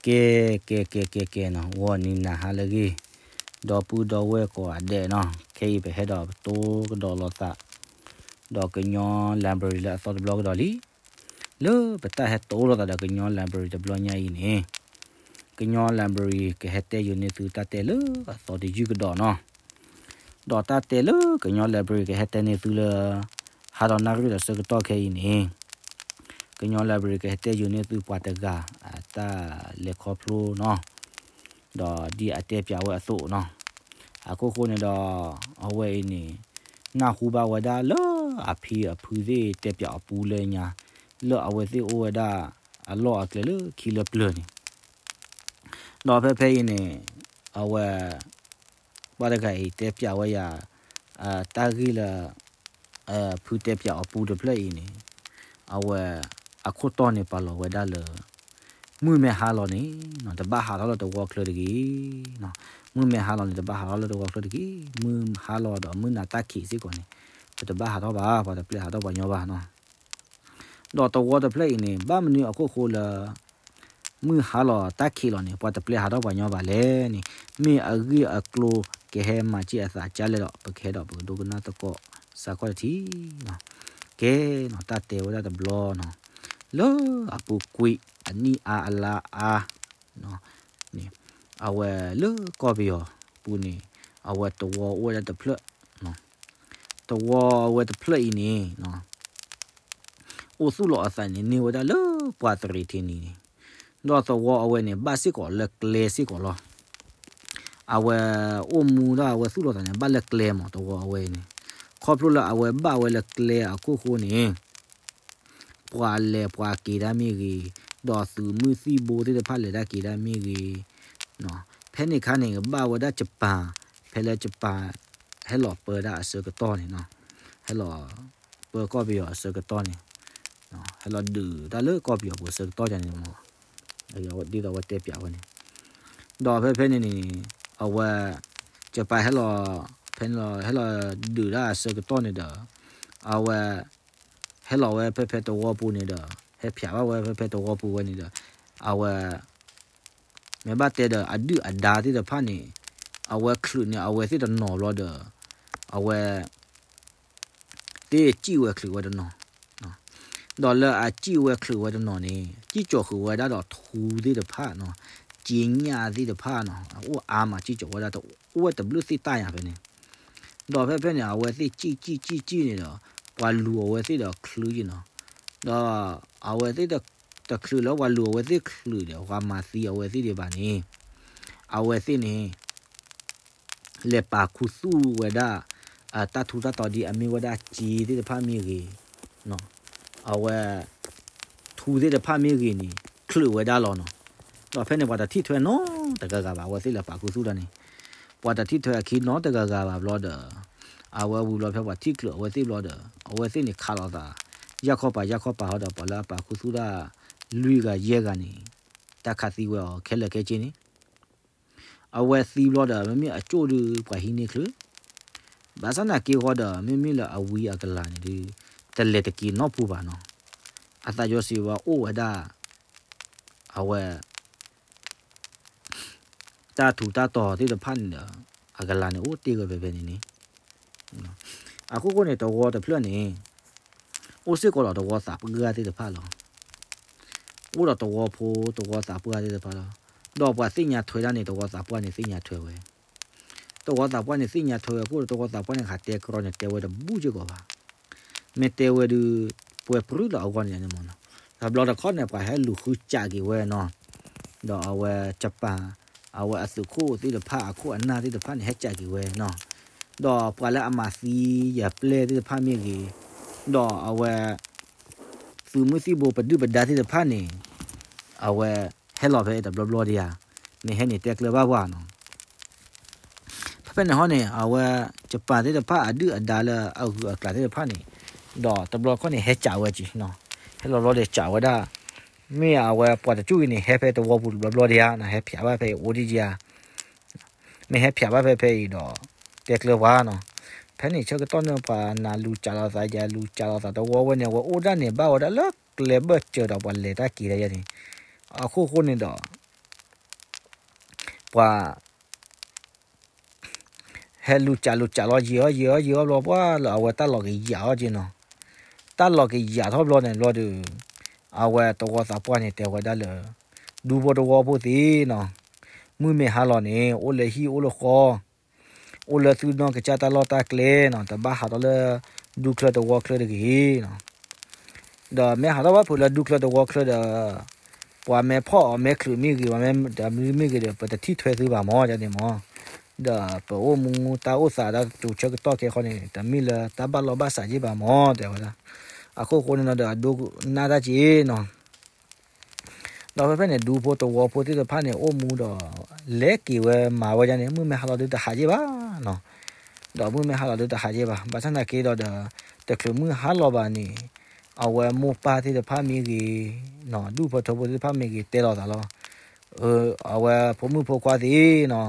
ကဲ ကဲ ကဲ ကဲ ကဲနီၤ, ဂီၤနံၤနၤဟါလၢအဂ့ၤ, ဒီပုၢ်ဒီဝဲၢ်ကိးဂၤဒဲးနီၤ, ခဲအံၤပဟဲဒီးပတိကဒီးလိာ်သး ဒီးကညီ library လၢအသီတဘျီကဒီးလံ. လၢပတၢ်ဟဲတိလိာ်သးဒီးကညီ library တဘျီညါအံၤန့ၣ်, ကညီ library ကဟဲတဲယိာ်န့ၢ်သုတၢ်တဲလၢအသီတယုၢ်ကဒီးနီၤ. ဒီးတၢ်တဲလၢကညီ library ကဟဲတဲန့ၢ်သုလၢ ဟါဒီးနၣ်ရံၣ်ဒီးဆၢကတီၢ်ခဲအံၤန့ၣ်, ကညီ library ကဟဲတဲယိာ်န့ၢ်သုပှၤတဂၤ အတၢ်လဲၤခီဖျိနီၤ, ဒီးဒ်အတဲပၠးဝဲအသိးနီၤ. အခိၣ်ဃိန့ၣ်ဒီး အဝဲအံၤန့ၣ် နၢ်ဟူဘၣ်ဝဲဒၣ်လၢအဖံအဖုသ့ၣ်တဲပၠးအီၤပူလၢညါ, လၢအဝဲသ့ၣ်အိၣ်ဝဲဒၣ်အလီၢ်အကျဲလၢခံလၢပျၢၤန့ၣ်, ဒီးဖဲဖဲအံၤန့ၣ် အဝဲ ပှၤတဂၤအံၤတဲပၠးဝဲယၤ တၢ်ဂ့ၢ်လၢ ဖုတဲပၠးအီၤပူတဖျၢၣ်အံၤန့ၣ်, အဝဲအခိၣ်တီန့ၣ်ပာ်လီၤဝဲဒၣ်လၢ မုၢ်မ့ၢ်ဟါလီၤန့ၣ် တဘၣ်ဟးထီၣ်လၢတဝီချၢတဂ့ၤ. မုၢ်မ့ၢ်ဟါလီၤန့ၣ် တဘၣ်ဟးထီၣ်လၢတဝီချၢတဂ့ၤ. မုၢ်ဟါလီၤဒီးမုၢ်နၤတၢ်ခံးစ့ၢ်ကီးန့ၣ် ပတဘၣ်ဟးထီၣ်ဘၣ်, ပှၤတပျဲဟးထီၣ်ပှၤညီဘၣ်နီၤ. ဒီးတဝီတဖျၢၣ်အံၤန့ၣ် ဘၣ်မနုၤအခိၣ်ဃိလၢ မုၢ်ဟါလီၤတၢ်ခံးလီၤန့ၣ် ပှၤတပျဲဟးထီၣ်ပှၤညီဘၣ်လဲၣ်န့ၣ်, မ့ၢ်အဂ့ၢ်အကျိၤကဟဲမၤစၢၤအသးကလဲၣ်ဒီး ပကဟဲဒီးပကဒိကနၣ်သကိးစးခီၣ်တထံၣ်နီၤ. ကဲနီၤ တၢ်တဲဝဲဒၣ်တဘျီနီၤ, လၢအပူၤကွံာ်အနံၣ်အါအလါအါန့ၣ်, အဝဲလၢကီၢ်ပယီၤပူၤန့ၣ် အဝဲတဝီအိၣ်ဝဲဒၣ်တဖျၢၣ်, တဝီအဝဲတဖျၢၣ်အံၤန့ၣ် အိၣ်သူၣ်လီၤအသးန့ၣ် န့ၢ်ဝဲဒၣ်လၢပှၤသရံးထံနံၤန့ၣ်, ဒီးသဝီအဝဲန့ၣ် ဘၣ်စ့ၢ်ကီးလၢကျဲစ့ၢ်ကီးလီၤ. အဝဲအိၣ်မူဒၣ်အဝဲသူၣ်လီၤသးန့ၣ် ဘၣ်လၢကျဲမး သဝီအဝဲန့ၣ်, ခီဖျိလၢအဝဲဘၣ်ဝဲလၢကျဲအခိၣ်ဃိန့ၣ် ပှၤလဲၤပှၤက့ၤတၢ်မ့ၢ်ဂ့ၤ, ဒီးသုးမုၢ်သံၣ်ဘိသ့ၣ်တဖၣ်လဲၤတၢ်က့ၤတၢ်မ့ၢ်ဂ့ၤ, ဖဲန့ၣ်ခါန့ၣ် ကဘၣ်ဝဲဒၣ် Japan, ဖဲလၢ Japan ဟဲလီၤပၢဒၣ်အဆၢကတီၢ်န့ၣ်နီၤ, ဟဲလီၤပၢကီၢ်ပယီၤအဆၢကတီၢ်န့ၣ်, ဟဲလီၤဒုးတၢ်လၢကီၢ်ပယီၤပူၤအဆၢကတီၢ်န့ၣ်မး, ဒ်သိးအဝဲတဲပၠးဝဲန့ၣ်, ဒီးဖဲဖဲန့ၣ်န့ၣ် အဝဲ Japan ဟဲလီၤ, ဖဲန့ၣ်လီၤ ဟဲလီၤဒုးတၢ်အဆၢကတီၢ်န့ၣ်ဒီး အဝဲ ဟဲလီၤဝဲဖဲဖဲတဝီပူၤန့ၣ်ဒီး ဟဲဖၠးဘၣ်ဝဲဖဲဖဲတဝီပူၤဝဲန့ၣ်ဒီး အဝဲ မ့ၢ်ဘၣ်တဲဒီး အဒုၣ်အဒါသ့ၣ်တဖၣ်န့ၣ် အဝဲချုးန့ၢ်အဝဲသ့ၣ်တနီၤဘျီဒီး အဝဲ သ့ၣ်စံၣ်ဝဲချုးဝဲတနီၤ, ဒီးလၢအစံၣ်ဝဲချုးဝဲတနီၤန့ၣ် စံၣ်ကၠီၤဃုာ်ဝဲဒၣ်ဒီးထူသ့ၣ်တဖၣ်နီၤ, က့ညၣ်သ့ၣ်တဖၣ်နီၤ, အအိၣ်အါမး စံၣ်ကၠီၤဝဲဒၣ် တအိၣ်ဝဲတဘျုးသ့ၣ်တၢ်ညါဖဲန့ၣ်, ဒီးဖဲဖဲန့ၣ် အဝဲသ့ၣ်စံၣ်စံၣ်စံၣ်စံၣ်န့ၣ်ဒီး ပှၤလူၤအဝဲသ့ၣ်ဒီးချုးယံၤနီၤ, ဒီးအဝဲသ့ၣ်တချုးလၢပှၤလူၤအဝဲသ့ၣ်ချုးဒီး ပှၤမၤသံအဝဲသ့ၣ်ဒံးဘၣ်န့ၣ် အဝဲသ့ၣ်န့ၣ် လဲၤပာ်ခူသူၣ်ဝဲဒၣ် တၢ်ထူတၢ်တီၤဒ်အမ့ၢ်ဝဲဒၣ်စ့သ့ၣ်တဖၣ်မ့ၢ်ဂ့ၤ, အဝဲ ထူသ့ၣ်တဖၣ်မ့ၢ်ဂ့ၤန့ၣ် ချုးဝဲဒၣ်လီၤနီၤ, ဒီးဖဲန့ၣ်ပှၤတထံၣ်ထွဲနီတဂၤဂၤဘၣ် အဝဲသ့ၣ်လဲၤပာ်ခူသူၣ်တၢ်န့ၣ်, ပှၤတထံၣ်ထွဲအခံနီတဂၤဂၤဘၣ်ဘျီဒီး အဝဲဝံၤဘျီဖဲပှၤထံၣ်ချုးအဝဲသ့ၣ်ဘျီဒီး အဝဲသ့ၣ်န့ၣ်ခးလိာ်သး ယၢ်ခီပၤယၢ်ခီပၤဟီဒီး ပှၤလၢအပာ်ခူသူၣ်တၢ် လွံၢ်ဂၤယဲၢ်ဂၤန့ၣ် တၢ်ခးသံဝဲအီၤခဲလၢာ်ခဲဆ့န့ၣ် အဝဲသံဘျီဒီး မ့မ့ၢ်အကၠိၣ်ဒုးပှၤဟံးန့ၢ်ချုး, ဘၣ်ဆၣ်နာ်က့ဂီၤဒီး မ့မ့ၢ်လၢအဝံအကလၤန့ၣ်ဒုး တလဲၤတက့ၤနီတပူၤဘၣ်နီၤ, အသးယီၤစံးဝဲအိၣ်ဝဲဒၣ် အဝဲ တၢ်ထူးတၢ်တီၤသ့ၣ်တဖၣ်န့ၣ်ဒီး အကလၤန့ၣ်အိၣ်တ့ၢ်ဝဲဖဲဖဲန့ၣ်န့ၣ်, အခိၣ်ဃိန့ၣ် တဝီတဖျၢၣ်န့ၣ် အိၣ်စ့ၢ်ကီးဒီးတဝီသးပှၢ်သ့ၣ်တဖၣ်လီၤ. အိၣ်ဒီးတဝီဖိတဝီသးပှၢ်သ့ၣ်တဖၣ်လီၤ. ဒီးပှၤသ့ၣ်ညါထွဲဒၣ်န့ၣ် တဝီသးပှၢ်န့ၣ်သ့ၣ်ညါထွဲဝဲ, တဝီသးပှၢ်န့ၣ်သ့ၣ်ညါထွဲဝဲအဃိဒီး တဝီသးပှၢ်န့ၣ် ဟးတဲကြီန့ၣ် တဲဝဲတဘူၣ်စ့ၢ်ကီးဘၣ်. မ့ၢ်တဲဝဲဒုး ပှဲၤပြူလၢအဂီၢ်န့ၣ်န့ၣ်မးနီၤ. တဘျီတခီၣ်န့ၣ် ပှၤဟဲလူၤဃုစးက့ၤဝဲနီၤ. ဒီးအဝဲ Japan အဝဲအသုးခိၣ်သ့ၣ်တဖၣ်အခိၣ်အနၢ်သ့ၣ်တဖၣ်န့ၣ် ဟဲစးက့ၤဝဲနီၤ. ဒီးပှၤလၢအမၤသံယၤပျဲၢ်သ့ၣ်တဖၣ်မ့ၢ်ဂ့ၤ, ဒီးအဝဲ သုးမုၢ်သံၣ်ဘိပဒုၣ်ပဒါသ့ၣ်တဖၣ်န့ၣ် အဝဲဟဲလီၤဖဲတဘျီဘျီဒံးဧါ, မ့ၢ်ဟဲန့ၣ်တဲကျၢၤဘၣ်ပှၤနီၤ. ဖဲဖဲန့ၣ်ဟီန့ၣ် အဝဲ Japan သ့ၣ်တဖၣ်အဒုၣ်အဒါလၢအဂုၤအကျါသ့ၣ်တဖၣ်န့ၣ် ဒီးတဘျီတခီၣ်န့ၣ် ဟဲစးဝဲက့ၤနီၤ. ဟဲလီၤဘျီဒီးစးဝဲဒၣ်, မ့ၢ်အဝဲပှၤတကၠူၣ်အံၤန့ၣ် ဟဲဖဲတဝီပူၤတဘျီဘျီဒံးဧါနီၤ, ဟဲဖျးဘၣ်ဖဲအံၤအိၣ်ဒံးဧါ. မ့ၢ်ဟဲဖျးဘၣ်ဖဲဖဲအံၤဒီး တဲကျၢၤပှၤနီၤ. ဖဲန့ၣ်ဆၢကတီၢ်န့ၣ် ပှၤနၤလူၤစးလိာ်သးယၤလူၤစးလိာ်သးတဝီဝဲန့ၣ် အဝဲအိၣ်ဒၣ်န့ၣ် ဘၣ်ဝဲဒၣ်လၢကျဲဘၢၣ်စၢၤဒီးပှၤလဲၤတၢ်က့ၤတၢ်ယဲန့ၣ်, အခိၣ်ဃိန့ၣ်ဒီး ပှၤ ဟဲလူၤကးလူၤကးလီၤ ယံာ်အီၤယံာ်အီၤယံာ်အီၤဘျီ ပှၤလၢအဝဲတၢ်လီၤကယၤအီၤက့နီၤ. တၢ်လီၤကယၤထီၣ်ဘျီန့ၣ်ဘျီဒီး အဝဲသဝီသးပှၢ်န့ၣ် တဲဝဲဒၣ်လၢ ဒူဖိတဝီဖိသ့ၣ်နီၤ, မုၢ်မ့ၢ်ဟါလီၤန့ၣ် အိၣ်လၢဟံၣ်အိၣ်လၢဃီ အိၣ်လၢသုနီၢ်ကစၢ်တၢ်လီၢ်တၢ်ကျဲနီၤ, တဘၣ်ဟးထီၣ်လၢဒူချၢတဝီချၢတဂ့ၤနီၤ. ဒီးမ့ၢ်ဟးထီၣ်ဘၣ်ဖုးလၢဒူချၢတဝီချၢဒီး ပှၤမ့ၢ်ဖီၣ်အီၤမ့ၢ်ချုးမ့ၢ်ဂ့ၤ ပှၤမ့ၢ်တမံၤမ့ၢ်ဂ့ၤဒီး ပတထံၣ်ထွဲသုဘၣ်မၢ် ယန့ၣ်မၢ်. ဒီးပအိၣ်မူတၢ်အိၣ်သးဒီးကၠိဆၢကတီၢ်ခဲဃီန့ၣ် တမ့ၢ်လၢတၢ်ဘၣ်လီၢ်ဘၣ်စးက့ဘၣ်မၢ် တဲဝဲဒၣ်. အခိၣ်ဃိန့ၣ်နီၤဒီး အဒိကနၣ်တၢ်က့နီၤ. ဒီးဖဲဖဲန့ၣ် ဒူဖိတဝီဖိသ့ၣ်တဖၣ်န့ၣ် အိၣ်မူဒီး လဲၤက့ၤဝဲမၤဝဲဒ်န့ၣ် မုၢ်မ့ၢ်ဟါလီၤဒုးတဟးက့ဘၣ်နီၤ. ဒီးမုၢ်မ့ၢ်ဟါလီၤဒုးတဟးက့ဘၣ်. ဘၣ်ဆၣ်သနာ်က့ဒီးဒီး တချုးမုၢ်ဟါလီၤဘၣ်န့ၣ် အဝဲမိၢ်ပၢ်သ့ၣ်တဖၣ်မ့ၢ်ဂ့ၤ, ဒူၣ်ဖိထၢဖိသ့ၣ်တဖၣ်မ့ၢ်ဂ့ၤ တဲလီၤသးလီၤ. အဝဲဖိမုၣ်ဖိခွါသ့ၣ်နီၤ,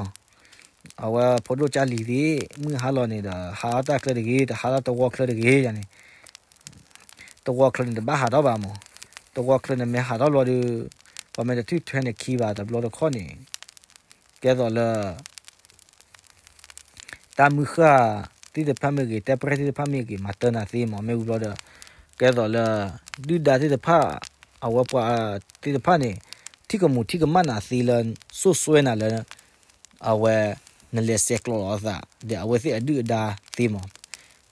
အဝဲဖိဒိၣ်ကၢ်လံၤသ့ၣ် မုၢ်ဟါလီၤန့ၣ်ဒီး ဟးထီၣ်တၢ်ချၢတဂ့ၤ, တဟးထီၣ်တဝီချၢတဂ့ၤန့ၣ် တဝီချၢန့ၣ်တဘၣ်ဟးထီၣ်ဘၣ်မၢ်. တဝီချၢန့ၣ်မ့ၢ်ဟးထီၣ်ဘျီဒီး ပှၤမ့ၢ်တထံၣ်ထွဲနခံဘၣ်တဘျီတခီၣ်န့ၣ် ကဲသိးလၢ တၢ်မုၢ်ဃၢ်သ့ၣ်တဖၣ်မ့ၢ်ဂ့ၤ, တဲပရဲၣ်သ့ၣ်တဖၣ်မ့ၢ်ဂ့ၤ, မၤတၢ်နၤသ့မၢ်. မ့ၢ်ဝံၤဘျီဒီး ကဲသိးလၢ ဒုၣ်ဒါသ့ၣ်တဖၣ်, အဝဲပှၤသ့ၣ်တဖၣ်န့ၣ် ထံၣ်ကမူၤထံၣ်ကမၣ်နၤသ့လၢ စိၣ်စွဲနၤလၢ အဝဲ နလဲၤဆဲးကျိးလီၤအသး ဒီးအဝဲသ့ၣ်အဒုၣ်အဒါသ့မၢ်.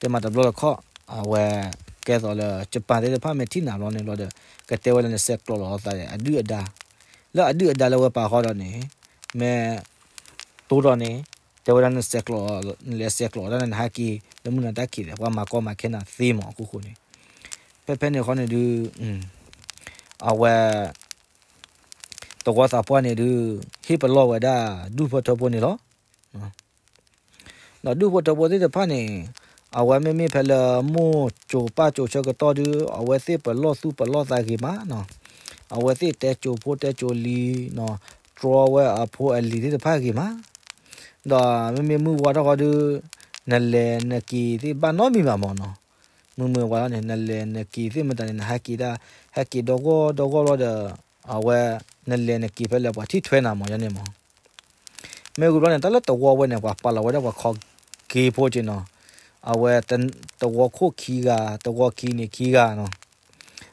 တဲမၤတဘျီတခီၣ် အဝဲ ကဲသိးလၢ ယပၣ်သ့ၣ်တဖၣ်မ့ၢ်ထံၣ်နၤဘျီန့ၣ်ဘျီဒီး ကတဲဝဲလၢနဆဲးကျိးလီၤအသးဒီး အဒုၣ်အဒါ, လၢအဒုၣ်အဒါလၢဝဲပာ်ဃီဒီးန့ၣ် မ့ၢ် တိဒီးန့ၣ် တဲဝဲဒၣ်နဆဲးကျိး, နလဲၤဆဲးကျိးဝဲဒၣ်န့ၣ် နဟဲက့ၤလၢမုၢ်နၤတၢ်ခံးဒီး ပှၤမၤကီမၤခဲနၤသ့မၢ် အခိၣ်ဃိန့ၣ်. ဖဲဖဲန့ၣ်ဃီန့ၣ်ဒုး အဝဲ သဝီသးပှၢ်န့ၣ်ဒုး ဟ့ၣ်ပလီၢ်ဝဲဒၣ် ဒူၣ်ဖိထၢဖိန့ၣ်လီၤ. ဒီးဒူၣ်ဖိထၢဖိသ့ၣ်တဖၣ်န့ၣ် အဝဲမ့မ့ၢ်ဖဲလၢမိၢ်ကၠိၤပၢ်ကၠိၤဆၢကတီၢ်ဒုး အဝဲသ့ၣ်ပလီၢ်သူၣ်ပလီၢ်သးဂ့ၤမးနီၤ. အဝဲသ့ၣ်တဲကၠိၤဖိတဲကၠိၤလံၤနီၤ, တြီဝဲအဖိအလံၤသ့ၣ်တဖၣ်ဂ့ၤမး. ဒီးမ့မ့ၢ်မုၢ်ဝါထီၣ်ဃီဒုး နလဲၤနက့ၤသ့ၣ်ဘၣ်နီတမံၤဘၣ်မၢ်နီၤ. မုၢ်မုၢ်ဝါထီၣ်န့ၣ် နလဲၤနက့ၤသ့ၣ်မတၤန့ၣ် နဟဲက့ၤဒၣ်, ဟဲက့ၤဒီဂီၢ်ဒီဂီၢ်လီၤဒီး အဝဲ နလဲၤနက့ၤဖဲလဲၣ် ပှၤထံၣ်ထွဲနၤမၢ် ယန့ၣ်မၢ်. မ့ၢ်ဝံၤဘျီန့ၣ် တၢ်လၢသဝီဝဲန့ၣ် ပှၤပာ်လီၤဝဲဒၣ်ပှၤခီက့ဖိက့နီၤ. အဝဲ သဝီခိၣ်ခံဂၤ, သဝီခံန့ၣ်ခံဂၤနီၤ.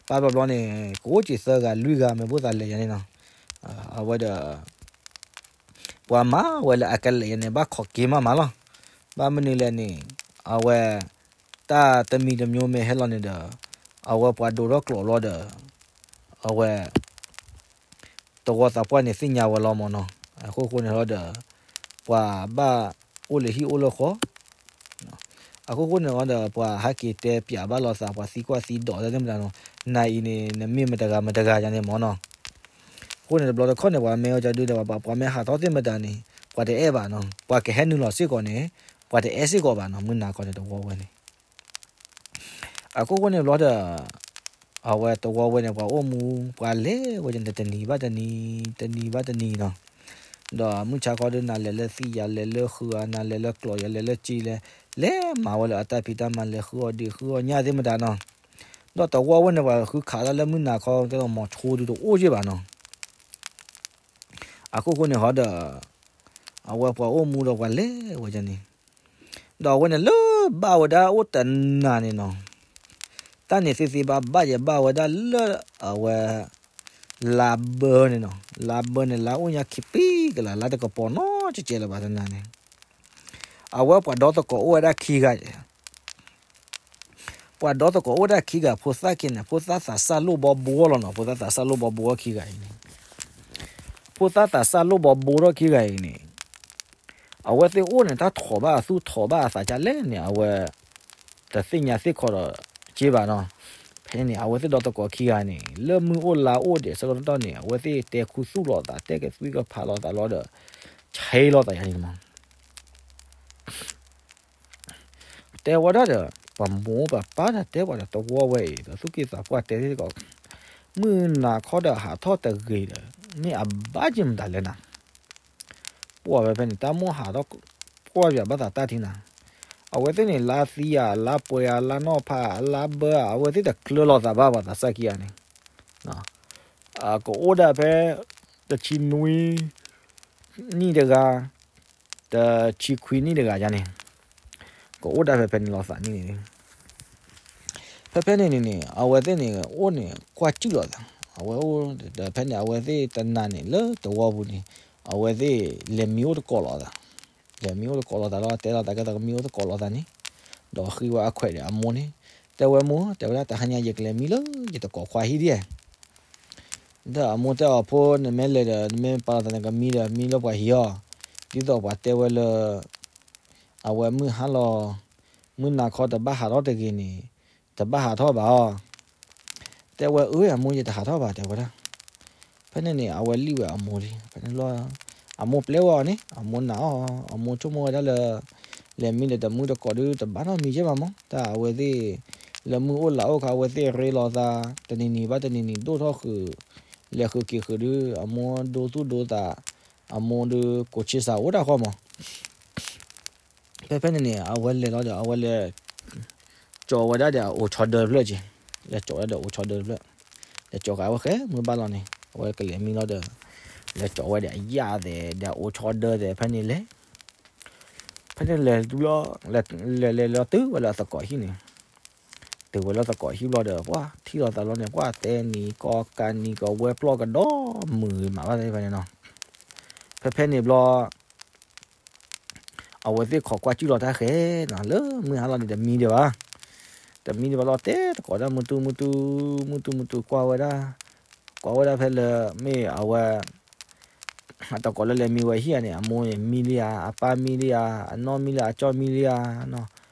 ဘၣ်ဘျီဘျီန့ၣ် ကအိၣ်က့ၤသၢဂၤလွံၢ်ဂၤ မ့ၢ်ဘၣ်သးလဲၤယၤန့ၣ်နီၤ. အဝဲဒီး ပှၤမၤဝဲလၢအကလဲၤယၤန့ၣ် ဘၣ်ခိးက့မးမးလီၤ. ဘၣ်မနုၤလဲၣ်န့ၣ် အဝဲ တၢ်တမံၤတမံၤမ့ၢ်ဟဲလီၤန့ၣ်ဒီး အဝဲပှၤဒိးထီၣ်ကျိးလီၤဒီး အဝဲ သဝီသးပှၢ်န့ၣ်သ့ၣ်ညါဝဲလီၤမၢ်နီၤ. အခိၣ်ဃိန့ၣ်လီၤဒီး ပှၤဘၣ်အိၣ်လၢဟံၣ်အိၣ်လၢဃီ အခိၣ်ဃိန့ၣ်လီၤဒီး ပှၤဟဲက့ၤတဲပၠးဘၣ်လိာ်သး ပှၤသံကွၢ်သံဒိးတၢ်သ့ၣ်မတၤနီၤ, နၤအံၤန့ၣ် နမ့ၢ်မတဂၤမတဂၤယၤန့ၣ်မၢ်နီၤ. အဃိန့ၣ်တဘျီတခီၣ်န့ၣ် ပှၤမ့ၢ်အီၣ်ကဒုဒီး ပှၤမ့ၢ်ဟးထီၣ်သ့ၣ်မတၤန့ၣ် ပှၤတအဲၣ်ဘၣ်နီၤ, ပှၤကဟဲနုာ်လီၤစ့ၢ်ကီးန့ၣ် ပှၤတအဲၣ်စ့ၢ်ကီးဘၣ်နီၤ, မုၢ်နၤခီန့ၣ်တဝီဝဲန့ၣ် အခိၣ်ဃိန့ၣ်ဘျီဒီး အဝဲတဝီဝဲန့ၣ် ပှၤအိၣ်မူ ပှၤလဲၤဝဲန့ၣ် တနံၤဘၣ်တနံၤ တနံၤဘၣ်တနံၤနီၤ. ဒီးမုၢ်ဆါခီဒုး နၤလဲၤလၢသံယၤလဲၤလၢဃုာ်ဧါ, နၤလဲၤလၢကျိးယၤလဲၤလၢစ့လဲၤ, လဲၤမၤဝဲလၢအတၢ်ဖံးတၢ်မၤ လဲၤဃုအီၣ်ဒံးဃုအီၣ်ညၣ်သ့ၣ်မတၤနီၤ. ဒီးတဝီဝဲန့ၣ် ပှၤဃုခးတၢ်လၢမုၢ်နၤခီ ကဲသိးမီၤဆိဒုးတအိၣ်က့ဘၣ်နီၤ. အခိၣ်ဃိန့ၣ်ဟီဒီး အဝဲပှၤအိၣ်မူဒီးပှၤလဲၤဝဲန့ၣ် ဒီးအဝဲန့ၣ်လၢဘၣ်ဝဲဒၣ်အိၣ်တနၤန့ၣ်နီၤ, တၢ်န့ၣ်သ့သ့ဘၣ်ဘၣ်ယဲဘၣ်ဝဲဒၣ်လၢအဝဲ လါဘၢန့ၣ်နီၤ, လါဘၢန့ၣ် လါအိၣ်ညါခံပံကလး လါတကပီၤနီတကဲလၢၤဘၣ်တနၤန့ၣ်, အဝဲပှၤဒီသကိးအိၣ်ဝဲဒၣ်ခံဂၤ ပှၤဒီသကိးအိၣ်ဝဲဒၣ်ခံဂၤ ဖိသၣ်ခံန့ၣ် ဖိသၣ်သးစၢ်လိၣ်ဘီဘိလီၤနီၤ, ဖိသၣ်သးစၢ်လိၣ်ဘီဘိခံဂၤအံၤန့ၣ်, ဖိသၣ်သးစၢ်လိၣ်ဘီဘိထီၣ်ခံဂၤအံၤန့ၣ်, အဝဲသ့ၣ်အိၣ်န့ၣ် တၢ်ထိးဘၣ်အသူၣ်ထိးဘၣ်အသးဒ်လဲၣ်န့ၣ် အဝဲ တသ့ၣ်ညါသ့ၣ်ခီဒီးက့ဘၣ်နီၤ. ဖဲန့ၣ် အဝဲသ့ၣ်ဒီသကိးခံဂၤန့ၣ် လၢမုၢ်အိၣ်လါအိၣ်ဒံးဆၢကတီၢ်န့ၣ် အဝဲသ့ၣ်တဲခူသူၣ်လိာ်သး တဲကသွံကဖးလိာ်သးလီၤဒီး ဆဲးလိာ်သးယၤန့ၣ်မး တဲဝဲဒၣ်ဒီး ပှၤမိၢ်ပှၤပၢ်တၢ်တဲပှၤဒီး တဝီဝဲအံၤ ဒီးသူၣ်က့သးပှၢ်တဲသ့ၣ်တကီး, မုၢ်နၤခီဒီးဟးထီၣ်တဂ့ၤဒီး မ့ၢ်အဘၣ်က့ၤမတၤလဲၣ်နၤ, ပှၢ်ဝဲဖဲန့ၣ် တၢ်မိၣ်ဟးထီၣ် ပှၢ်ယၤဘၣ်သးတၢ်ထံနၤ, အဝဲသ့ၣ်န့ၣ် လါသံဧါ လါပှဲၤဧါ လါနီၢ်ဖး လါဘၢဧါ အဝဲသ့ၣ်တကျၢၤလိာ်သးဘၣ် ပှၤသးစၢ်ခံဂၤန့ၣ် ကအိၣ်ဒၣ်ဖဲ တဆံနွံ တဆံနံၣ်တဂၤ, တဆံခွံနံၣ်တဂၤယါန့ၣ်, ကအိၣ်ဒၣ်ဖဲဖဲန့ၣ်လီၤသးနံၣ်န့ၣ်, ဖဲဖဲန့ၣ်န့ၣ်န့ၣ် အဝဲသ့ၣ်န့ၣ် အိၣ်န့ၣ်ကွၢ်စံၣ်လိာ်သး, အဝဲအိၣ်ဒီးဖဲန့ၣ် အဝဲသ့ၣ်တနၤန့ၣ်လၢသဝီပူၤန့ၣ်, အဝဲသ့ၣ်လဲၤမံအိၣ်သကိးလိာ်သး, လဲၤမံအိၣ်သကိးလိာ်သးလီၤ, တဲလိာ်သးကဲသိးကမံအိၣ်သကိးလိာ်သးန့ၣ်, ဒီးဃ့ဝဲအခွဲးဒီးအမိၢ်န့ၣ်, တဲဝဲမိၢ် တဲဝဲဒၣ် တဟါညါယကလဲၤမံလၢယသကိးခွါဟံၣ်ဒံးဧါ ဒီးအမိၢ်တဲအီၤဖိ နမ့ၢ်လဲၤဒီး နမ့ၢ်ပာ်လီၤသးန့ၣ် ကမံဒီးမံလၢပှၤဟံၣ်အီၤ, ဒ်သိးပှၤတဲဝဲလၢ အဝဲမုၢ်ဟါလီၤ, မုၢ်နၤခီတဘၣ်ဟးထီၣ်တဂ့ၤန့ၣ်, တဘၣ်ဟးထီၣ်ဘၣ်အီၤ, တဲဝဲအၢ အမိၢ်ယတဟးထီၣ်ဘၣ် တဲဝဲဒၣ်. ဖဲန့ၣ်န့ၣ် အဝဲလံၣ်ဝဲအမိၢ်လံ, ဖဲန့ၣ်လီၤ, အမိၢ်ပျဲဝဲအီၤန့ၣ် အမိၢ်နာ်အီၤ, အမိၢ်ဆိကမိၣ်ဝဲဒၣ်လၢ လဲၤမံဒီးတမုၢ်တကိးဒုး တဘၣ်နီတမံၤကဲဘၣ်မး, တၢ်အဝဲသ့ၣ် လၢမုၢ်အိၣ်လါအိၣ်ခါ အဝဲသ့ၣ်ရ့လိာ်သး တနံၤနံၤဘၣ်တနံၤနံၤဒိၣ်ထီၣ်ဃုာ်, လဲၤဃုာ်က့ၤဃုာ်ဒုး အမိၢ်ဒိသူၣ်ဒိသး, အမိၢ်ဒုးကိးဆံစးအိၣ်ဒၣ်ဃီမး ဖဲဖဲန့ၣ်န့ၣ် အဝဲလဲၤလီၤဒီး အဝဲလဲၤ ကၠီၤဝဲဒၣ်ဒီးအအိၣ်ဆီဒၢတဖျၢၣ်က့ၤ, လဲၤကၠီၤဝဲဒၣ်ဒီးအိၣ်ဆီဒၢတဖျၢၣ်, လဲၤကၠီၤဃာ်ဝဲဃဲမုၢ်ဘၣ်လီၤန့ၣ် အဝဲကလဲၤမံလီၤဒီး လဲၤကၠီၤဝဲဒီးအယၣ်သဲးဒီးအိၣ်ဆီဒၢသဲးဖဲန့ၣ်လဲၣ်, ဖဲန့ၣ်လဲၤတဘျီ လဲၤလဲၤလီၤတုၤဝဲလၢအသကိးဟံၣ်န့ၣ်, တုၤဝဲလၢသကိးဟံၣ်ဘျီဒီး ပှၤထံၣ်လိာ်သးလီၤန့ၣ် ပှၤတဲနံၤကီကၤနံၤကီဝဲပျီၢ်ကဒီးမုာ်မးဘၣ်ဖဲန့ၣ်နီၤ, ဖဲဖဲန့ၣ်ဘျီ အဝဲသ့ၣ်ခိးကွၢ်စံၣ်လီၤတၢ်ဃဲနီၤ လၢမုၢ်ဟါလီၤန့ၣ် တမံဒံးဘၣ်, တမံဒံးဘၣ်လီၤ တဲသကိးတၢ်မုၢ်တူၢ်မုၢ်တူၢ်, မုၢ်တူၢ်မုၢ်တူၢ်ကွၢ်ဝဲဒၣ်, ကွၢ်ဝဲဒၣ်ဖဲလၢ မ့ၢ်အဝဲ အသကိးလၢလဲၤမံဝဲဟံၣ်ဧါန့ၣ် အမိၢ်န့ၣ်မံလံဧါ, အပၢ်မံလံဧါ, အနီၢ်မံလံဧါ, အကၠီၣ်မံလံဧါနီၤ,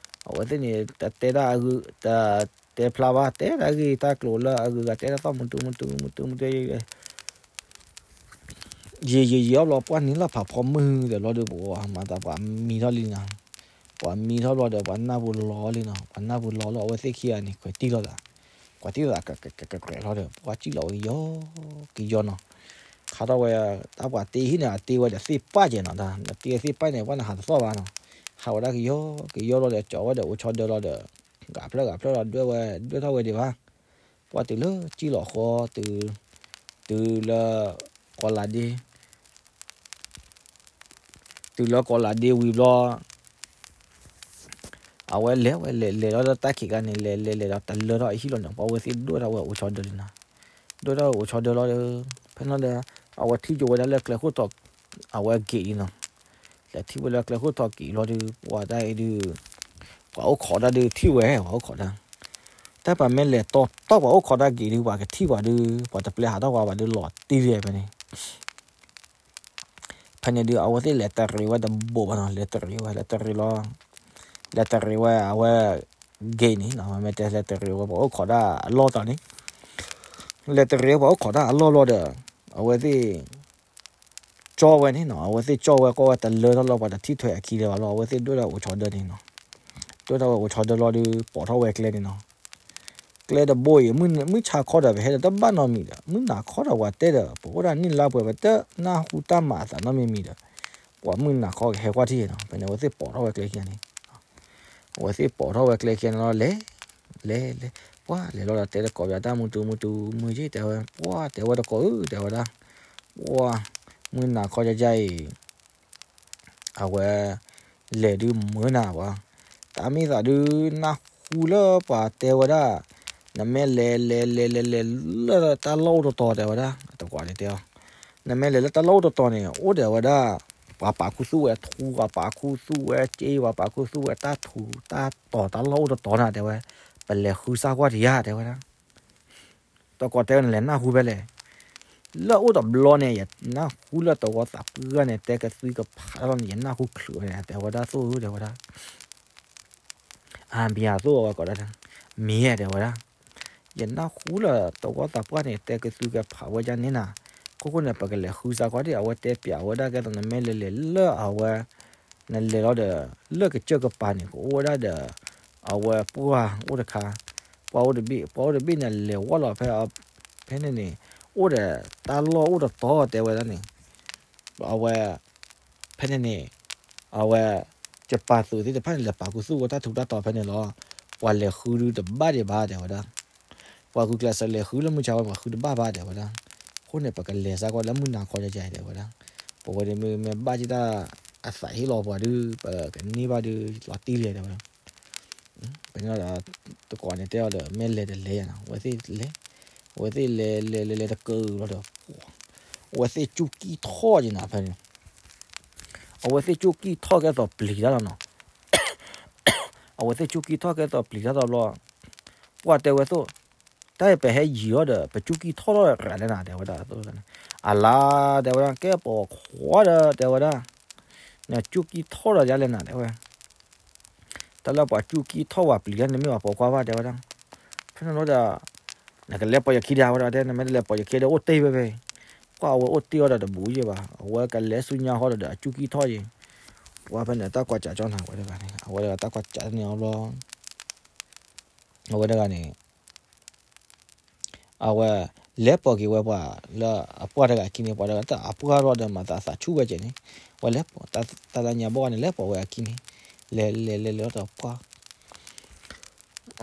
အဝဲသ့ၣ်န့ၣ် တတဲတၢ်အဂ့ၢ် တတဲဖျါဘၣ် တဲတၢ်ဂ့ၢ်တၢ်ကျိၤလၢအဂုၤအဂၤ တဲတၢ်သီၣ်မုၢ်တူၢ်မုၢ်တူၢ်မုၢ်တူၢ်မုၢ်တူၢ် ယံာ်ယံာ်ယံာ်အီၤဘျီ ပှၢ်န့ၣ်လီၤဖးဖီမုၢ်ဒီးဘျီဒီး ပှၤမၤသးပှၤမံထီၣ်လံနီၤ, ပှၤမံထီၣ်ဘျီဒီး ပှၤနၢ်ပူၤလီၤလံနီၤ, ပှၤနၢ်ပူၤလီၤလီၤ အဝဲသ့ၣ်ခံဂၤန့ၣ် ခွဲးတံၢ်လိာ်သး, ခွဲးတံၢ်လိာ်သးကကြၢးလီၤဒီး ပှၤစံၣ်လီၤဝဲကယီကယီနီၤ, ခါထီၣ်ဝဲ တၢ်ပှၤတ့ဟံၣ်န့ၣ် အတ့ဝဲဒီးသ့ၣ်ပၢ်ကဲနီၤ, တ့သ့ၣ်ပၢ်န့ၣ် ပှၤနဟးတသီၣ်ဘၣ်နီၤ, ဟးဝဲဒၣ်ကယီကယီလီၤဒီး ကၠီၤဝဲဒီးအိၣ်ဆီဒၢလီၤဒီး ဂာ်ဖျၢၣ်ဂာ်ဖျၢၣ်လီၤ ဒွဲၣ်ဝဲ ဒွဲၣ်ထီၣ်ဝဲဒံးဘၣ်, ပှၢ်တုၤလၢစံၣ်လီၤဃီ တုၤလၢ ကီၤလၤဒ့ တုၤလၢကီၤလၤဒ့ဝံၤဘျီ အဝဲလဲၤဝဲလဲၤလဲၤလီၤလၢတၢ်ခံးခါန့ၣ် လဲၤလဲၤလဲၤဒီးတလၢထီၣ်အဟံၣ်လီၤန့ၣ် ပှၤဝဲသ့ၣ်ဒွဲၣ်ထီၣ်ဝဲအိၣ်ဆီဒၢလံနီၤ, ဒွဲၣ်ထီၣ်ဝဲအိၣ်ဆီဒၢလီၤဒီး ဖဲန့ၣ်ဒီး အဝဲထံၣ်ကၠိဝဲဒၣ်လၢကျဲခိၣ်ထီၣ် အဝဲဂ့ၤလံနီၤ, လဲၤထံၣ်ဝဲလၢကျဲခိၣ်ထီၣ်က့ၤလီၤဒီး ပှၤတၢ်အံၤဒုး ပှၤအိၣ်ခိးတၢ်ဒုးထံၣ်ဝဲ ပှၤအိၣ်ခိးတၢ်, တၢ်ပှၤမ့ၢ်လဲၤတီတီပှၤအိၣ်ခိးတၢ်က့ၤဒုး ပှၤကထံၣ်ပှၤဒုး ပှၤတပျဲဟးထီၣ်ပှၤဘၣ်ဒုးလီၤတံၢ်လံဖဲန့ၣ် ဖဲန့ၣ်ဒုး အဝဲသ့ၣ်လဲၤတရံးဝဲတဘိးဘၣ်နီၤ, လဲၤတရံးဝဲ လဲၤတရံးလီၤ, လဲၤတရံးဝဲအဝဲ ဂ့ၤန့ၣ်နီၤ, မ့ၢ်တဲလဲၤတရံးဝဲပှၤအိၣ်ခိးတၢ်အလီၢ်သးန့ၣ်, လဲၤတရံးဝဲပှၤအိၣ်ခိးတၢ်အလီၢ်လီၤဒီး အဝဲသ့ၣ် ကၠီဝဲန့ၣ်နီၤ, အဝဲသ့ၣ်ကၠီဝဲကွၢ်ဝဲတလၢထီၣ်လီၤ ပှၤတထံၣ်ထွဲအခံလၢၤဘၣ်လီၤ, အဝဲသ့ၣ်ဒွဲၣ်ထီၣ်အိၣ်ဆီဒၢန့ၣ်နီၤ, ဒွဲၣ်ထီၣ်ဝဲအိၣ်ဆီဒၢလီၤဒီး ပိာ်ထီၣ်ဝဲကျဲန့ၣ်နီၤ ကျဲတဘိအံၤ မုၢ်ဆါခီဒီး ပဟဲဒီးတဘၣ်နီတမံၤဒီး မုၢ်နၤခီဒီး ပှၤတဲဒီး ပအိၣ်ဒၣ်နံၣ်လါပှဲၤ ပတနၢ်ဟူတၢ်မၤအသးနီတမံၤမံၤဒီး ပှၤမုၢ်နၤခီကဟဲကွၢ်ထံၣ်နီၤ, ဖဲန့ၣ် အဝဲသ့ၣ်ပိာ်ထီၣ်ဝဲကျဲခံဂၤန့ၣ်, အဝဲသ့ၣ်ပိာ်ထီၣ်ဝဲကျဲခံဂၤန့ၣ်လီၤ လဲၤ လဲၤ လဲၤ ပှၢ်လဲၤလီၤဒီး တဲတကိးပၠးတၢ်မုၢ်တူ မုၢ်တူ မုၢ်ယ့ၢ် တဲဝဲ ပှၢ်တဲဝဲတကိးဧၢ တဲဝဲဒၣ်, ပှၢ် မုၢ်နၤခီကယါအံၤ အဝဲ လဲၤဒုးမုၢ်နၤပှၤ, တၢ်မ့ၢ်သးဒုး နၢ်ဟူလၢပှၤတဲဝဲဒၣ်, နမ့ၢ်လဲၤလဲၤလဲၤလဲၤလဲၤလၢတၢ်လီၢ်အိၣ်တတီၤတဲဝဲဒၣ်, အတကွၢ်န့ၣ်တဲအီၤ, နမ့ၢ်လဲၤလၢတၢ်လီၢ်အိၣ်တတီၤန့ၣ် အိၣ်ဒီးဝဲဒၣ်, ပှၤပာ်ခူသူၣ်ဝဲထူ ပှၤပာ်ခူသူၣ်ဝဲစ့ ပှၤပာ်ခူသူၣ်ဝဲတၢ်ထူတၢ်တီၤတၢ်လီၢ်အိၣ်တတီၤနၤတဲဝဲ, ပလဲၤဃုစၢ်ကွၢ်တယါတဲဝဲဒၣ် တကိးတဲဝဲန့ၣ် လဲၤနၢ်ဟူဖဲလဲၣ်, လၢအိၣ်တဘျီန့ၣ် ယနၢ်ဟူလၢတဝီသးပှၢ်န့ၣ် တဲကသွံကဖးလီၤန့ၣ် ယနၢ်ဟူချုးဝဲန့ၣ် တဲဝဲဒၣ်သိၣ်ဧၢ တဲဝဲဒၣ်, အမံၤအသိၣ်ဝဲကိးဒၣ်, မံၤဧါ တဲဝဲဒၣ်, ယနၢ်ဟူလၢတဝီသးပှၢ်န့ၣ် တဲကသွံကဖးဝဲဒၣ်န့ၣ်နၤ, ခိၣ်ဃိန့ၣ် ပကလဲၤဃုစၢ်ကွၢ်ဒံး အဝဲတဲပၠးဝဲဒၣ်ကဲသိးနမ့ၢ်လဲၤလဲၤလၢအဝဲ နလဲၤလီၤဒီး လၢကစၢၢ်ကပၤန့ၣ် ကအိၣ်ဝဲဒၣ်ဒီး အဝဲပှၢ်အိၣ်တခါ, ပှၢ်အိၣ်တဘ့ၣ် ပှၢ်အိၣ်တဘ့ၣ်န့ၣ် လဲၤဝီလီၤဖဲ ဖဲန့ၣ်န့ၣ် အိၣ်ဒီးတၢ်လီၢ်အိၣ်တတီၤတဲဝဲဒၣ်န့ၣ်, အဝဲ ဖဲန့ၣ်န့ၣ် အဝဲ ကပၤသုးသ့ၣ်တဖၣ်န့ၣ် လဲၤပာ်ခူသူၣ်ဝဲတၢ်ထူးတၢ်တီၤဖဲန့ၣ်လီၤ, ပှၤလဲၤဃုဒုးတဘၣ်ဒံးဘၣ်တဲဝဲဒၣ်, ပှၤဂုာ်ကျဲးစၢးလဲၤဃုလၢမုၢ်ဆါဝဲ ပှၤဃုတဘၣ်ဘၣ်တဲဝဲဒၣ်, အဃိန့ၣ် ပကလဲၤစၢ်ကွၢ်လၢမုၢ်နၤခီကဲကဲတဲဝဲဒၣ်, ပဝဲဒၣ်မ့ၢ်မ့ၢ်ဘၣ်က့ၤတၢ်အသးဟ့ၣ်လီၤပှၤဒုး ပကန့ၢ်ဘၣ်ဒုးလီၤတံၢ်လံတဲဝဲဒၣ်. ပတကိးန့ၣ်တဲအီၤဒီး မ့ၢ်လဲၤတလဲၤယၤနီၤ အဝဲသ့ၣ်လဲၤ, အဝဲသ့ၣ်လဲၤလဲၤလဲၤလဲၤတကၢအုၣ်လီၤဒီး အဝဲသ့ၣ်ကၠူၣ်ကံၢ်ထီၣ်က့ၤနၤဖဲန့ၣ်, အဝဲသ့ၣ်ကၠူၣ်ကံၢ်ထီၣ်ကဲသိးပျံၤတၢ်လီၤနီၤ. အဝဲသ့ၣ်ကၠူၣ်ကံၢ်ထီၣ်ကဲသိးပျံၤတၢ်လီၤဘျီ, ပှၢ်တဲဝဲသိး, တၢ်အံၤပဟဲယံၤအီၤဒီး ပကၠူၣ်ကံၢ်ထီၣ်ထီၣ်ရၤလဲၣ်နၤ တဲဝဲဒၣ်. အလါတဲဝဲဒၣ် ကဲပိာ်ခွါဒီး တဲဝဲဒၣ်, နကၠူၣ်ကံၢ်ထီၣ်ဒီးဒ်လဲၣ်နၤ တဲဝဲ တၢ်လၢပှၤကၠူၣ်ကံၢ်ထီၣ်ဝဲပျံၤတၢ်န့ၣ်မ့ၢ်ပှၤပိာ်ခွါဘၣ် တဲဝဲဒၣ်. ဖဲန့ၣ်လီၤဒီး နကလဲၤပိာ်ယခံဒီး အဝဲဒၣ်တဲ နမ့ၢ်တလဲၤပိာ်ယခံဒီးအိၣ်တ့ၢ်ဖဲဖဲ, ပှၢ်အဝဲအိၣ်တ့ၢ်အီၤဒီးတဘူးယဲၢ်ဘၣ် အဝဲကလဲၤဆူညါဃီဒီး ဒီးအကၠူၣ်ကံၢ်ထီၣ်ယဲၢ်, ပှၢ်ဖဲန့ၣ်တၢ်ကွၢ်ကးကၠီနၤဝဲတဂၤန့ၣ် အဝဲတဂၤတၢ်ကွၢ်ကးန့ၣ်အဘျီ အဝဲတဂၤန့ၣ် အဝဲလဲၤပိာ်က့ၤဝဲပှၤလၢအပှၢ်တဂၤခံန့ၣ် ပှၤတဂၤတၢ်အပှၢ်ထီၣ်ဒီးမၤသးသးဆူၣ်ဝဲကဲးန့ၣ်, ဝဲလဲၤပိာ်တၢ်လၢညါဘီန့ၣ် လဲၤပိာ်ဝဲအခံန့ၣ်, လဲၤလဲၤလဲၤလဲၤဒီးပှၢ်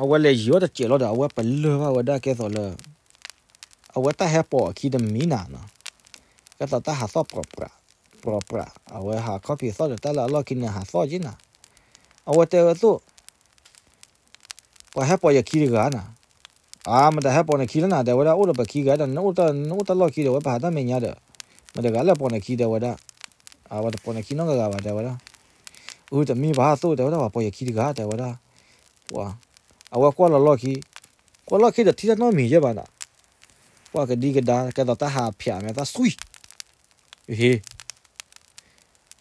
အဝဲလဲၤယံၤအီၤတစဲးလီၤဒီး အဝဲပလၢၢ်ဘၣ်ဝဲဒၣ်ကဲသိးလၢ အဝဲတၢ်ဟဲပိာ်အခံတမံၤနၤနီၤ, ကဲသိးတၢ်ဟးသီၣ်ပြီပြး, ပြီပြး အဝဲဟးခီၣ်ဖံးသီၣ်ဒီးတၢ်လၢအလီၢ်ခံန့ၣ်ဟးသီၣ်က့ၤနၤ, အဝဲတဲဝဲသိး ပှၤဟဲပိာ်ယခံတဂၤနၤ, အါ မတၤဟဲပိာ်နခံလၢနၤ တဲဝဲဒၣ် အိၣ်ဒီးပခံဂၤဒီး နအိၣ်တၢ်လီၢ်ခံဒီး ဝဲပဟးတၢ်မဲာ်ညါဒီး မတၤတဂၤလၢပိာ်နခံ တဲဝဲဒၣ်, အဝဲတပိာ်နခံနီတဂၤဘၣ် တဲဝဲဒၣ်, အုတမ့ၢ်ဘၣ်သိး တဲဝဲဒၣ် ပှၤပိာ်ယခံတဂၤ တဲဝဲဒၣ်, ပှၤ အဝဲကွၢ်လီၤလီၢ်ခံ, ကွၢ်လီၢ်ခံဒီးထံၣ်တၢ်နီတမံၤယဲၢ်ဘၣ်နၤ, ပှၤကဒံကဒါ ကဲသိးတၢ်ဟးဖၠးမဲာ်သၣ်ဆွံ ဟ့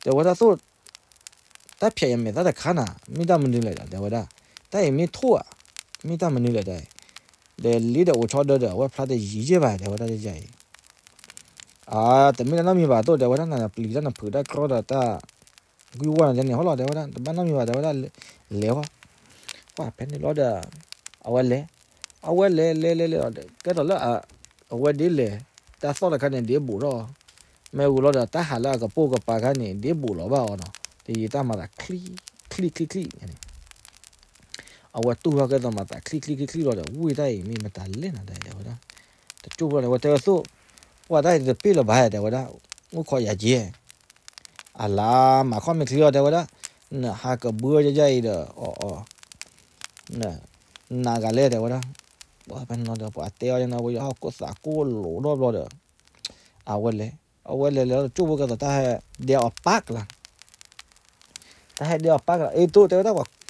တဲဝဲဒၣ်သိး တၢ်ဖၠးယမဲာ်သၣ်တခါနၤ မ့ၢ်တၢ်မနုၤလဲၣ်ဒီး တဲဝဲဒၣ်, တၢ်အံၤမ့ၢ်ထိၣ်ဧါ, မ့ၢ်တၢ်မနုၤလဲၣ်ဒီး, ဒီးလ့ဒီးအိၣ်ဆီဒၢဒီး အဝဲဖျါတယံၤယဲၢ်ဘၣ် တဲဝဲဒၣ်တယံၤအံၤ, အါ တမ့ၢ်တၢ်နီတမံၤဘၣ်သိး တဲဝဲဒၣ် နပျံၤတၢ်နဖုးတၢ်ကြီဒီးတၢ် ကွံဝဲန့ၣ်န့ၣ် ဟီလီၤ တဲဝဲဒၣ် တဘၣ်နီတမံၤဘၣ် တဲဝဲဒၣ်, လဲၤဝဲ, ပှၢ်ဖဲန့ၣ်လီၤဒီး အဝဲလဲၤ, အဝဲလဲၤလဲၤလဲၤလဲၤလီၤဒီး ကဲသိးလၢ အဝဲဒ်လဲၣ်, တၢ်သီၣ်တခါန့ၣ် ဒ်ဘူးထီၣ်, မ့ၢ်ဝံၤလီၤဒီး တၢ်ဟးလၢအကပိာ်ကပၤခါန့ၣ် ဒ်ဘူးလီၤဘၣ်အီၤနီၤ, တယံာ်တၢ်မၤသး ချံချံချံန့ၣ် အဝဲတူၢ်ထီၣ်ကဲသိးမၤသးချံချံချံချံလီၤဒီး ဝ့ၢ်တၢ်အံၤမ့ၢ်မတၤလဲၣ်နၤ တဲဝဲဒၣ်, တကၠိၢ်ဖိန့ၣ် အဝဲတဲဝဲသိး, ပှၢ်တၢ်အံၤတပ့ၢ်လၢၤဘၣ် တဲဝဲဒၣ်, အိၣ်ခိးယၤက့ၤ အလါမၤခီၣ်မ့ၢ်ချံအီၤ တဲဝဲဒၣ်, နဟးကဘုအီၤယဲအံၤဒီး အီၤအီၤ, နဂၤလဲၣ် တဲဝဲဒၣ်, ပှၢ်ဖဲန့ၣ်လီၤဒီး ပှၤတဲအီၤန့ၣ် အဝဲယဟီၣ်ကိၣ်သးကိၣ်လိၤထီၣ်ဘျီဒီး အဝဲလဲၤ, အဝဲလဲၤလဲၤလီၤတကၠိၢ်ဖိကဲသိးတၢ်ဟဲဒဲအီၤပၢ်ကလါ တၢ်ဟဲဒဲအီၤပၢ်ကလါ အ့ တိၢ် တဲဝဲဒၣ်ပှၤ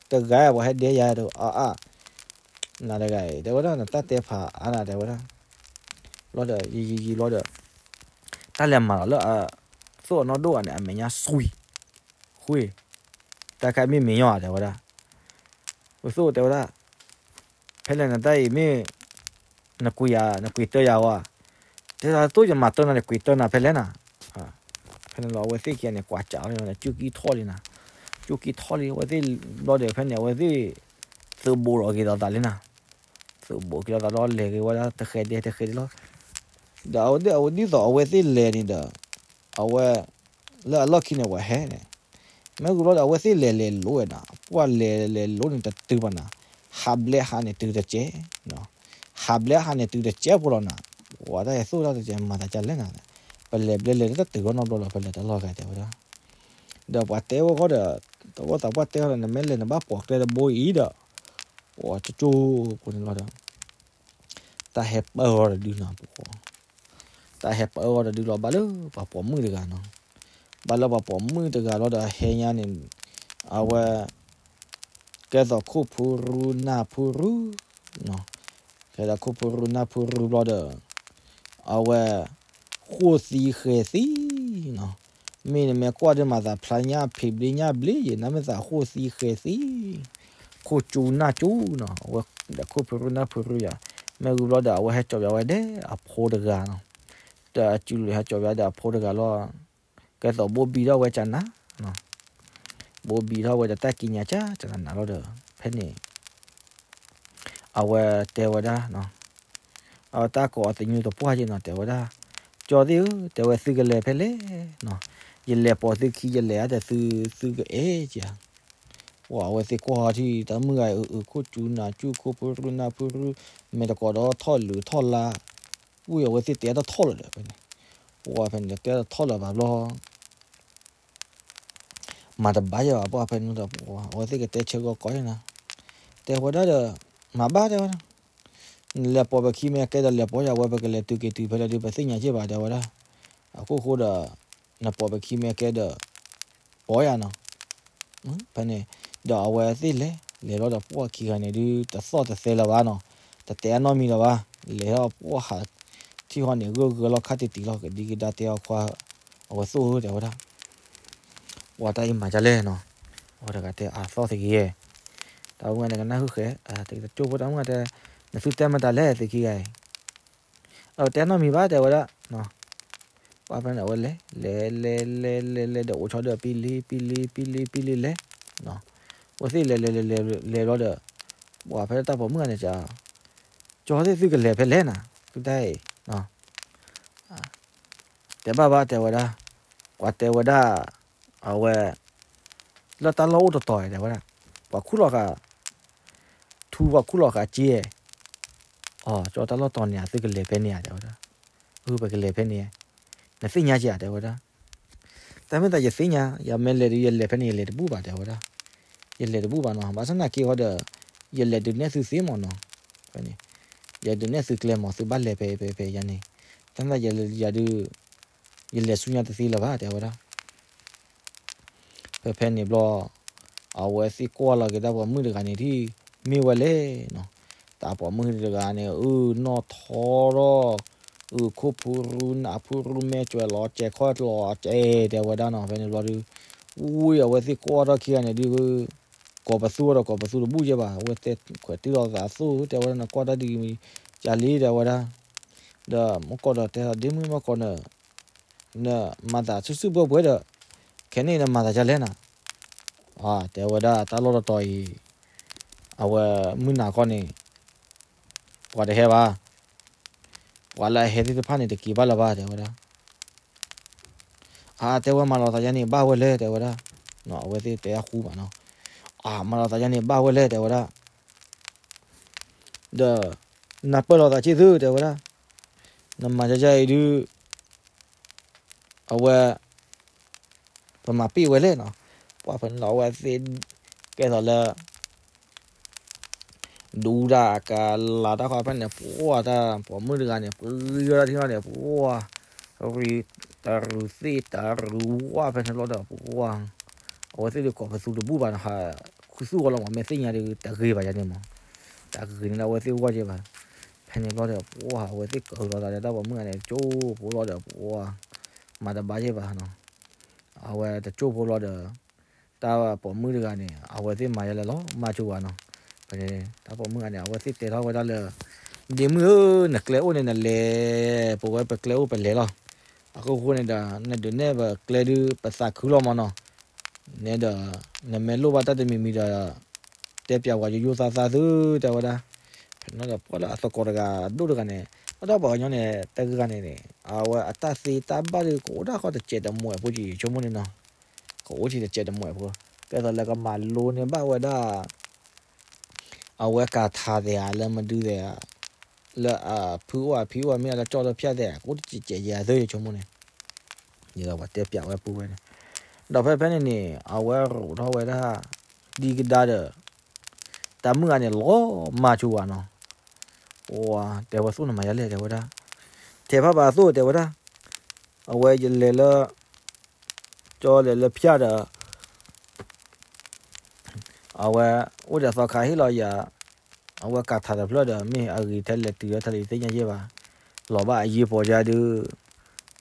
တဂၤပှၤဟဲဒဲယၤဒီး အါအါ နၤတဂၤအံၤ တဲဝဲဒၣ် နတၢ်တဲဖးအါနၤ တဲဝဲဒၣ်, ဘျီဒီး ယံာ်ယံာ်ယံာ်ဘျီဒီး တၢ်လဲၤမၤလီၤလၢ သိၣ်အနီၢ်ဒိၣ်ဂၤန့ၣ် အမဲာ်ညါဆွံ, ဃု, တၢ်ခါမ့ၢ်မ့ၢ်ညီဧါ တဲဝဲဒၣ်, ဝဲသိၣ် တဲဝဲဒၣ် ဖဲလဲၣ်နတၢ်အံၤမ့ၢ် နကွံာ်ယၤ နကွံာ်တၢ်ယၤဝဲ, တဲဒၣ်သိၣ်ယမၤတၢ်နၤ နကွံာ်တၢ်နၤဖဲလဲၣ်နၤ, ဖဲန့ၣ်လီၤ အဝဲသ့ၣ်ခံဂၤန့ၣ် ကွၢ်ကးလီၤ ကၠူၣ်ကံၢ်ထီၣ်လံနၤ, ကၠူၣ်ကံၢ်ထီၣ်လံ အဝဲသ့ၣ်ဘျီဒီး ဖဲန့ၣ် အဝဲသ့ၣ် သုးဘူးလီၤက့ၤလိာ်သးလံနၤ, သုးဘူးက့ၤလိာ်သးလီၤ လဲၤက့ၤဝဲဒၣ်တဃဲဒဲတဃဲဒဲလီၤ, ဒီးအဝဲဒ်သိးအဝဲသ့ၣ်လဲၤန့ၣ်ဒီး အဝဲ လၢအလီၢ်ခံန့ၣ် ပှၤဟဲန့ၣ် မ့ၢ်ဂ့ၤဘျီဒီး အဝဲသ့ၣ်လဲၤလဲၤလိၤဝဲနၤ, ပှၢ်လဲၤလဲၤလိၤန့ၣ်တတုၤဘၣ်နၤ, ဟးဘျဲဟးန့ၣ်တုၤတစဲး, ဟးဘျဲဟးန့ၣ်တုၤတစဲးဖိလီၤနၤ, ပှၤတၢ်ဟဲသိၣ်တၢ်တစဲး မၤသးဒ်လဲၣ်နၤ, ပလဲၤဘျဲလဲၤလၢတတုၤဘၣ်နီတဘျီလီၤ ပလဲၤတၢ်လီၢ်ဂၤ တဲဝဲဒၣ်, ဒီးပှၤတဲဝဲဃီဒီး တဝီသးပှၢ်တဲဃီဒီး နမ့ၢ်လဲၤနဘၣ်ပိာ်ကျဲတဘိအံၤဒီး ပှၤကၠိဖိန့ၣ်လီၤဒီး တၢ်ဟဲပၢအီၤတဒုနီၤ ပှၤ တၢ်ဟဲပၢအီၤတဒုလီၤ ဘၣ်လၢပှၤပိာ်မုၣ်တဂၤနီၤ, ဘၣ်လၢပှၤပိာ်မုၣ်တဂၤလီၤဒီး ဟဲညါန့ၣ် အဝဲ ကဲသိးခိၣ်ဖုရူနၢ်ဖုရူနီၤ, ကဲသိးခိၣ်ဖုရူနၢ်ဖုရူဘျီဒီး အဝဲ ဃိၣ်သံဃဲၤသံနီၤ, မ့ၢ်နမ့ၢ်ကွၢ်ဒ်မၤသးဖျါညၣ်ဖံးဘျ့ညၣ်ဘျ့ယဲ နမ့ၢ်သးဃိၣ်သံဃဲၤသံ ခိၣ်ကၠူနၢ်ကၠူနီၤ, အဝဲဒီးခိၣ်ဖုရူနၢ်ဖုရူယၤ, မ့ၢ်ဂ့ၤဘျီဒီး အဝဲဟဲကၠီၤပၠးဝဲဒၣ်အဖိတဂၤနီၤ, ဒီးအစုလၢဟဲကၠီၤပၠးဒီးအဖိတဂၤလီၤ, ကဲသိးဘိၣ်ဘံထီၣ်ဝဲကနၤ, ဘိၣ်ဘံထီၣ်ဝဲဒီးတၢ်ကံးညာ်ကနၤနၤလီၤဒီး ဖဲန့ၣ် အဝဲတဲဝဲဒၣ်, အဝဲတၢ်ကိးအီၤသညူတပှၢ်က့နီၤ တဲဝဲဒၣ်, ကၠီသ့ၣ်ဧၢ တဲဝဲသုကလဲၤဖဲလဲၣ်နီၤ, ယလဲၤပိာ်သုခံ ယလဲၤအါဒီးသု သုကအဲၣ်ကဧါ, ပှၤအဝဲသ့ၣ်ကွၢ်ထံၣ်တၢ်မုၣ်ဂၤအုးအုး ခိၣ်ကၠူနၢ်ကၠူ ခိၣ်ဖုရူနၢ်ဖုရူ မ့ၢ်တကိးဒီးထီၣ်လုးထီၣ်လါ, ဝံၤအဝဲသ့ၣ်တဲတၢ်ထီၣ်လၢၤဒီးဖဲန့ၣ်, ပှၤဖဲန့ၣ်ဒီးတဲထီၣ်လၢၤဘၣ်ဘျီ မၤတဘၣ်ယဲဘၣ် ပှၤဖဲန့ၣ်ဒီး အဝဲသ့ၣ်ကတဲဆၢကီကီယဲနီၤ, တဲဝဲဒၣ်ဒီး မၤဘၣ်တဲဝဲဒၣ်, နလဲၤပိာ်ပခံမ့ၢ်ကဲဒီးလဲၤပိာ်ယၤဝဲ ပကလဲၤတုၤက့ၤတုၤဖဲလဲၣ်ဒုး ပသ့ၣ်ညါက့ၢ်ဘၣ်တဲဝဲဒၣ်, အခိၣ်ဃိဒီး နပိာ်ပခံမ့ၢ်ကဲဒီး ပိာ်ယၤနီၤ, ဖဲန့ၣ် ဒီးအဝဲသ့ၣ်လဲၤ လဲၤလီၤဒီးပှၤခံဂၤန့ၣ်ဒုး တသီၣ်တသဲလၢၤဘၣ်နီၤ, တတဲအနီတမံၤလၢၤဘၣ်, လဲၤထီၣ်ပှၤဟး ထံၣ်ဃီန့ၣ် ဂၢၢ်ဂၢၢ်လီၤခါတံၢ်တံၢ်လီၤ ကဒံကဒါတဲအီၤခွါ, အဝဲသိၣ်ဧၢတဲဝဲဒၣ်, ပှၤတၢ်အံၤမၤဒ်လဲၣ်နီၤ, အဝဲတဂၤတဲအသီၣ်တဂ့ၤ, တၢ်အိၣ်မူန့ၣ်ကနၣ်ဟုၣ်ဃဲ, တကတိၢ်ဖိတၢ်အိၣ်မူတဲ, နသုတဲမတၤလဲၣ်သုခံဂၤအံၤ အတဲနီတမံၤဘၣ်တဲဝဲဒၣ်, ပှၤဖဲန့ၣ်အဝဲလဲၤ လဲၤ လဲၤ လဲၤ လဲၤ လဲၤ ဒီးအိၣ်ဆီဒီးပံလံ ပံလံ ပံလံ ပံလံလဲၤ, အဝဲသ့ၣ်လဲၤ လဲၤ လဲၤ လဲၤ လဲၤဘျီဒီး ပှၤဖဲတၢ်ပိာ်မုၣ်ဂၤန့ၣ် ကၠီသ့ၣ်သုကလဲၤဖဲလဲၣ်နၤ သုတၢ်အံၤ တဲဘၣ်ဘၣ်တဲဝဲဒၣ်, ပှၤတဲဝဲဒၣ်, အဝဲ, လၢတၢ်လီၢ်အိၣ်တတီၤတဲဝဲဒၣ်, ပှၤခူၣ်လီၤဃာ်, ထူပှၤခူၣ်လီၤဃာ်က့, အကၠီတၢ်လီၢ်တီၤန့ၣ် သုကလဲၤဖဲန့ၣ်ဧါတဲဝဲဒၣ်, အပကလဲၤဖဲန့ၣ်, နသ့ၣ်ညါက့ၤဧါတဲဝဲဒၣ်, တၢ်မ့ၢ်သးယသ့ၣ်ညါ ယမ့ၢ်လဲၤဒုးယလဲၤဖဲန့ၣ် ယလဲၤတဘူၣ်ဘၣ်တဲဝဲဒၣ်, ယလဲၤတဘူၣ်ဘၣ်နီၤ ဘၣ်ဆၣ်သနာ်က့ဃီဒီး, ယလဲၤဒုးနဲၣ်သုသ့မ့ၢ်နီၤ, ဖဲန့ၣ်, ယဒုးနဲၣ်သုကျဲမ့ၢ်သုဘၣ်လဲၤဖဲဖဲဖဲယၤန့ၣ်, တၢ်မ့ၢ်သးယလဲၤဒုး, ယလဲၤဆူညါတသ့လၢၤဘၣ်တဲဝဲဒၣ် ဖဲဖဲန့ၣ်ဘျီ, အဝဲသ့ၣ်ကွၢ်လီၤက့ၤတၢ်ပိာ်မုၣ်တဂၤန့ၣ်ထံၣ်, မ့ၢ်ဝဲလဲၣ်နီၤ, တၢ်ပိာ်မုၣ်တဂၤန့ၣ် အုၣ်နီၢ်ထီထီၣ်, အုၣ်ခိၣ်ဖုရူနၢ်ဖုရူမဲာ်ကွဲးလီၤကဲခီၣ်လီၤကဲတဲဝဲဒၣ်နီၤ ဖဲန့ၣ်ဘျီဒုး, ဝံၤအဝဲသ့ၣ်ကွၢ်ထီၣ်ခံဂၤန့ၣ်ဒုး, ကိးပသူဒီးကိးပသူတဘူၣ်ယဲဘၣ် အဝဲတဲခွဲးတံၢ်လီၤသးအသိၣ်တဲဝဲဒၣ် နကွၢ်တၢ်ဒ်အံၤမံၤ, ကလံတဲဝဲဒၣ်, ဒီးမ့ၢ်ကီးဒီးတဲသးဒ့မုၣ်မ့ၢ်ကီးန နမၤသးစုၣ်စုၣ်ဘှဲဘှဲဒီး, ခဲန့ၣ်နမၤသးဒ်လဲၣ်နၤ, တဲဝဲဒၣ်တၢ်လီၢ်တတီၤအံၤ, အဝဲမုၢ်နၤခီန့ၣ်, ပှၤတဟဲဘၣ်, ပှၤလၢအဟဲသ့ၣ်တဖၣ်န့ၣ်တက့ၤဘၣ်လၢၤဘၣ်တဲဝဲဒၣ်, အတဲဝဲမၤလီၤသးယါန့ၣ်ဘၣ်ဝဲလဲၣ်တဲဝဲဒၣ်, အဝဲသ့ၣ်တဲအဃူမးနီၤ, အမၤလီၤသးယါန့ၣ်ဘၣ်ဝဲလဲၣ်တဲဝဲဒၣ် ဒီး, နၢ်ပၢၢ်လီၤသးဆ့သုတဲဝဲဒၣ်, နမၤယါယါအံၤဒုး, အဝဲ, ပမၤပ့ၢ်ဝဲလဲၣ်နီၤ, ပှၤဖဲန့ၣ်လီၤအဝဲသ့ၣ်, ကဲသိးလၢ, ဒူဒၣ်ကလၤတၢ်ဃီဖဲန့ၣ် ပှၤတၢ်ပိာ်မုၣ်တဂၤန့ၣ် ပှၤယီၤဒၣ်ထံၣ်နီၤန့ၣ် ပှၤ, ရံ, တရူးသ့ၣ်တရူးဝၣ်ဖဲန့ၣ်လီၤဒီးပှၤ, အဝဲသ့ၣ်ဒုးကိးပသူတဘူၣ်ဘၣ်နီၤ ဟး, ခူသူၣ်ဝဲလီၤမး မ့ၢ်သ့ၣ်ညါဒုးတဂ့ၤဘၣ်ယါန့ၣ်မး, တၢ်ဂ့ၤန့ၣ်လၢအဝဲသ့ၣ်ဂီၢ်ကဲဘၣ်, ဖဲန့ၣ်ဘျီဒီးပှၤ အဝဲသ့ၣ်ကၢၤလီၤသးဒီးတၢ်ပိာ်မုၣ်ဂၤန့ၣ် ကၠိဖိလီၤဒီးပှၤ, မၤတဘၣ်ယဲဘၣ်နီၤ, အဝဲတကၠိဖိလီၤဒီး, တၢ်ပိာ်မုၣ်တဂၤန့ၣ် အဝဲသ့ၣ်မၤယါလဲၣ်လီၤ မၤဆိဝဲနီၤ, ဖဲန့ၣ်, တၢ်ပိာ်မုၣ်ဂၤန့ၣ် အဝဲသ့ၣ်တဲထီၣ်ဝဲဒၣ်လၢ, ဒ့မုၣ်ဧၢ, နကျဲအိၣ်န့ၣ်နလဲၤ, ပဝဲပကျဲအိၣ်ပလဲၤလီၤ, အခိၣ်ဃိန့ၣ်ဒီး နဒုးနဲၣ်ပကျဲဒုးပသးခုလီၤမးနီၤ, န့ၣ်ဒီး, နမ့ၢ်လိၣ်ဘၣ်တၢ်တမံၤမံၤဒီး, တဲပျးဝဲယိယိသးသးသုတဲဝဲဒၣ်, ဖဲန့ၣ်ဒီးပှၤလၢအသကိးတဂၤဒိၣ်တဂၤန့ၣ်, အတၢ်ပှၤကညီန့ၣ် တဂၤန့ၣ်န့ၣ် အဝဲအတၢ်သ့တၢ်ဘၣ်ဒုး ကအိၣ်ဒၣ်ဃီတစဲးတမှဲးဖိက့ၤ ယဆိကမိၣ်န့ၣ်နီၤ, ကအိၣ်ထံတစဲးတမှဲးဖိ, ကဲသိးလၢကမၤလိန့ၢ်ဘၣ်ဝဲဒၣ် အဝဲကၤထါသ့ဧါ လၢမဒုသ့ဧါ, လၢအဖုအိၣ်အဖံအိၣ်မ့ၢ်လၢကၠီၣ်လၢဖၠၣ်သ့ဧါ ကအိၣ်တစဲးစဲးယဲၢ်သုယဆိကမိၣ်န့ၣ်, ယကပှၤတဲပျးဝဲပူၤဝဲန့ၣ်, ဒီးဖဲဖဲန့ၣ်န့ၣ် အဝဲရိးထီၣ်ဝဲဒၣ်, ဒံကဒါဒီး, တၢ်မုၣ်ဂၤန့ၣ်လီၤမၢ်ဆိဝဲနီၤ, တဲဝဲသိၣ်နမၤယါလဲၣ်တဲဝဲဒၣ်, ထဲးဖးဘၣ်အသိၣ်တဲဝဲဒၣ်, အဝဲယလဲၤလၢ, ကၠီလဲၤလၢဖၠၣ်ဒီး အဝဲအိၣ်ဒီးသီခါဟ့ၣ်လီၤယၤ, အဝဲကၤထါတဖျၢၣ်ဒီး မ့ၢ်အဂ့ၤထဲလဲၣ်တုၤထဲလဲၣ်ယသ့ၣ်ညါယဲၢ်ဘၣ်, လီၤဘၣ်အယ့ၢ်ပီၤယါဒုး,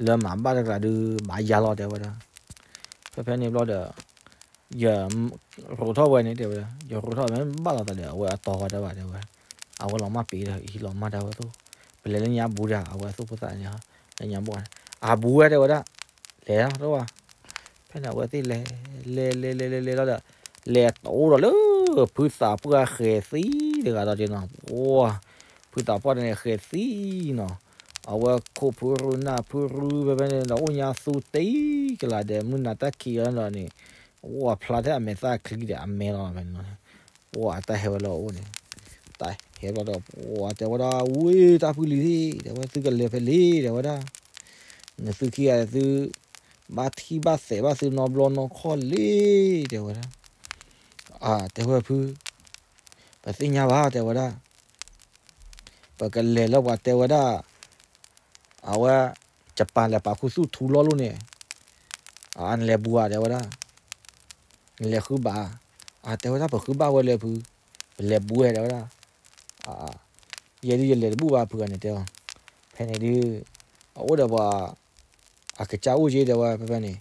လၢမၤဘၣ်တကျးဒုး ဘၣ်ယါလီၤတဲဝဲဒၣ်, ဖဲဖဲန့ၣ်ဘျီဒီး, ယရိးထီၣ်ဝဲန့ၣ်တဲဝဲဒၣ် ယရိးထီၣ်မ့ၢ်ဘၣ်လီၤသးဒီး အဝဲအတီၤဝဲတဲဘၣ်တဲဝဲ, အဝဲလီၤမၢ်ပ့ၤဒီး အံၤလီၤမၢ်တၢ်ဝဲသိၣ်, ပလဲၤလၢညါဘူးဒီး အဝဲသိၣ်ဖိသၣ်န့ၣ်, လၢညါဘူးန့ၣ်, အဘူးဝဲတဲဝဲဒၣ်, လဲၤလီၤတဝဲ ဖဲန့ၣ်အဝဲသ့ၣ်လဲၤ, လဲၤလဲၤလဲၤလဲၤလဲၤလီၤဒီး, လဲၤတအိၣ်ဒီးလၢ, ဖုသးပှၢ်ဃဲၤသံတဂၤဒီးက့ၤနီၤ, ပှၤ, ဖုသးပှၢ်န့ၣ်ဃဲၤသံနီၤ, အဝဲခိၣ်ဖုရူနၢ်ဖုရူဖဲဖဲန့ၣ်ဒီး အိၣ်ညါသူတံၢ်ကလးဒီး မုၢ်နၤတၢ်ခံးအီၤဒီးန့ၣ်, ပှၤဖျါထဲအမဲာ်သၣ်ချံဒီးအမဲာ်လီၤဖဲန့ၣ်, ပှၤအတၢ်ဟဲဝဲလၢအအိၣ်န့ၣ်, တၢ်ဟဲဘျီဒီး ပှၤတဲဝဲဒၣ် ဝ့ၢ်တၢ်ဖုလံၤသ့ၣ် တဲဝဲသုကလဲၤဖဲလဲၣ်တဲဝဲဒၣ် နသုခံဂၤသု ဘၣ်ထံၣ်ဘၣ်သဲးဘၣ်သုနီတဘျီနီတခီၣ်လံ, တဲဝဲဒၣ်. အတဲဝဲဖု, ပသ့ၣ်ညါဘၣ် တဲဝဲဒၣ်. ပကလဲၤလၢပှၤတဲဝဲဒၣ်, အဝဲ ယပၣ်လဲၤပာ်ခူသူၣ်ထူလီၢ်လိၣ်န့ၣ်, နလဲၤဘူးဧါ တဲဝဲဒၣ်. နလဲၤဃုဘၣ်, အတဲဝဲဒၣ် ပဃုဘၣ်ဝဲလၢဖု, ပလဲၤဘူးဝဲ တဲဝဲဒၣ်. ယဲဒုးယလဲၤတဘူးဘၣ် ဖုဂၤန့ၣ်တဲအီၤ. ဖဲန့ၣ်ဒုး အအိၣ်ဒီးပှၤ အကစၢ်အိၣ်က့ တဲဝဲ ဖဲဖဲန့ၣ်,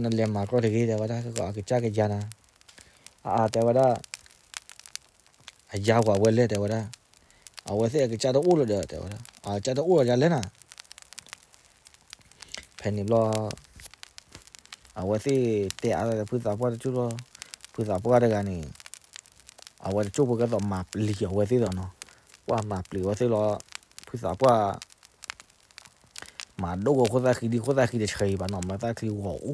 နလဲၤမၤကြၢးတဂ့ၤ တဲဝဲဒၣ်, အကစၢ်ကယၤနၤ. အတဲဝဲဒၣ်, အယၤကွၢ်ဝဲလဲၣ် တဲဝဲဒၣ်. အဝဲသ့ၣ်အကစၢ်တအိၣ်လၢၤဒီး တဲဝဲဒၣ်, အကစၢ်တအိၣ်လၢၤယၤလဲၣ်နၤ. ဖဲန့ၣ်ဘျီ အဝဲသ့ၣ်တဲအါလၢဖုသးပှၢ်တကၠိၢ်လီၤ. ဖုသးပှၢ်တဂၤန့ၣ် အဝဲတကၠိၢ်ဖိကဲသိးမၤပျံၤအဝဲသ့ၣ်ဒီးနီၤ. ပှၢ်မၤပျံၤအဝဲသ့ၣ်လီၤ. ဖုသးပှၢ် မၤဒိၣ်ကီးခိၣ်သၣ်ဃံဒ်ခိၣ်သၣ်ဃံတဆံးဘၣ်နီၤ, မၤသၣ်ချံဂီၤအူ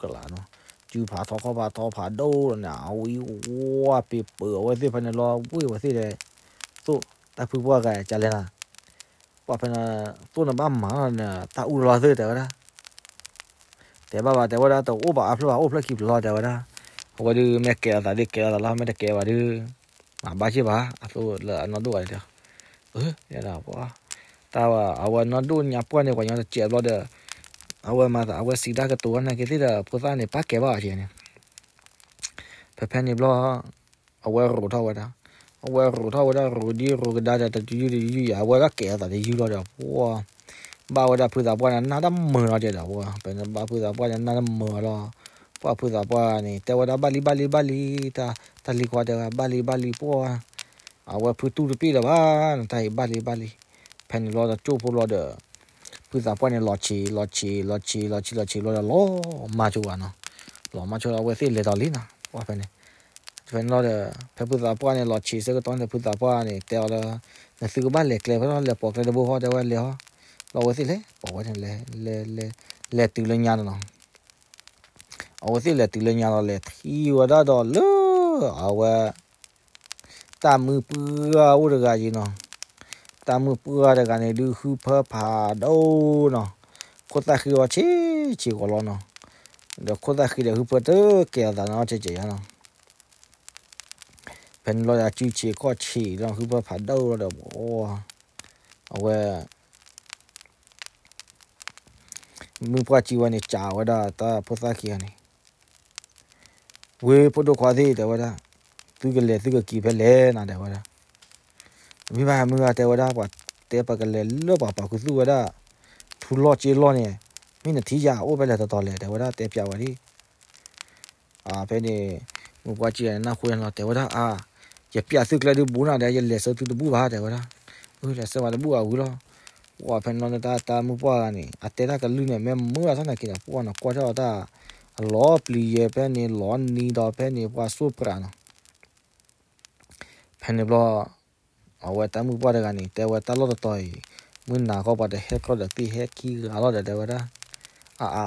ကလာ်နီၤ. စုဖးထီခီၣ်ဖးထီဖးဒိၣ်လီၤန့ၣ် အဝံဝါပ့ၤပၢၤအဝဲသ့ၣ်ဖဲန့ၣ်လီၤ. ဝ့ၢ်ဝဲသ့ၣ်ဒီး သိၣ်တၢ်ဖုပှၢ်ဂၤကလဲၣ်နၤ. ပှၢ်ဖဲန့ၣ် သိၣ်နဘၣ်မၤလီၤန့ၣ် တၢ်အူလီၤသ့ၣ် တဲဝဲဒၣ်. တဲဘၣ်ဘၣ် တဲဝဲဒၣ်, တအိၣ်ဘၣ်အါဖျၢၣ်ဘၣ် အိၣ်ဖျၢၣ်ခံဖျၢၣ်လီၤ တဲဝဲဒၣ်. အဝဲဒုးမ့ၢ်ကဲအသးဒုးကဲအသးလီၤ, မ့ၢ်တကဲဘၣ်ဒုး မၤဘၣ်က့ၢ်ဘၣ် အသိၣ်လၢအနီၢ်ဒိၣ်ဂၤဒုး. တၢ်ဝဲအဝဲနီၢ်ဒိၣ်ညါပှၢ်န့ၣ် ပှၤညီတစဲးဘျီဒီး အဝဲမၤသး အဝဲစံးတၢ်ကတိၤဝဲနာ်က့သ့ၣ်ဒီး ဖိသၣ်န့ၣ် ပၢ်ကဲဘၣ်အီၤက့န့ၣ်. ဖဲဖဲန့ၣ်ဘျီ အဝဲရိးထီၣ်ဝဲဒၣ်, အဝဲရိးထီၣ်ဝဲဒၣ် ရိးဒံရိးကဒါဒီး တယုၢ်တယုၢ်ယၤ အဝဲဒၣ်ကဲအသးတယုၢ်လီၤဒီး ပှၢ် ဘၣ်ဝဲဒၣ်ဖုသးပှၢ်န့ၣ် နၢ်တမုာ်လီၤကဲဒီး ပှၢ် ဖဲန့ၣ်ဘၣ်ဖုသးပှၢ်န့ၣ် နၢ်တမုာ်လီၤ. ပှၢ်ဖုသးပှၢ်န့ၣ် တဲဝဲဒၣ် ဘၣ်လံ ဘၣ်လံ ဘၣ်လံ, တၢ်လံၤခွါတဲဝဲ ဘၣ်လံ ဘၣ်လံ ပှၢ် အဝဲဖုတူၢ်တပ့ၢ်လၢၤဘၣ်န့ၣ် တၢ်အံၤဘၣ်လံ ဘၣ်လံ. ဖဲန့ၣ်လီၤဒီးကၠိၢ်ဖိလီၤဒီး ဖုသးပှၢ်န့ၣ် လီၤဆံး လီၤဆံး လီၤဆံး လီၤဆံး လီၤဆံးလီၤဒီး လီၤမၢ်ကၠိဝဲနီၤ, လီၤမၢ်ကၠိဒီး အဝဲသ့ၣ်လဲၤဒီးလံနီၤ ပှၢ်ဖဲန့ၣ်. ဖဲန့ၣ်လီၤဒီး ဖဲဖုသးပှၢ်န့ၣ် လီၤဆံးဆၢကတီၢ်န့ၣ် ဖုသးပှၢ်န့ၣ် တဲအီၤလၢ နသုကဘၣ်လဲၤကျဲဖဲလီၤ လဲၤပိာ်ကျဲတဘိဃီ တဲဝဲလဲၤဟီ, လီၤအဝဲသ့ၣ်လဲၤပိာ်ဝဲန့ၣ် လဲၤ လဲၤ လဲၤ လဲၤတုၤလၢညါနီၤ. အဝဲသ့ၣ်လဲၤတုၤလၢညါလီၤ လဲၤထံၣ်ဝဲဒၣ်ဒီးလၢ အဝဲ တၢ်မုၢ်ပှၢ်အိၣ်တဂၤယံၤနီၤ. တၢ်မုၢ်ပှၢ်တဂၤန့ၣ် ဒုးဟုဖၢဖးဒိၣ်နီၤ, ခိၣ်သၣ်ဃံအီၤဆံးဆံးဂီၤလီၤနီၤ. ဒီးခိၣ်သၣ်ဃံဒီးဟုဖၢတကဲအသးနီၤ ဆဲးဆဲးယါနီၤ. ဖဲန့ၣ်လီၤဒီး အစုဆံးခီၣ်ဆံးလီၤ ဟုဖၢဖးဒိၣ်လီၤဒီး အဝဲ မုၢ်ပှၢ်စံးဝဲန့ၣ် စံးဝဲဒၣ်တၢ်ဖိသၣ်ခံဂၤန့ၣ်, ဝ့ၢ်ဖိဒိၣ်ခွါသ့ၣ် တဲဝဲဒၣ်, သုကလဲၤသုကက့ၤဖဲလဲၣ်နၤ တဲဝဲဒၣ်. မ့ၢ်ဘၣ်မုၢ်ဂၤ တဲဝဲဒၣ်, ပှၤတဲပကလဲၤလၢပှၤပာ်ခူသူၣ်ဝဲဒၣ် ထူလီၢ်စ့လီၢ်န့ၣ်, မ့ၢ်နထံၣ်ယၤအိၣ်ဖဲလဲၣ်တတီၤလဲၣ် တဲဝဲဒၣ် တဲပျးဝဲဒၣ်. ဖဲန့ၣ် မုၢ်ပှၢ်စံးန့ၣ် နၢ်ဟူန့ၣ်လီၤ တဲဝဲဒၣ် အါ, ယပျးသုကျဲဒုးဘူးနၤဒီး ယလဲၤဆၢသုတဘူၣ်ဘၣ် တဲဝဲဒၣ်. အလဲၤဆၢဝဲတဘူၣ်အဝံၤလီၤ. ပှၢ်ဖဲန့ၣ်လီၤန့ၣ် တၢ်တၢ်မုၢ်ပှၢ်ဂၤန့ၣ် အတဲတၢ်ကလုၢ်န့ၣ် မ့ၢ်မုာ်အါထီၣ်နာ်က့ဒီး ပှၢ်နီၤ ကွၢ်ထီၣ်တၢ် အလီၤပျံၤယဲၢ်ဖဲန့ၣ် လီၤနံၤဒီးဖဲန့ၣ် ပှၢ်စိၣ်ပြးနီၤ. ဖဲန့ၣ်ဘျီ အဝဲတၢ်မုၢ်ပှၢ်တဂၤန့ၣ် တဲဝဲတၢ်လီၢ်တတီၤအံၤ မုၢ်နၤခီပှၤတဟဲကြၢးဒီးသ့ၣ်ဟဲခံဂၤလီၤဒီး တဲဝဲဒၣ်. အါအါ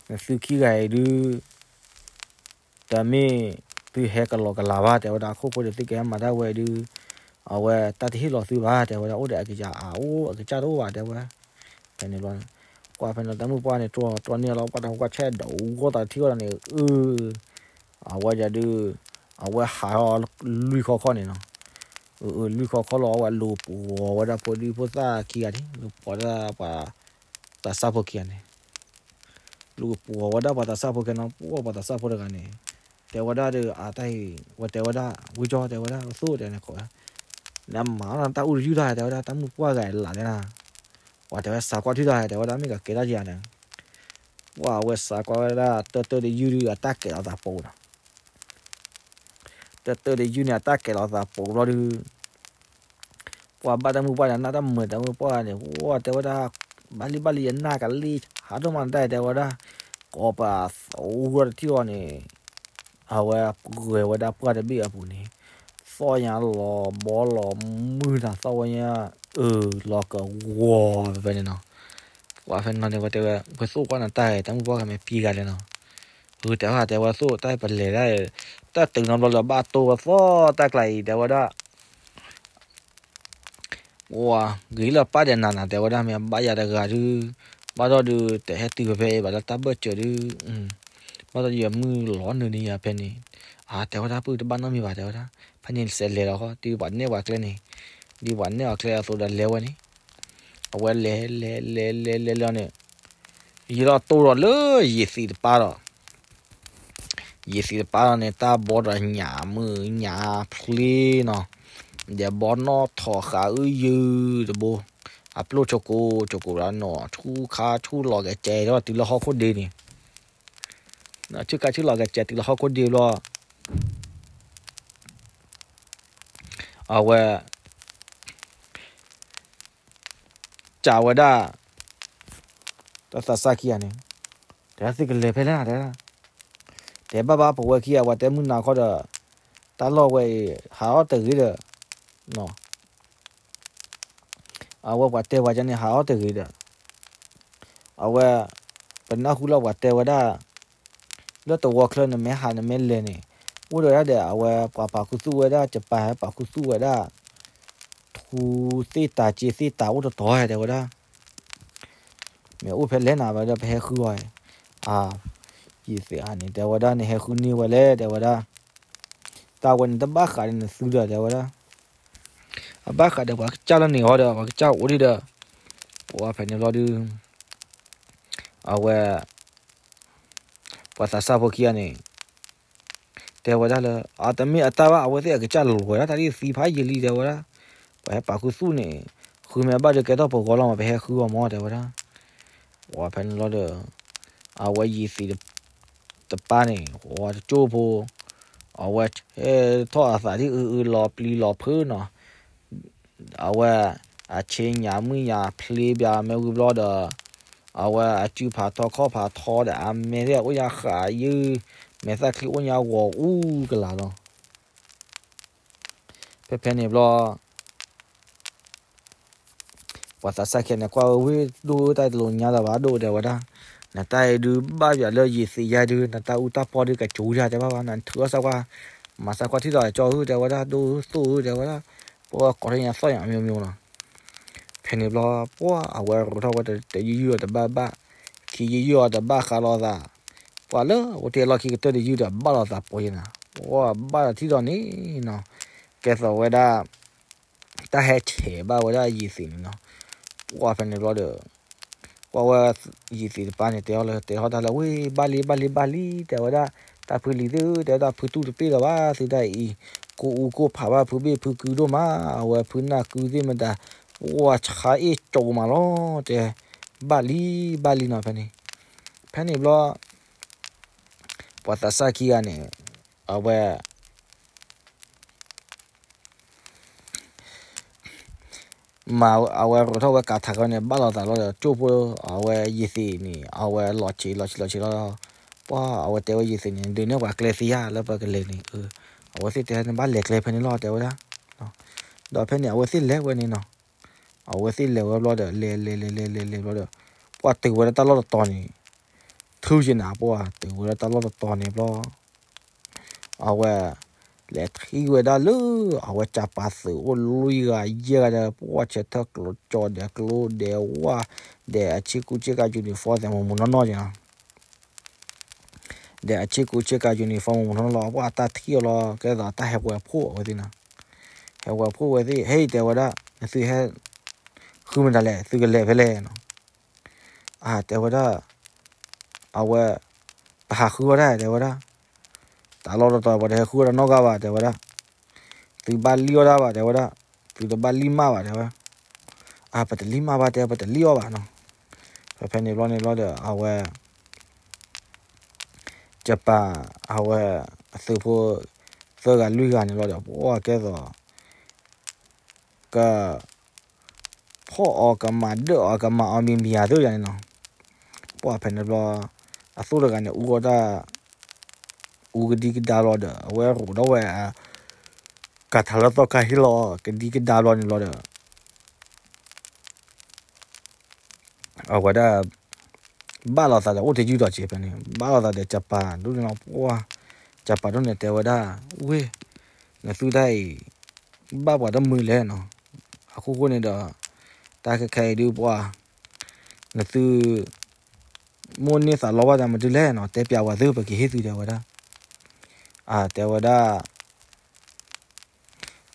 နသုခံဂၤအံၤဒုး တမ့ၢ်သုဟဲကလီကလီဘၣ် တဲဝဲဒၣ်. အခိၣ်ဖိဒီးသုကဟဲမၤတၢ်ဝဲဒုး အဝဲတၢ်တဟ့ၣ်လီၤသုဘၣ် တဲဝဲဒၣ်. အိၣ်ဒီးအကစၢ်အအိၣ် အကစၢ်တအိၣ်ဘၣ် တဲဝဲ. ဖဲန့ၣ်ဘျီ ကွၢ်ဖဲန့ၣ် တၢ်မုၢ်ပှၢ်န့ၣ် တြီတြီန့ၢ်လီၤ ပှၢ်တၢ်မုၢ်ပှၢ်ဆဲးဒိးဂီၢ်သးထံၣ်အီၤဒီးန့ၣ် အ အဝဲဒၣ်ဒုး အဝဲဟးထီၣ်လွံၢ်ခီခီန့ၣ်နီၤ. အ အ လွံၢ်ခီခီလီၤ အဝဲလူၤပိာ်ဝဲဒၣ်ဖိဒံဖိသၣ်ခံဂၤန့ၣ် လူၤပိာ်ဒၣ်ပှၤသးစၢ်ဖိခံဂၤန့ၣ် လူၤပိာ်ဝဲဒၣ်ပှၤသးစၢ်ဖိခံဂၤနီၤ. ပှၢ်ပှၤသးစၢ်ဖိတဂၤန့ၣ် တဲဝဲဒၣ်ဒီး အတၢ်အံၤ ဝဲတဲဝဲဒၣ် ဝံကၠီတဲဝဲဒၣ် သိၣ်တဲန့ၣ်ခိး နမၤလီၤတၢ်အိၣ်တယုၢ်တၢ် တဲဝဲဒၣ် တၢ်မုၢ်ပှၢ်ဂၤလးလဲၣ်နၤ. ပှၤတဲဝဲစးကွၢ်ထံၣ်တၢ် တဲဝဲဒၣ် မ့ၢ်ကကဲထီၣ်ကယၤန့ၣ် ပှၢ်အဝဲစးကွၢ်ဝဲဒၣ် တၢတၢတယုၢ်ဒုး အတၢ်ကဲးလီၤသးပိာ်နီၤ. တၢတၢတယုၢ်န့ၣ် အတၢ်ကဲးလီၤသးပိာ်ဘျီဒုး ပှၢ်ဘၣ်တၢ်မုၢ်ပှၢ်န့ၣ် နၢ်တမုာ်တၢ်မုၢ်ပှၢ်န့ၣ် ပှၢ်တဲဝဲဒၣ် ဘၣ်လံဘၣ်လံ ယနၢ်ကလံၤဟးဒိၣ်မးနတၢ် တဲဝဲဒၣ် ကိးပသူထံၣ်အီၤန့ၣ် အဝဲပှဲၤဝဲဒၣ်ပှၢ်တဘ့ၣ်အပူၤန့ၣ် သီၣ်ညါလီၤဘီလီၤမုၢ်နၤ သီၣ်ဝဲညါ အၢ လီၤကဝီၤဖဲဖဲန့ၣ်နီၤ. ပှၢ်ဖဲန့ၣ်နီၤန့ၣ် ပှၤတဲဝဲ ပှၤသိၣ်ကွၢ်နတၢ် တၢ်မုၢ်ပှၢ်ဂၤမ့ၢ်ပံဂၤလဲၣ်နီၤ. အတဲဝဲ တဲဝဲသိၣ်တၢ်ပလဲၤဒၣ် တၢ်တုၤနီတဘျီလၢဘၣ်တိၢ်ဝဲသီၣ်တၢ်ကျါအံၤ တဲဝဲဒၣ် ပှၤဂ့ၤလၢပၢ်ဒီးနၤနၤ တဲဝဲဒၣ်, မ့ၢ်ဘၣ်ယၤတဂၤဒုး, ဘၣ်ဒီးဒုး တဟဲတုၤဖဲဖဲအံၤဘၣ်လၢတၢ်ဘၢၣ်စၢၤဒုး, ဘၣ်ဒီးယမုၢ်လီၤနုာ်န့ၢ်ယၤဖဲန့ၣ်, အတဲဝဲဒၣ် ပုၢ်တဘၣ်နီတမံၤဘၣ် တဲဝဲဒၣ်, ဖဲန့ၣ်စဲးလဲၤလီၤဃီ ဒ်ပှၤနဲၣ်ပှၤကျဲန့ၣ်, ဒ်ပှၤနဲၣ်အီၤကျဲအသိးဒီးလဲၤဝဲန့ၣ်, အဝဲလဲၤလဲၤလဲၤလဲၤလဲၤလဲၤလီၤန့ၣ်, ယလီၤတိၢ်ဒီးလၢယံာ်သံးတပၢ်ဒီး ယံာ်သံးတပၢ်လီၤန့ၣ် တၢ်ဘီဒီးညၣ်မုၢ်ညၣ်ဖျ့နီၤ, ဒီးဘီနီၣ်ထိးဃာ်အုယုၢ်တဘိ, အပျိၢ်ဆိကိၤဆိကိၤလီၤနီၤ, ဆူၣ်ခါဆူၣ်လီၤကစဲးဒီးတုၤလၢဟီၣ်ခိၣ်ဒ့န့ၣ်, ဆူၣ်ခါဆူၣ်လီၤကစဲးတုၤလၢဟီၣ်ခိၣ်ဒ့ဘျီ, အဝဲ စံးဝဲဒၣ်, တၢ်သးစၢ်ခံဂၤန့ၣ်, တဲသုကလဲၤဖဲလဲၣ်, တဲဒၣ်, တဲဘၣ်ဘၣ်ပဝဲခံဂၤ ပှၤတဲမုၢ်နၤခီဒီး, တၢ်လီၢ်ဝဲအံၤ ဟးထီၣ်တဂ့ၤဒီး, အဝဲပှၤတဲပှၤကန့ၣ် ဟးထီၣ်တဂ့ၤဒီး, အဝဲ, ပနၢ်ဟူလီၤပှၤတဲဝဲဒၣ် လၢတဝီချၢနမ့ၢ်ဟးနမ့ၢ်လဲၤန့ၣ်, အိၣ်ဒီးဒၣ်ဒီး အဝဲပှၤပာ်ခူသူၣ်ဝဲဒၣ် ကပၤဟဲပာ်ခူသူၣ်ဝဲဒၣ်, ထူသ့ၣ်တၤစ့သ့ၣ်တၤအိၣ်တတီၤ တဲဝဲဒၣ်, မ့ၢ်အိၣ်ဖဲလဲၣ်နၤ ဝဲဒီးပဟဲဃုအီၤ, အ, ယံာ်သံးအန့ၣ် တဲဝဲဒၣ် နဟဲဃုန့ၢ်ဝဲလဲၣ် တဲဝဲဒၣ်, တၢ်ဝဲန့ၣ်တဘၣ်ဃးဒီးနသုဒီး တဲဝဲဒၣ်, အဘၣ်ဃးဒီးပှၤကစၢ်လၢန့ၣ်ဃီဒီး ပှၤကစၢ်အိၣ်ဒံးဒီး, ပှၤဖဲန့ၣ်ဘျီဒုး, အဝဲ ပှၤသးစၢ်ဖိခံဂၤန့ၣ်, တဲဝဲဒၣ်လၢ အတမ့ၢ်အတၢ်ဘၣ် အဝဲသ့ၣ်အကစၢ်လီၤဝဲဒၣ်တၢ်ဒ်သံဖးယံာ်လံ တဲဝဲဒၣ်, ပှၤဟဲပာ်ခူသူၣ်န့ၣ်, ဃုမ့ၢ်ဘၣ်ဒီးကဲထီၣ်ပဂီၤလီၤမး ပဟဲဃုအီၤမး တဲဝဲဒၣ်, ပှၤဖဲန့ၣ်ဘျီဒီး, အဝဲယံာ်သံးတပၢ်န့ၣ် ပှၤတကၠိၢ်ဖိ, အဝဲဆဲးထီၣ်အသးဒ်အုအုလီၤပျံၤလီၤဖုးနီၤ အဝဲ, အဆ့ညါမုၢ်ညါဖျ့ဘၣ်မ့ၢ်ဝံၤဘျီဒီး, အဝဲအစုဖးထီခီၣ်ဖးထီဒီး အမဲာ်သ့ၣ်အိၣ်ညါဃာ်ယုၢ်, မဲာ်သၣ်ချံအိၣ်ညါဂီၤအူကလာ်လီၤ. ဖဲဖဲန့ၣ်ဘျီ ပှၤသးစၢ်ခံဂၤန့ၣ် ကွၢ်ဝဲဝ့ၢ်ဒိၣ်ဧၢ တၢ်တလိာ်ညါလၢၤဘၣ်ဒိၣ် တဲဝဲဒၣ်, နတၢ်အံၤဒုးဘၣ်ယၤလၢယံာ်သံးယါဒုး နတၢ်အူတၢ်ပီဒုးကစူၤယါ တဲဘၣ်ဘၣ် နထုးအီၣ်စၢ်ကွၢ်, မၤစၢ်ကွၢ်ထံၣ်ဒီးကၠီဧၢ တဲဝဲဒၣ်, ဒိၣ်ဧၢသိၣ်ဧၢ တဲဝဲဒၣ်, ပဝဲကိးထီၣ်ညါသီၣ်ညါမံၤမံၤလီၤ. ဖဲန့ၣ်ဘျီ ပှၤအဝဲရိးထီၣ်ဝဲတယုၢ်ယုၢ်အီၤတဘၣ်ဘၣ်, ခံယုၢ်ယုၢ်အီၤတဘၣ်ဃးလိာ်သး, ပှၤလၢအဝဲတ့ၢ်လီၢ်ခံကတၢၢ်တယုၢ်ဒီးဘၣ်လိာ်သးပှဲၤယဲနၤ, ပှၤဘၣ်ဒီးထံၣ်ဒီးန့ၣ်နီၤ, ကဲသိးဝဲဒၣ် တၢ်ဟဲဆဲးဘၣ်ဝဲဒၣ်ယံာ်သံးန့ၣ်နီၤ, ပှၤဖဲန့ၣ်ဘျီဒီး ပှၤဝဲယံာ်သံးတပၢ်န့ၣ် တဲအီၤလၢ တဲထီၣ်တၢ်လၢ ဝ့ၢ် ဘၣ်လံ ဘၣ်လံ ဘၣ်လံ တဲဝဲဒၣ်, တၢ်ဖုလံၤသ့ၣ်ဧၢ တဲဝဲဒၣ် ဖုတူၢ်တပ့ၢ်လၢၤဘၣ် သုတၢ်အံၤ, ကိၢ်အူကိၢ်ဖးဘၣ် ဖုဘ့ၣ်ဖုကုဒိၣ်မး, အဝဲဖုနၢ်ကုသ့ၣ်မတၤ, ပှၤဆါအ့ၣ်ကၠိမးလီၤ တဲ, ဘၣ်လံ ဘၣ်လံနီၤ ဖဲန့ၣ်, ဖဲန့ၣ်ဘျီ ပှၤသးစၢ်ခံဂၤန့ၣ် အဝဲ မၤအဝဲရိးထီၣ်ဝဲကးထးကီန့ၣ် ဘၣ်လိာ်သးလီၤဒီး ကၠိၢ်ဖိ အဝဲယံာ်သံးန့ၣ် အဝဲလီၤဆံးလီၤဆံးလီၤဆံးလီၤ, ပှၤအဝဲတဲဝဲယံာ်သံးန့ၣ် ဒုးနဲၣ်ပှၤကျဲသ့ဧါ လၢပကလဲၤန့ၣ်, အဝဲသ့ၣ်တဲနဘၣ်လဲၤကျဲဖဲန့ၣ်လီၤ တဲဝဲဒၣ်, ဒီးဖဲန့ၣ် အဝဲသ့ၣ်လဲၤဝဲန့ၣ်နီၤ, အဝဲသ့ၣ်လဲၤဝဲဘျီဒီး လဲၤလဲၤလဲၤလဲၤလဲၤလဲၤဘျီဒီး ပှၤတုၤဝဲဒၣ်တၢ်လီၢ်တတီၤန့ၣ်, ထုက့ၤနၤ ပှၤတုၤဝဲဒၣ်တၢ်လီၢ်တတီၤန့ၣ်ဘျီ အဝဲ လဲၤထံၣ်ဝဲဒၣ်လၢ အဝဲကၢ်ပၤသုးအိၣ်လွံၢ်ဂၤယဲၢ်ဂၤဒီး ပှၤဆဲးထၢၣ်ကျိးကၠီဒဲးကျိဒဲးဝၣ် ဒဲးအဆ့ကူဆ့ကၤ uniform သဲးမူးမူးနီၢ်နီၢ်က့ၤနီၤ, ဒဲးအဆ့ကူဆ့ကၤ uniform မူးမူးနီၢ်နီၢ်လီၤ. ပှၤအတၢ်ထံၣ်အီၤလီၤ ကဲသိးတၢ်ဟဲဝဲဖှိၣ်အဝဲသ့ၣ်နီၤ, ဟဲဝဲဖှိၣ်ဝဲသ့ၣ် ဟဲအံၤတဲဝဲဒၣ် နသုဟဲ ဃုမတၤလဲၣ် သုကလဲၤဖဲလဲၣ်နီၤ အတဲဝဲဒၣ်, အဝဲ ပဟးဃုအီၣ်တၢ် တဲဝဲဒၣ်, တၢ်လီၢ်တတီၤ ပှၤတဟဲဃုအီၣ်တၢ်နီတဂၤဘၣ် တဲဝဲဒၣ်, သုဘၣ်လံၣ်အီၣ်တၢ်ဘၣ် တဲဝဲဒၣ်, သုတဘၣ်လံၣ်မးဘၣ် တဲဝဲ, အပတလံၣ်မးဘၣ် တဲ ပတလံၣ်အီၣ်ဘၣ်နီၤ, ဖဲဖဲန့ၣ်ဘျီန့ၣ်ဘျီဒီး အဝဲ ကပၤ အဝဲ အသုးဖိ သၢဂၤလွံၢ်ဂၤန့ၣ်ဘျီဒီး ပှၤကဲသိး က ဖီၣ်အီၤကမၤဒၢၣ်အီၤကမၤအီၤမံၤမံၤဧါသ့ၣ်ယၤန့ၣ်နီၤ, ပှၤဖဲန့ၣ်ဘျီ အသိၣ်တဂၤန့ၣ် အူအီၣ်တၢ် အူကဒံကဒါဘျီဒီး အဝဲရိးထီၣ်ဝဲ ကၤထးလၢသီခါဟ့ၣ်လီၤ ကဒံကဒါဘျီန့ၣ်ဘျီဒီး အဝဲဒၣ် ဘၣ်လိာ်သးဒီးအိၣ်တယုၢ်ဒီးစ့ၢ်ဖဲန့ၣ် ဘၣ်လိာ်သးဒီးကပၤဒိၣ်န့ၣ်လီၤ ပှၤ ကပၤဒိၣ်န့ၣ်တဲဝဲဒၣ် ဝ့ၢ် နသုတၢ်အံၤ ဘၣ်ပှၤတမုာ်လဲၣ်နီၤ, အခိၣ်ဃိန့ၣ်ဒီး တၢ်ခဲခဲအံၤဒုးပှၤ နသု မိၣ်န့ၢ်သးလီဘၣ်တၢ်မနုၤလဲၣ်နီၤ တဲပျးဝဲသု ပကဟ့ၣ်သု တဲဝဲဒၣ်. အတဲဝဲဒၣ်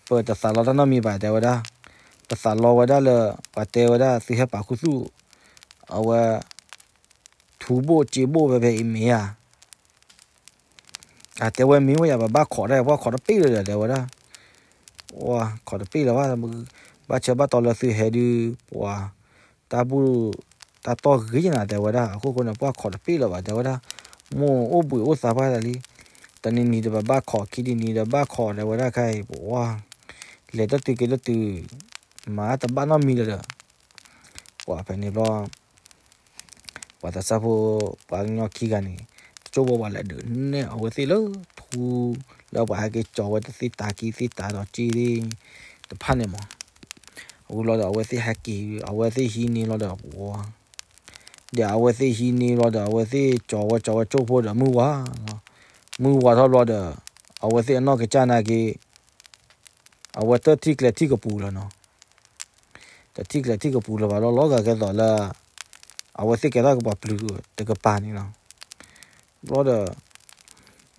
ပတသးလီတၢ်နီတမံၤဘၣ် တဲဝဲဒၣ်. ပသးလီဝဲဒၣ်လၢ ပှၤတဲဝဲဒၣ်သုဟဲပာ်ခူသူၣ် အဝဲ ထူဘိၣ်စ့ဘိၣ်ဖဲဖဲအံၤမ့ၢ်ဧါ. အတဲဝဲမ့ၢ်ဝဲယၤ ပဘၣ်ခိးတၢ် ပှၤခိးတပ့ၢ်လၢၤဒီး တဲဝဲဒၣ်. ခိးတပ့ၢ်လၢၤဘၣ် ဘၣ်ဆၢဘၣ်တီလၢသုဟဲဒုး ပှၤ တၢ်ဘူၣ် တၢ်တီၢ်ဂ့ၤနၤ တဲဝဲဒၣ်. အခိၣ်ဃိန့ၣ် ပှၤခိးတပ့ၢ်လၢၤဘၣ် တဲဝဲဒၣ်. မိၢ်အိၣ်ဘှံးအိၣ်သါပှၢ်တၢ်လံ တနံၤနံၤဒီးပဘၣ်ခိး ခံနံၤနံၤဒီးဘၣ်ခိး တဲဝဲဒၣ်. ခဲအံၤပဝါ လဲၤတတုၤက့ၤတတုၤ မၤတဘၣ်နီတမံၤလၢၤဒီး ပှၤဖဲန့ၣ်ဘျီ ပှၤသးစၢ်ဖိ ပှၤကညီခံဂၤန့ၣ် တကၠိၢ်ဘီပှၤလဲၤဒုးနဲၣ်အဝဲသ့ၣ်လၢထူ လၢပှၤဟဲက့ၤကၠီၤဝဲတသ့တၢ်ကံသ့တၢ်ဒီးက့သ့ၣ်တဖၣ်န့ၣ်မး. အဝဲလီၤဒီးအဝဲသ့ၣ်ဟဲက့ၤ အဝဲသ့ၣ်ဟံးန့ၢ်လီၤဒီးပှၤ ဒီးအဝဲသ့ၣ်ဟံးန့ၢ်လီၤဒီး အဝဲသ့ၣ်ကၠီၤဝဲကၠီၤဝဲကၠိၢ်ဖိဒီးမုၢ်ဝါလီၤ. မုၢ်ဝါထီၣ်ဘျီဒီး အဝဲသ့ၣ်အနီၢ်ကစၢ်နာ်က့ အဝဲတထံၣ်ကျဲထံၣ်ကပူၤလၢၤနီၤ. တထံၣ်ကျဲထံၣ်ကပူၤလၢၤဘၣ်လီၤ လီၤဂာ်ကဲသိးလၢ အဝဲသ့ၣ်ကဲထီၣ်ကပှၤပျုၤတကပၤန့ၣ်လီၤ. ဘျီဒီး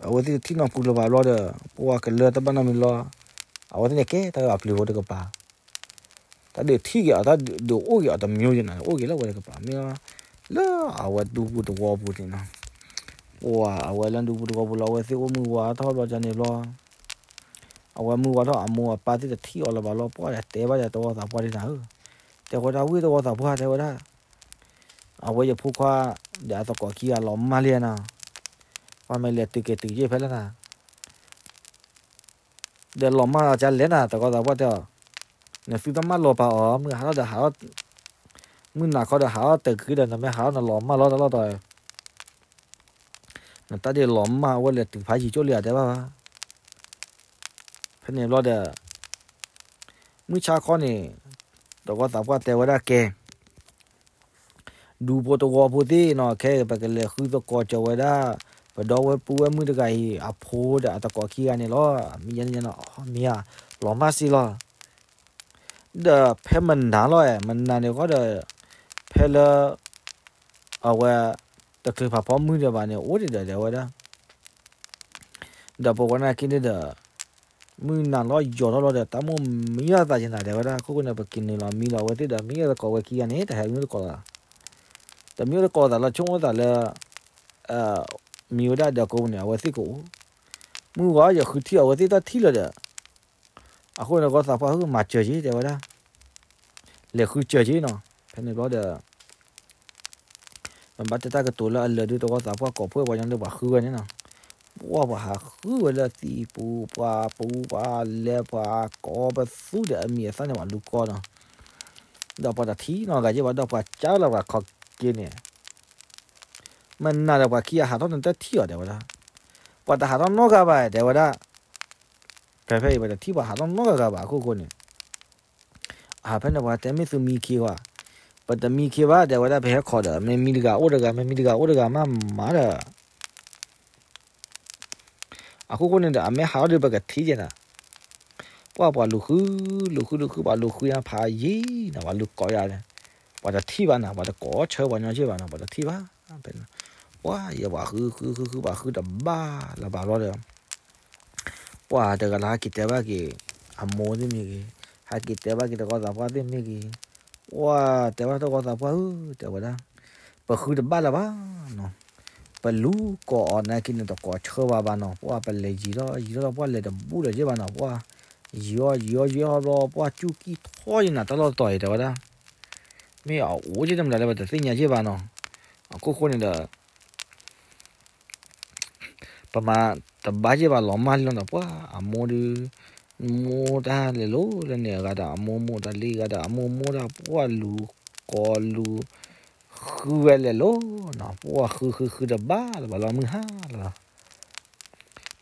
အဝဲသ့ၣ်တထံၣ်နီၢ်ပူၤလၢၤဘၣ်ဘျီဒီး ပှၤကလၢတဘၣ်နီတမံၤလီၤ. အဝဲသ့ၣ်န့ၣ်ကဲထီၣ်ကပှၤပျုၤဖိတကပၤ တၢ်ဒုးထံၣ်က့ၤအီၤ တၢ်ဒုးအိၣ်က့ၤအီၤတမျိုးယဲၢ်နီၤ အိၣ်က့ၤလၢအဝဲတကပၤ မ့ၢ်လၢအဝဲဒူပူၤသဝီပူၤန့ၣ်နီၤ. ပှၤအဝဲလၢဒူပူၤသဝီပူၤလီၤ အဝဲသ့ၣ်အိၣ်မုၢ်ဝါထီၣ်ဘျီန့ၣ်ဘျီ အဝဲမုၢ်ဝါထီၣ်အမိၢ်အပၢ်သ့ၣ်တထံၣ်အီၤလၢၤဘၣ်လီၤ ပှၤတဲဘၣ်ယၤသဝီသးပှၢ်ဒ်နၤဧၢ, တဲဃီတၢ်ဝံၣ်သဝီသးပှၢ်တဲဝဲဒၣ်, အဝဲယဖိခွါ ဒီးအသကိးခံဂၤလီၤမၢ်လံနၤ, ပှၤမ့ၢ်လဲၤတုၤက့ၤတုၤယ့ၢ်ဖဲလဲၣ်နၤ ဒီးလီၤမၢ်လီၤကလဲၣ်နၤ သဝီသးပှၢ်တဲအီၤ, နသုတမၢလီၤပာ်အီၤ မုၢ်ဟးထီၣ်ဒီးဟးထီၣ်, မုၢ်နၤခီဒီးဟးထီၣ်တဂ့ၤဒီး နမ့ၢ်ဟးထီၣ်နလီၤမၢ်လီၤတၢ်လီၢ်တီၤ နတၢ်ဒ်လီၤမၢ်အဝဲလဲၤတုၤဖးယံၤကၠိၣ်လံဧါတဲဘၣ်ဘၣ်. ဖဲန့ၣ်ဘျီဒီး မုၢ်ဆါခီန့ၣ် သဝီသးပှၢ်တဲဝဲဒၣ်ကဲ ဒူဖိသဝီဖိသ့ၣ်နီၤ ခဲအံၤပကလဲၤဃုသကိးစၢၤဝဲဒၣ် ပဒီပုၢ်ဝဲၢ်မုၣ်တဂၤအံၤ အဖိဒီးအသကိးခံဂၤန့ၣ်လီၤ. မ့ၢ်ယဲန့ၣ်နီၤ မ့ၢ်ဧါ လီၤမၢ်စ့လီၤ. ဒီးဖဲမနၤလီၤ မနၤန့ၣ်ဃီဒီး ဖဲလၢ အဝဲ တချုးဖးဖီမုၢ်ဒီးဘၣ်န့ၣ် အိၣ်ဒံးဒီးတဲဝဲဒၣ် ဒီးပဝဲနာ်က့န့ၣ်ဒီး မုၢ်နၤလီၤယီၤထီၣ်လီၤဒီး တၢ်မိၣ်မံယါသးယနၤတဲဝဲဒၣ် ခိၣ်ဃိန့ၣ် ပက့ၤနုာ်လီၤမံလီၤ အဝဲသ့ၣ်ဒီး မ့ၢ်ယဲသကိးဝဲခံဂၤန့ၣ် တဟဲမံသကိးလီၤ, တမံသကိးသးလီၤ ဆိကမိၣ်သးလၢ မံဝဲဒၣ်ဒီးကိးပူၤန့ၣ် အဝဲသ့ၣ်ကအိၣ်, မုၢ်ဝါယဃုထံၣ်အဝဲသ့ၣ်တၢ်ထံၣ်လီၤဒီး အဃိန့ၣ် သဝီသးပှၢ်ဧၢ မၤစၢၤက့ၤတဲဝဲဒၣ်, လဲၤဃုစၢၤက့ၤနီၤ, ဖဲန့ၣ်ဘျီဒီး မ့ၢ်ဘၣ်တဲတၢ်ကတိၤလၢအလၢာ်ဒုး သဝီသးပှၢ်ကိးဖှိၣ်ပှၤညီဒီးပှၤဃုဝဲန့ၣ်နီၤ, ပှၤပှၤဟးဃုဝဲလၢသံပူၤ ပှၤပူၤပှၤလဲၤပှၤကိးပသူဒီးအမံၤအသၣ်န့ၣ် ပှၤလူၤကိးနီၤ, ဒီးပှၤတထံၣ်နီတဂၤယဲၢ်ဘၣ်ဒီးပှၤကၢလီၤပှၤခီက့ၤန့ၣ် မနၤဒီးပှၤခံဂၤဟးထီၣ်န့ၣ်တထံၣ်အီၤတဲဝဲဒၣ်, ပှၤတဟးထီၣ်နီတဂၤဘၣ်တဲဝဲဒၣ်, ဖဲဖဲအံၤပှၤတထံၣ်ပှၤဟးထီၣ်နီတဂၤဘၣ်အခိၣ်ဃိန့ၣ် အဖဲန့ၣ်ပှၤတဲမ့ၢ်သုမံခ့ဘၣ်, ပတမံခ့ဘၣ်တဲဝဲဒၣ် ပဟဲခိးဒီး မ့ၢ်မံတဂၤအိၣ်တဂၤ မ့ၢ်မံတဂၤအိၣ်တဂၤမးမးဒီး အခိၣ်ဃိန့ၣ်ဒီး အမ့ၢ်ဟးထီၣ်ဒီးပကထံၣ်ယဲၢ်နၤ, ပှၤပှၤလူၤဃု လူၤဃုလူၤဃု ပှၤလူၤဃုညါဖးယံၤနၤ ပှၤလူၤကိးယၤန့ၣ်, ပှၤတထံၣ်ဘၣ်နၤ ပှၤတကိးဆၢပှၤညီက့ၢ်ဘၣ်နၤ ပှၤတထံၣ်ဘၣ်, ပှၤယဲၢ်ပှၤဃုဃုဃုဃုပှၤဃုတဘၣ်လၢၤဘၣ်ဘျီဒီး ပှၤတဂၤလၢဟဲက့ၤတဲဘၣ်က့ၤ အမိၢ်သ့ၣ်မ့ၢ်ဂ့ၤ, ဟဲက့ၤတဲဘၣ်က့ၤသဝီသးပှၢ်သ့ၣ်မ့ၢ်ဂ့ၤ, ပှၤတဲဝဲဒၣ်သဝီသးပှၢ်ဧၢ တဲဝဲဒၣ်, ပဃုတဘၣ်လၢၤဘၣ်နီၤ, ပလူၤကိးအီၤနာ်က့န့ၣ် တကိးဆၢဘၣ်ဘၣ်နီၤ, ပှၤပလဲၤယံၤထီၣ်ယံၤထီၣ်လီၤ ပှၤလဲၤတဘူးလၢၤက့ၢ်ဘၣ်နီၤ, ပှၤယံၤအီၤယံၤအီၤယံၤအီၤဘျီ ပှၤကူၣ်ကံၢ်ထီယံၤနၤတၢ်လီၢ်တတီၤအံၤ တဲဝဲဒၣ်, မ့ၢ်အအိၣ်က့ၤတမနုၤလၢပတသ့ၣ်ညါက့ၢ်ဘၣ်နီၤ, အခိၣ်ဃိန့ၣ်ဒီး ပမၤတဘၣ်ယဲၢ်ဘၣ်လီၤမၢ်လံလီၤဒီး ပှၤအမိၢ်ဒုး မိၢ်တၢ်လဲၤလိၤလၢန့ၣ်အဂၤဒီး အမိၢ်မိၢ်တၢ်လံဂၤဒီး အမိၢ်မိၢ်တၢ် ပှၤလူၤကိးလူၤ ဃုဝဲလဲၤလိၤနီၤ, ပှၤဃုဃုဃုတဘၣ်လၢၤဘၣ်လီၤ မုၢ်ဟါလီၤလီၤ,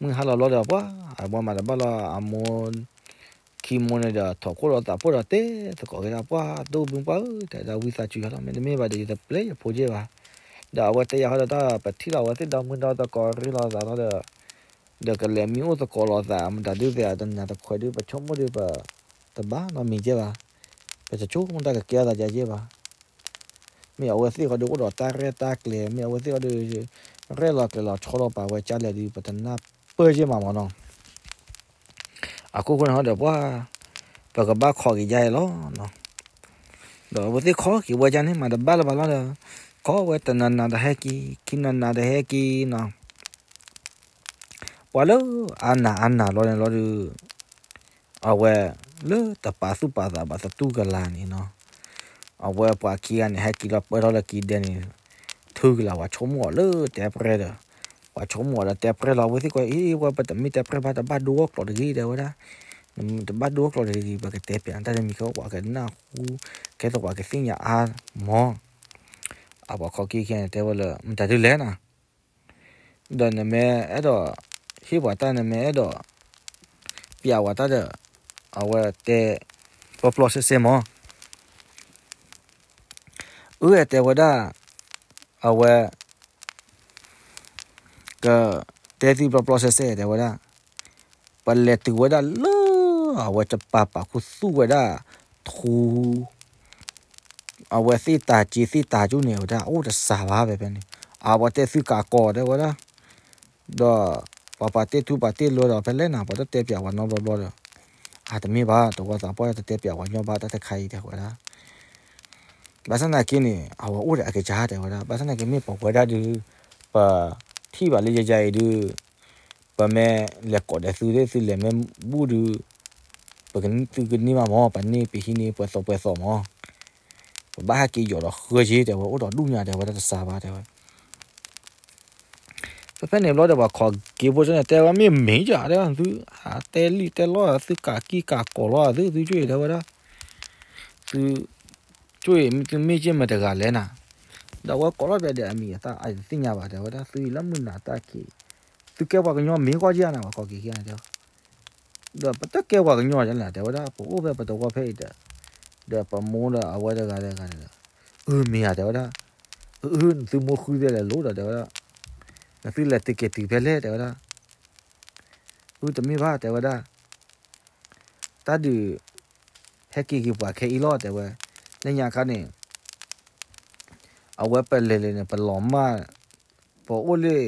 မုၢ်ဟါလီၤဘျီဒီး ပှၤအမိၢ်မၤတဘၣ်လီၤ အမိၢ် ခံမိၢ်န့ၣ်ဒီး ထိးခိၣ်လီၤသးဖိဒီးတဲသကိးက့ၤဒၣ် ပှၤဒိၣ်မုၢ်ပှၢ်ဧၢ တဲဒၣ်ဝံသးစူၤယၤလီၤ မ့တမ့ၢ်ဘၣ်ဒီး ယတပျဲယဖိက့ၢ်ဘၣ်, ဒီးအဝဲတဲယၤဃီဒီး တၢ်ပထံၣ်လီၤအဝဲသ့ၣ်ဒီမုၢ်ဒီသကိးရ့လိာ်သးလီၤဒီး ဒီးကလဲၤမံအိၣ်သကိးလိာ်သး မတၤဒုးသ့ၣ် တနၤတခွဲးဒုး ပဆိကမိၣ်ဒုး ပတဘၣ်နီတမံၤက့ၢ်ဘၣ်, ပတဆိကမိၣ်တၢ်ကကဲအသးကယဲၢ်ဘၣ်. မ့ၢ်အဝဲသ့ၣ်ဃီဒီးအိၣ်ဒီးတၢ်ရဲၣ်တၢ်ကျဲၤ, မ့ၢ်အဝဲသ့ၣ်ဃီဒီး ရဲၣ်လီၤကျဲၤလီၤဆီလီၤပာ်ဝဲကၢ်လဲၣ်ဒီး ပတနၢ်ပၢၢ်က့ၤမးမးနီၤ. အခိၣ်ဃိန့ၣ်ဟီဒီးပှၤ ပကဘၣ်ခိးက့ၤယါအံၤလီၤ. ဒီးအဝဲသ့ၣ်ခိးက့ၤဝဲဒၣ်န့ၣ် မၤတဘၣ်လၢၤဘၣ်လီၤဒီး ခိးဝဲတနၤနၤတဟဲက့ၤ ခံနၤနၤတဟဲက့ၤနီၤ. ပှၤလၢအနးအနးလီၤန့ၣ်လီၤဒီး အဝဲ လၢတပာ်သူၣ်ပာ်သးဘၣ်သတူၢ်ကလာ်န့ၣ်နီၤ, အဝဲပှၤခံဂၤန့ၣ် ဟဲက့ၤလီၤပၢၢ်ထီၣ်လၢက့ၤဒဲန့ၣ် ထုကလး ပှၤဆိကမိၣ်အီၤလၢတဲပြဲဒီး ပှၤဆိကမိၣ်အီၤဒီးတဲပြဲလီၤ. အဝဲသ့ၣ်ကွၢ် အ့ ဝဲပတမ့ၢ်တဲပြဲဘၣ် တဘၣ်ဒိအီၣ်ကျိးတဂ့ၤ တဲဝဲဒၣ်. တဘၣ်ဒိအီၣ်ကျိးတဂ့ၤ ပကတဲပၠးနတၢ်တမံၤ ကဲပှၤကနၢ်ဟူ ကဲသိးပှၤကသ့ၣ်ညါအါမး. အပှၤခိးက့ၤခံဂၤန့ၣ်တဲဝဲလၢ မတၤဒုလဲၣ်နီၤ, ဒီးနမ့ၢ်အဲၣ်ဒိး ဟ့ၣ်ပှၤတၢ် နမ့ၢ်အဲၣ်ဒိး ပၠးဝဲတၢ်ဒီး အဝဲတဲ ပျီပျီစဲစဲမး. အၢ တဲဝဲဒၣ်, အဝဲ က တဲသုပျီပျီစဲစဲ တဲဝဲဒၣ်, ပလဲၤတုၤဝဲဒၣ်လၢ အဝဲတပာ်ပာ်ခူသူၣ်ဝဲဒၣ် ထူ အဝဲသ့ၣ်တၤစ့သ့ၣ်တၤကၠူၣ်န့ၣ် ဝဲဒၣ်အိၣ်တစှၤဘၣ်ဖဲဖဲန့ၣ်, အဝဲတဲသုကးကီး တဲဝဲဒၣ်, ဒီး ပှၤပာ်တ့ၢ်ထူပာ်တ့ၢ်လိဒီးဖဲလဲၣ်နၤ ပှၤတတဲပၠးဝဲနီတဘျီဘျီဒီး, အတမ့ၢ်ဘၣ် တဝီသးပှၢ်တတဲပၠးဝဲညီဘၣ် တၢ်တခါအံၤ တဲဝဲဒၣ်. ဘၣ်ဆၣ်သနာ်က့န့ၣ် အဝဲအိၣ်ဒီးအကစၢ် တဲဝဲဒၣ်, ဘၣ်ဆၣ်သနာ်က့မ့ၢ်ပဝဲဒၣ်ဒုး ပထံၣ်ဘၣ်လၢယယၤအံၤဒုး ပမ့ၢ်လဲၤကိးဒီးသု သုလဲၤမ့ၢ်ဘူၣ်ဒုး ပကသုကန့ၢ်ဘၣ်မး, ပန့ၢ်ပဟံးန့ၢ်ပှဲၤသိးပှဲၤသိးမး, ပဘၣ်ဟဲက့ၤယီၤဒီးဃၢယ့ၤ တဲဝဲ, အိၣ်ဒီးဒူၣ်ညါ တဲဝဲဒၣ် တစှၤဘၣ် တဲဝဲ. ဖဲဖဲန့ၣ်ဘျီဒီး ပှၤခိးက့ၤဖိန့ၣ် တဲဝဲ မ့ၢ်မ့ၢ်ယၤ တဲဝဲ, သုဟးတဲလံာ်တဲလီၢ် သုကးကံၢ်ကးကီးလီၤ သု သုကၠူၣ်အံၤ တဲဝဲဒၣ်, သုကၠူၣ်အံၤ သုမ့ၢ်က့ၢ်မတၤတဂၤလဲၣ်နၤ, ဒီးအဝဲကိးလီၤဘၣ်ဒီးအမံၤအသၣ်အတသ့ၣ်ညါဘၣ် တဲဝဲဒၣ်, သုအံၤလၢမုၢ်နၤတၢ်ခံး, သုကဲပှၤကညီမ့ၢ်ဂီၢ်က့ၤဧါနၤ ပှၤခိးက့ၤခံဂၤန့ၣ် တဲဝဲ ဒီးပတကဲပှၤကညီန့ၣ် တဲဝဲဒၣ်, ပအိၣ်ဖဲပတဝီဖဲအံၤဒီး, ဒီးပမိၢ်ဒီးအဝဲတဂၤတဂၤဒီး, အၢ မ့ၢ်ဧါ တဲဝဲဒၣ်, အၢ နသုမိၢ်ဃုသ့လဲၤလိၤဒီး တဲဝဲဒၣ်, နသုလဲၤတုၤက့ၤတုၤဖဲလဲၣ် တဲဝဲဒၣ်, အၢ တမ့ၢ်ဘၣ် တဲဝဲဒၣ်, တၢ်ဒုး ဟဲက့ၤက့ၤပှၤခဲအံၤလီၤ တဲဝဲ, လၢညါခါန့ၣ် အဝဲပလဲၤလဲၤန့ၣ် ပလီၤမၢ်, ပအိၣ်လၢ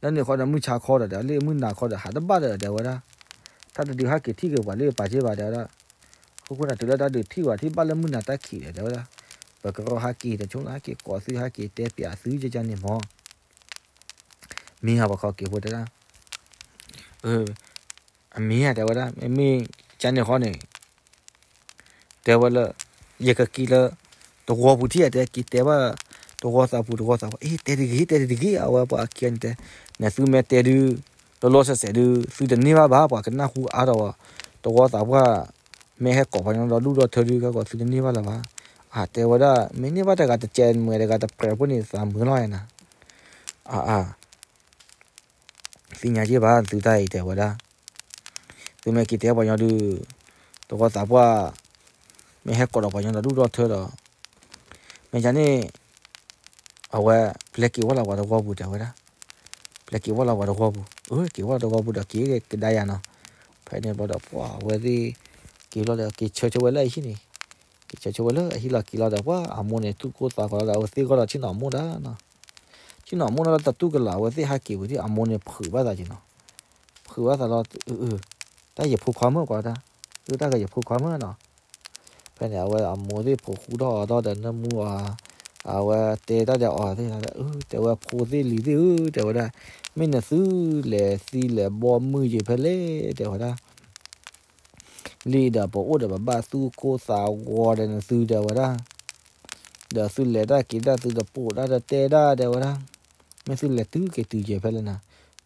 လၢန့ၣ်ခီဒီးမုၢ်ဆါခီဒီး လၢမုၢ်နၤခီဒီး ဟးတဘၣ်ဒီး တဲဝဲဒၣ်, တၢ်တဒုးဟဲက့ၤထံၣ်က့ၤပှၤလၢပာ်စ့ၢ်ဘၣ် တဲဝဲဒၣ်, အဃိန့ၣ်တုၤလၢတၢ်ဒုးထံၣ်ပှၤထံၣ်ဘၣ်လၢမုၢ်နၤတၢ်ခံးဒီး တဲဝဲဒၣ်, ပကရၢဟဲက့ၤဒီး ဆိကမိၣ်ဟဲက့ၤကိးသု ဟဲက့ၤတဲပၠးသု ကန့ၣ်မး, မ့ၢ်ဧါ ပှၤခိးက့ၤဖိ တဲဒၣ်, အမ့ၢ်ဧါ တဲဝဲဒၣ်, မ့မ့ၢ်ကန့ၣ်ဃီန့ၣ် တဲဝဲလၢ ယကက့ၤလၢ တဝီပူၤထံၣ်ဧါ တဲက့ၤတဲဘၣ် တဝီသးပူၤ တဝီသးပှၢ် အ့ တဲတဂ့ၤ တဲတဂ့ၤ အဝဲပှၤခံဂၤန့ၣ်တဲ, နသုမ့ၢ်တဲဒုး လီၤလီၤဆဲးဆဲးဒုး သုတန့ၢ်ဘၣ်ဘၣ် ပှၤကနၢ်ဟူအါထီၣ်ဝဲ, တဝီသးပှၢ် မ့ၢ်ဟဲကိးပှၤကညီဒီဒူၣ်ဒီထၢဒုး ကဲကီးသုတန့ၢ်ဘၣ်လၢၤဘၣ်, အတဲဝဲဒၣ် မ့ၢ်န့ၢ်ဘၣ်တဂၤတကဲးမွဲတဂၤတပြဲးဖိန့ၣ် သးမုာ်လီၤနၤ, အါအါ သ့ၣ်ညါက့ၤဘၣ်သုတၢ်အံၤ တဲဝဲဒၣ်, သုမ့ၢ်က့ၤတဲပှၤကညီဒုး တဝီသးပှၢ် မ့ၢ်ဟဲကိးဒီးပှၤကညီဒီဒူၣ်ဒီထၢဒီး မ့ၢ်ကန့ၣ် အဝဲ ပျဲက့ၤဝဲလီၤပှၤတဝီပူၤ တဲဝဲဒၣ်, ပျဲက့ၤဝဲလီၤပှၤတဝီပူၤ, အၢ က့ၤဝဲလီၤတဝီပူၤဒီး က့ၤကဒါယၤနီၤ, ဖဲန့ၣ်ဘျီဒီး ပှၤအဝဲသ့ၣ် က့ၤဘျီဒီး က့ၤဆၢဆိဝဲလၢအဟံၣ်န့ၣ်, က့ၤဆၢဆိဝဲလၢအဟံၣ်လီၤက့ၤလီၤဒီး ပှၤအမိၢ်န့ၣ် သူၣ်ကိၢ်သးဂီၤလီၤဒီး အဝဲသ့ၣ်ဂီၢ်ဒီးဆ့ၣ်နီၤမိၢ်ဒၣ်နီၤ, ဆ့ၣ်နီၤမိၢ်ဒၣ်လၢတတူၢ်ကလာ် အဝဲသ့ၣ်ဟဲက့ၤဝံၤဒီး အမိၢ်န့ၣ်ဖုးဘၣ်သးက့ၤနီၤ, ဖုးဘၣ်သးလီၤ, တၢ်ယဖိခွါမုၣ် ကွၢ်တၢ်, အၢ တၢ်ကယဖိခွါမုၣ်နီၤ, ဖဲန့ၣ် အဝဲအမိၢ်သ့ၣ်ဖိးဃူထီၣ်အီၤထီၣ်ဒီး နၢမူအီၤ, အဝဲတဲတၢ်ဒီးအီၤသ့ၣ်, အၢ တဲဝဲ ဖိသ့ၣ်လံၤသ့ၣ်ဧၢ တဲဝဲဒၣ်, မ့ၢ်နသုလဲၤသံလဲၤဘီမုၢ်က့ၤဖဲလဲၣ် တဲဝဲဒၣ်, လံဒီးပအိၣ်ဒီးပဘၣ်သူၣ်ကိၢ်သးဂီၤဒီးနသု တဲဝဲဒၣ်, ဒီးသုလဲၤတၢ်က့ၤတၢ်သုတပိာ်တၢ်တတဲတၢ် တဲဝဲဒၣ်, မ့ၢ်သုလဲၤတုၤက့ၤတုၤက့ၤဖဲလဲၣ်နၤ,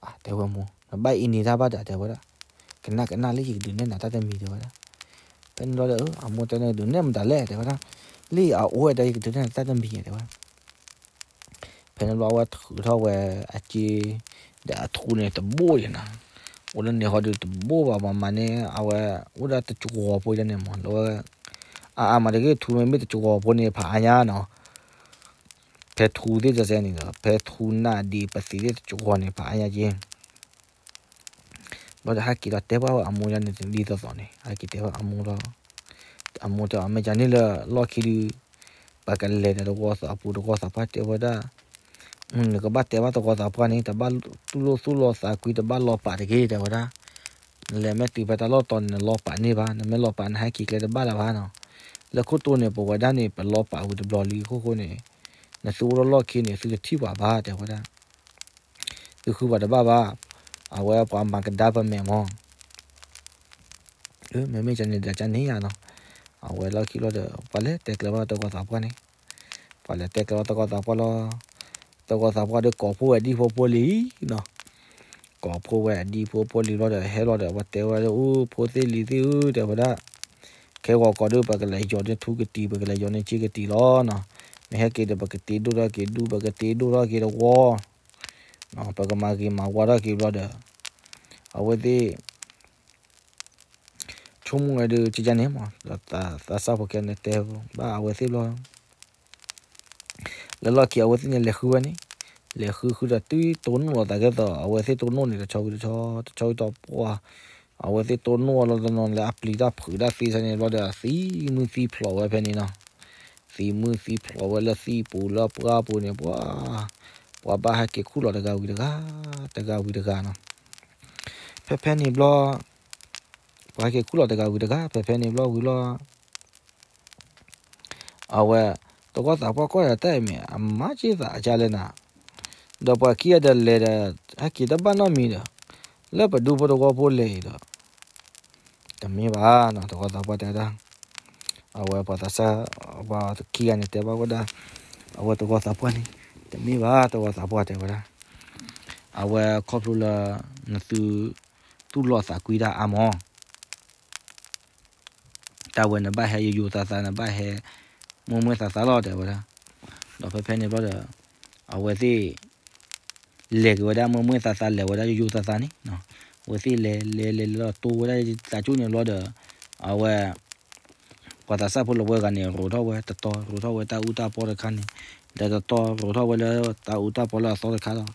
အတဲဝဲမိၢ် နဘၣ်အံၤန့ၢ်တၢ်ဘၣ်ဒီး တဲဝဲဒၣ်, ကနၣ်ကနၣ်လၢယကဒုးနဲၣ်နၤတၢ်တမံၤ တဲဝဲဒၣ်, ဖဲန့ၣ်လီၤဒီး အမိၢ်တဲန့ၣ် ကဒုးနဲၣ်မတၤလဲၣ် တဲဝဲဒၣ်, လံအအိၣ်ဝဲဒီး ယကဒုးနဲၣ်နၤတၢ်တမံၤ တဲဝဲ ဖဲန့ၣ်ဘျီ အဝဲထုးထီၣ်ဝဲအစ့ ဒီးအထူန့ၣ်တဘိၣ်ယဲနၤ, အိၣ်လၢန့ၣ်ဃီဒီးတဘိၣ်ဘၣ် ပှၤမၤန့ၣ် အဝဲအိၣ်ဒၣ်တစှီၤဖိယဲန့ၣ်မး လၢဝဲ အါအါမးတဂ့ၤ ထူမ့မ့ၢ်တစှီၤဖိန့ၣ် ဖးအါညါနီၤ, ဖဲထူသ့ၣ်တစဲန့ၣ်ဒီး ဖဲထူနၢ်ဒံးပသံးသ့ၣ်တစှီၤန့ၣ် ဖးအါညါက့ ဘျီဒီးဟဲက့ၤဒီးတဲဘၣ်ဝဲအမိၢ်ယဲန့ၣ် ဒ်သိးသိးန့ၣ် ဟဲက့ၤတဲဘၣ်အမိၢ်လီၤ, အမိၢ်တဲအီၤ မ့ၢ်ကန့ၣ်လၢလီၢ်ခံဒုး ပကလဲၤဒီးတဝီသးပူၤ, တဝီသးပှၢ်တဲဝဲဒၣ်, နကဘၣ်တဲဘၣ်တဝီသးပှၢ်န့ၣ် တဘၣ်သူၣ်လိၣ်သူၣ်လီၤသးကွံ, တဘၣ်လီၤပာ်တဂ့ၤ တဲဝဲဒၣ်. နလဲၤမ့ၢ်တုၤဖဲတၢ်လီၢ်တီၤန့ၣ် နလီၤပာ်န့ၢ်ဘၣ်, နမ့ၢ်လီၤပာ်နဟဲက့ၤကျဲတဘၣ်လၢၤဘၣ်နီၤ. လၢခိၣ်တိန့ၣ် ပဝဲဒၣ်န့ၣ် ပလီၤပာ်ဝံၤတဘျီလံအဃိဃိန့ၣ်, နသုအိၣ်ဒီးလီၢ်ခံန့ၣ် သုတထံၣ်ပှၤဘၣ် တဲဝဲဒၣ်. သုဃုပှၤတဘၣ်ဘၣ်, အဝဲပှၤမၤကဒါပမဲာ်မး. မ့မ့ၢ်ကန့ၣ်ဒီးကန့ၣ်ယါနီၤ, အဝဲလီၢ်ခံလီၤဒီး ပှၤလဲၤတဲကျဲဘၣ်တဝီသးပှၢ်န့ၣ်, ပှၤလဲၤတဲကျဲဘၣ်တဝီသးပှၢ်လီၤ. တဝီသးပှၢ်ဒီးကိးဖှိၣ်ဝဲဒံဖိဖိလံနီၤ, ကိးဖှိၣ်ဝဲဒံဖိဖိလံလီၤဒီး ဟဲလီၤဒီး ပှၤတဲဝဲလၢ အိၣ်ဖိသ့ၣ်လံၤသ့ၣ်ဧၢ တဲဝဲဒၣ်, ခဲဂီၤကီးဒုး ပကလဲၤယီၤန့ၢ်ထူကတံၤ, ပကလဲၤယီၤန့ၢ်က့ကတံၤလီၤနီၤ. မ့ၢ်ဟဲက့ၤဒီး ပကတ့ဒိၣ်ထီၣ်က့ၤဒူၣ်, ပကတ့ဒိၣ်ထီၣ်က့ၤတဝီ, ပကမၤဂ့ၤမၤဝါထီၣ်က့ၤဘျီဒီး အဝဲသ့ၣ် ဆိကမိၣ်ဝဲဒုး ကကန့ၣ်မး, သးစၢ်ဖိခဲန့ၣ်တဲဘၣ်အဝဲသ့ၣ်ဘျီ, လၢလီၢ်ခံအဝဲသ့ၣ်န့ၣ်လဲၤဃုဝဲန့ၣ်, လဲၤဃုဃုဒီး တုၤတိၢ်နီၣ်လီၤသးကဲသိး အဝဲသ့ၣ်တိၢ်နီၣ်န့ၣ် တဆီဝံၤတဆီ, တဆီဝံၤတဆီပှၢ်, အဝဲသ့ၣ်တိၢ်နီၣ်လီၤတနီၤလၢအပျံၤတၢ်ဖုးတၢ်သ့ဆၢန့ၣ်ဘျီဒီး သံမုၢ်သံဖျိးဝဲဖဲန့ၣ်နီၤ. သံမုၢ်သံဖျိးဝဲလၢသံပူၤလၢပှၢ်ပူၤန့ၣ် ပှၤ, ပှၤဘၣ်ဟဲက့ၤခူၣ်လီၤတဂၤဝံၤတဂၤ, တဂၤဝံၤတဂၤနီၤ. ဖဲဖဲန့ၣ်ဘျီ ပှၤဟဲက့ၤခူၣ်လီၤတဂၤဝံၤတဂၤ ဖဲဖဲန့ၣ်ဘျီဝံၤလီၤ. အဝဲ တဝီသးပှၢ်ကွၢ်ဒီး တၢ်အံၤမ့ၢ်အမၤက့ၤသးအကါလဲၣ်နၤ, ဒီးပှၤခံဂၤဒီးလဲၤဒီး ဟဲက့ၤတဘၣ်နီတမံၤဒီး လၢပဒူဖိတဝီဖိလဲၤအံၤဒီး တမ့ၢ်ဘၣ်နီၤ တဝီသးပှၢ်တဲဝဲဒၣ်. အဝဲပှၤသးစၢ် ပှၤခံဂၤန့ၣ်တဲဘၣ်ဝဲဒၣ် အဝဲတဝီသးပှၢ်န့ၣ် တမ့ၢ်ဘၣ် တဝီသးပှၢ်တဲဝဲဒၣ်. အဝဲခီဖျိလၢ နသု သူၣ်လီၤသးကွံတၢ်အါမး တၢ်ဝဲနဘၣ်ဟဲယိယိသးသး နဘၣ်ဟဲ မုၢ်မုၢ်သးသးလီၤ တဲဝဲဒၣ်. ဒီးဖဲဖဲန့ၣ်ဘျီဒီး အဝဲသ့ၣ် လဲၤက့ၤဝဲဒၣ်မုၢ်မုၢ်သးသး လဲၤဝဲဒၣ်ယိယိသးသးန့ၣ်, အဝဲသ့ၣ်လဲၤလဲၤလဲၤလဲၤလီၤတိၢ်ဝဲဒၣ်သးကၠိၣ်န့ၣ်ဘျီဒီး အဝဲ ပှၤသးစၢ်ဖိလၢဝဲဂၤန့ၣ် ရိးထီၣ်ဝဲတတီၤ ရိးထီၣ်ဝဲတၢ်အူတၢ်ပီတခါန့ၣ်, ဒီးတတီၤရိးထီၣ်ဝဲလၢတၢ်အူတၢ်ပီလၢအသီတခါလီၤ.